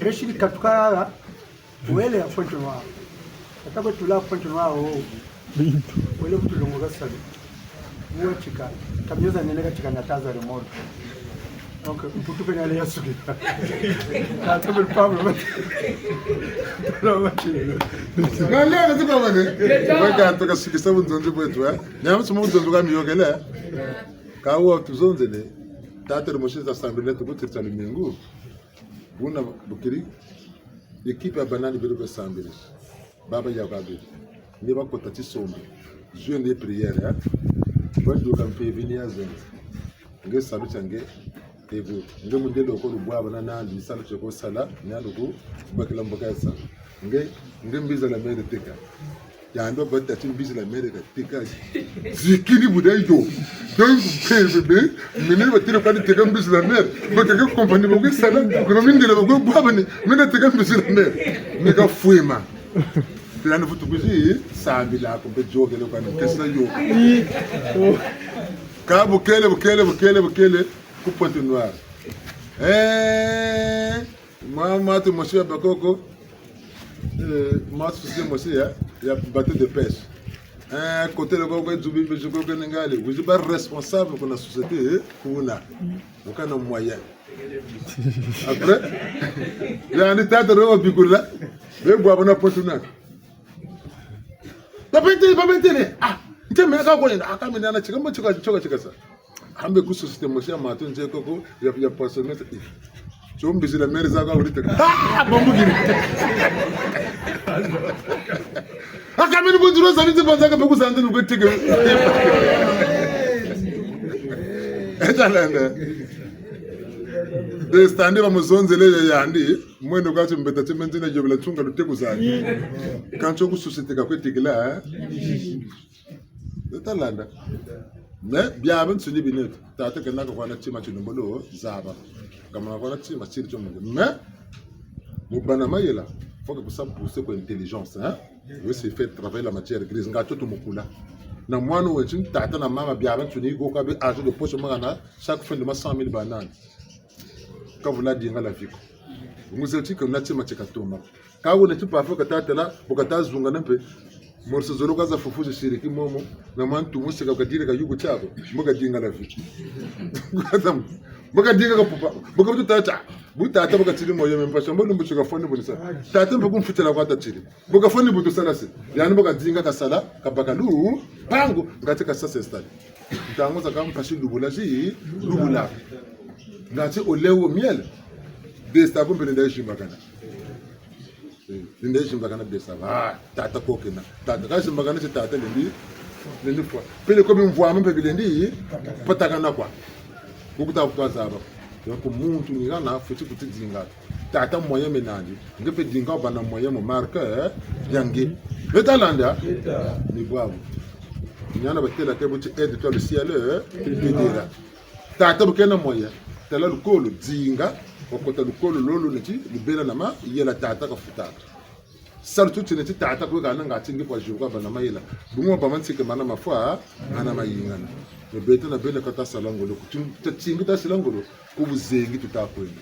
Besiri katuka, wele ya Pointe-Noire. Kata kwe tula Pointe-Noire, oh. Wele kutulongoka salu. Wuwa tika. Camion za nene katika na taza remorque. Donc, Mputu pene ale ya suki. Kata kwe Pablo. Nande, nande, nande. Weka, tuka sukisa bunzonzi bweto, eh. Nyama suma bunzonzi kwa miyokele. Kâ wuwa tuzonzele. Tata le mosi za sambile tukutirisa lumingu. Buna bukiri, équipe ya banani beri kwe sambila. Baba ya babiri. Ni bakota tisombe. Jour de prière, hein. Baduka mpeve ni ya zenza. Nge salu tia nge, ego. Nge mundele ko lubwa bana nandi, salu tia ko sala, ni aluku, bakila mboka ya sala. Nge, nge mbiza la mère teka. Yandi bata ti mbizi la mère kateka. Zikiri buda yo. Donc, bébé, mine batele kwa teka mbizi la mère. Bateka compagnie bakwe sala, kuna mindele bakwe bwabani, mine teka mbizi la mère. Nika fwema. Pelani futu kuzi, sambila ko mpe yokele kwa ni kesa yo. Kâ bukele, bukele, bukele, bukele, ku Pointe-Noire. Eh, mwa, mwa tu mosi ya bakoko, eh, mwa susi mosi ya, ya bateau de pêche. Eh, kotele koko zubi mbizi koko nengale. Wizi ba responsable kuna société, eh, kuna. Wuka na moyen. Après, yandi tata ro bikula, be bwa bana potu na. Papete, papete ne. Ah, nte me ka ko ne. Ah, ka me na tika, mbo tika, tika, tika sa. Ambe ku société mosi ya mato nze koko, ya, ya poisson, mais, eh. Tio mbizi la mère zaka wuri teka. Ah, bambu kiri. Aka mini bunzuru zani zi banzaka pe ku zandi nuko teke. Eta landa. Destin andi bamuzonzele ya yandi. Mwendo kwa ti mbeta ti menzi na yobela tunga luteku zandi. Kansi ku société ka kwe tekela, eh? Luta landa. Mais biabiansoni bina, tata kena ka kwa na tima ti nombolo zaba. Kama na kwa na tima tiri tio mungu. Mais, mu bâ na mayela, faut que ça pousse kwa intelligence, hein? Oui, c'est faire travailler la matière grise. Nga tio tumukula. Na mwana weti, tata na mama, biabiansoni, go ka be argent de poche, mwana, chaque fin de mois, cent mille banani. Ka vula dinga la vie ko. Nguze ti ke na tima ti katoma. Kâ wuna ti parfois kata tala, bu kata zungana mpe. Morso zolo kaza fufu zi siriki momo, na mwa ntu musika kadiri ka yuku tiako, mbo kadinga la vie. Mbo kadinga kapupa, mbo kabutu tata, bu tata mbo katiri moyo me mpasi, mbo lumbu ti kafwani bunisa. Tata mpe kumfutila kwa tatiri. Mbo kafwani butu sala si, yandi mbo kadinga kasala, kabaka lupangu, ngati kasa s'installer. Ntangu zakaka mpasi lubula zi, lubula. Ngati au lait au miel, destin ko mpe nda yizimbakana. Eh, nda yizimbakana destin. Ah, tata ko kena. Tata, ka yizimbakana ti tata lendi, lendi fwa. Peleko bimvwama mpe bilendi, patakana kwa. Kukuta kutwa zaba. Donc, muntu ni hana fweti kuti dinga. Tata moyen me nandi. Nge mpe dinga bâ na moyen mu marque, eh, ya nge. Beta landa? Ni bwabu. Ni hana batêla ke bu ti aide toi le ciel, eh, t'aidera. Tata bu kena moyen. Tala lukolo, dinga, wakota lukolo lolo neti, lubela na mayela tata kafutaka. Salu tuti neti tata kwe kana ngati nge kwa zibuka bâ na mayela. Bungu bâ mansike mana mafwa, mana mayingana. Mais beto na beno kata sala ngolo, kuti, tatingi tasila ngolo, ku buzengi tuta kwenda.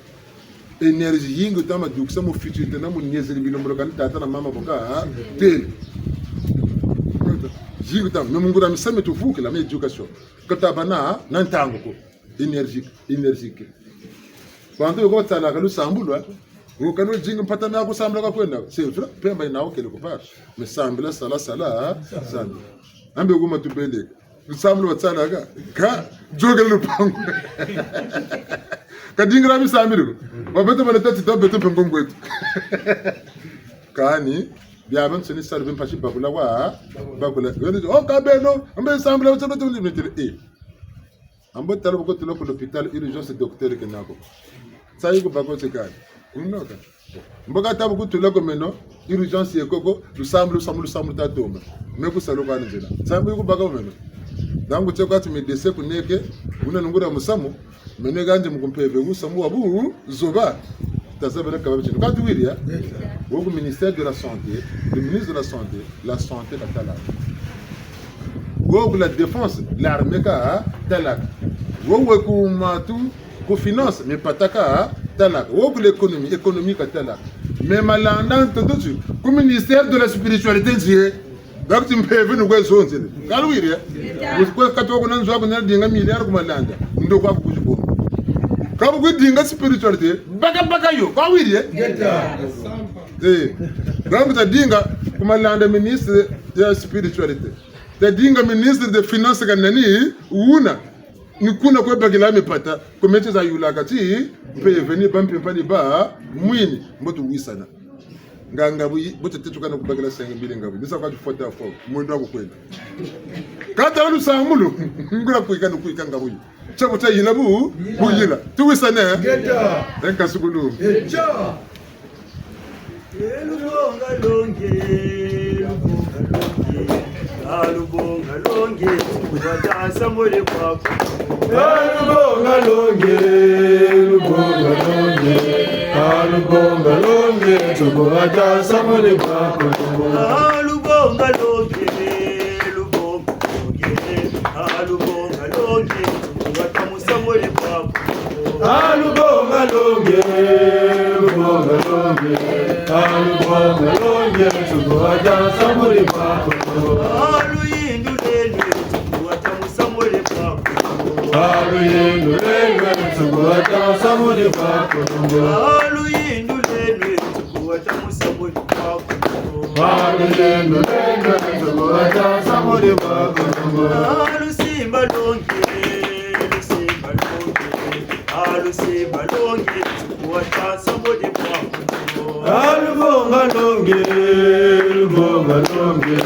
Énergie yingi wuta ma dukisa mu futur, tena mu niezeli bilombolo kani tata na mama boka, ha? Tele. Dingi ntangu, mais mu nguria misamu mi tuvukila, mu éducation. Ka tabâ na, na ntangu ko. Énergique, énergique. Bantu yo ko batalaka lusambulu, eh? Wo kano dinga mpata miaku sambila ka kwenda. C'est vrai, mpemba yina wo quelque part. Mais sambila, sala, sala, hein? Sambila. Ambe kuma tubeleka. Lusambulu batalaka. Ka, yôkele lupangu. Ka dingira misamu ko. Wa beto bana tâ ti ta beto mpe ngongo eto. Kani, biabiansoni salu bia mpasi bakula kwa, bakula. Wene, oh, ka beno, mbe sambila, wutsa beto, eh. Mbo tala bu ko tula ku l'hôpital, urgence, docteur kena ko. Sa yi ku baka wo tsikani. Kunoka. Mbo ka ta bu ku tula ko meno, urgence ye koko, lusambulu, lusambulu, lusambulu ta tomba. Me ku salu kwani nzila. Sa mbo yi ku baka wo meno. Ntangu tse kwa ti médecin kuneke, wuna nunguria musamu, meno kanje mu ku mpeve, musamu wa bu, zoba. Tazabela ka ba bitini. Ka tuwiri, eh? Wo ku ministère de la santé, le ministre de la santé, la santé ka talaka. Wo ku la défense, l'armée ka talaka. Wo we ku matu, ku finance, mipata ka talaka. Wo ku l'économie, économie ka talaka. Mais malanda ntoto ti, ku ministère de la spiritualité nzie. Ba ku ti mpeve ni kwe zonzele. Ka luwiri, eh? Kwe katuka kuna nzo aku na dinga milliard ku malanda. Ndo kwa kukuzi bonga. Ka bu kwe dinga spiritualité, baka baka yo. Ka luwiri, eh? Eh. Donc, ta dinga ku malanda ministre ya spiritualité. Ta dinga ministre de finance ka nani, wuna. Ni kuna kwe bakila mipata, ku meti za yulaka ti, mpeve ni ba mpimpa ni ba, mwini, mbo tuwisana. Nga ngabu yi, bu tete tukana ku bakila cinq mille ngabu yi. Ni sa kwa ti fota fo, mwendo wa ku kwenda. Ka ta lusambulu, nguria kwika ni kwika ngabu yi. Tiabu tia yila bu, bu yila. Tuwisane? Ngeta. Enka sukulu. Echa. E lubonga longe, lubonga longe. A lubonga longe, tukuwata samole kwako. A lubonga longe, lubonga longe. A lubonga longe, tukuwata samole kwako. A lubonga longe, lubonga longe. A lubonga longe, tukuwata samole kwako. A lubonga longe, lubonga longe. A lubonga longe, tukuwata samole kwako. A luyindulenu, tukuwata samole kwako. A luyindulenu, tukuwata samole kwako. A luyindulenu, tukuwata samole kwako. A luyindulenu, tukuwata samole kwako. A lusimba longe, lusimba longe. A lusimba longe, tukuwata samole kwako. A lubonga longe, lubonga longe.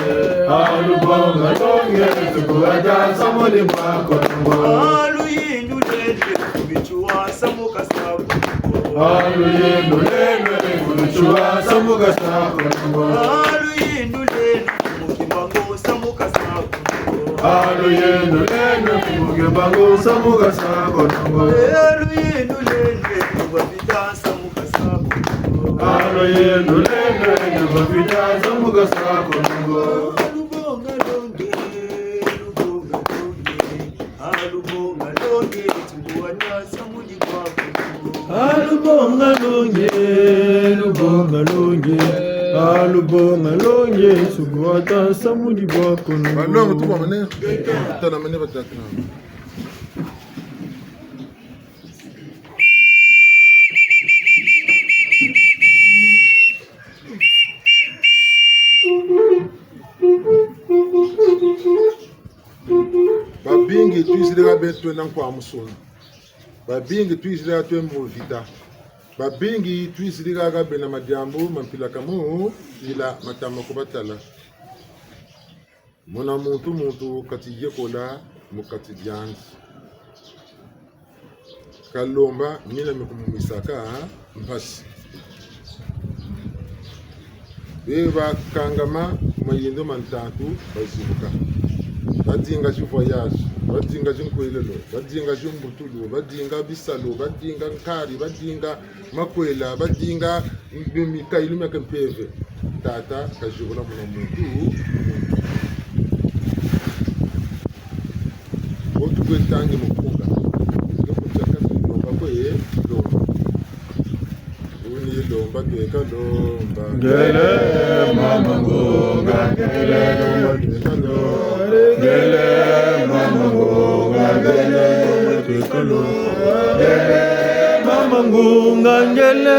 A lubonga longe, tukuwata samole kwako. A luyindulenu, ku bituwa samuka sa kwako. A luyindulenu, ku bituwa samuka sa kwako. A luyindulenu, mu kimbangu samuka sa kwako. A luyindulenu, mu kimbangu samuka sa kwako. A luyindulenu, mu bapita samuka sa kwako. A luyindulenu, mu bapita samuka sa kwako. A lubonga longe, lubonga longe. A lubonga longe, tukuwata samole kwako. A lubonga longe, lubonga longe. A lubonga longe, tukuwata samole kwako. Balongo tukwamane. Tala mane batatu. Babingi twizidi ha bena nkwamusu. Babingi twizidi ha twe mu vita. Babingi twizidi ha bena madiambu ma mpila kamu, ila matama ku batala. Muna muntu, muntu kati yekola mu kati diandi. Kalomba mina mi kumumwisaka mpasi. Be bakangama ku mayindu ma ntantu bazibuka. Badinga ti voyage, badinga ti nkwelelo, badinga ti mbutulu, badinga bisalu, badinga nkari, badinga makwela, badinga mi-, mikayilu mia kimpeve. Tata kazibula muna muntu. Bo tukwe tangi mukunga. Nge kutsaka tulomba kwe lomba. Wuni ye Lomba tweka lomba. Ngele mama ngunga, ngele lomba tweka lomba. Ngele mama ngunga, ngele lomba tweka lomba. Ngele mama ngunga, ngele.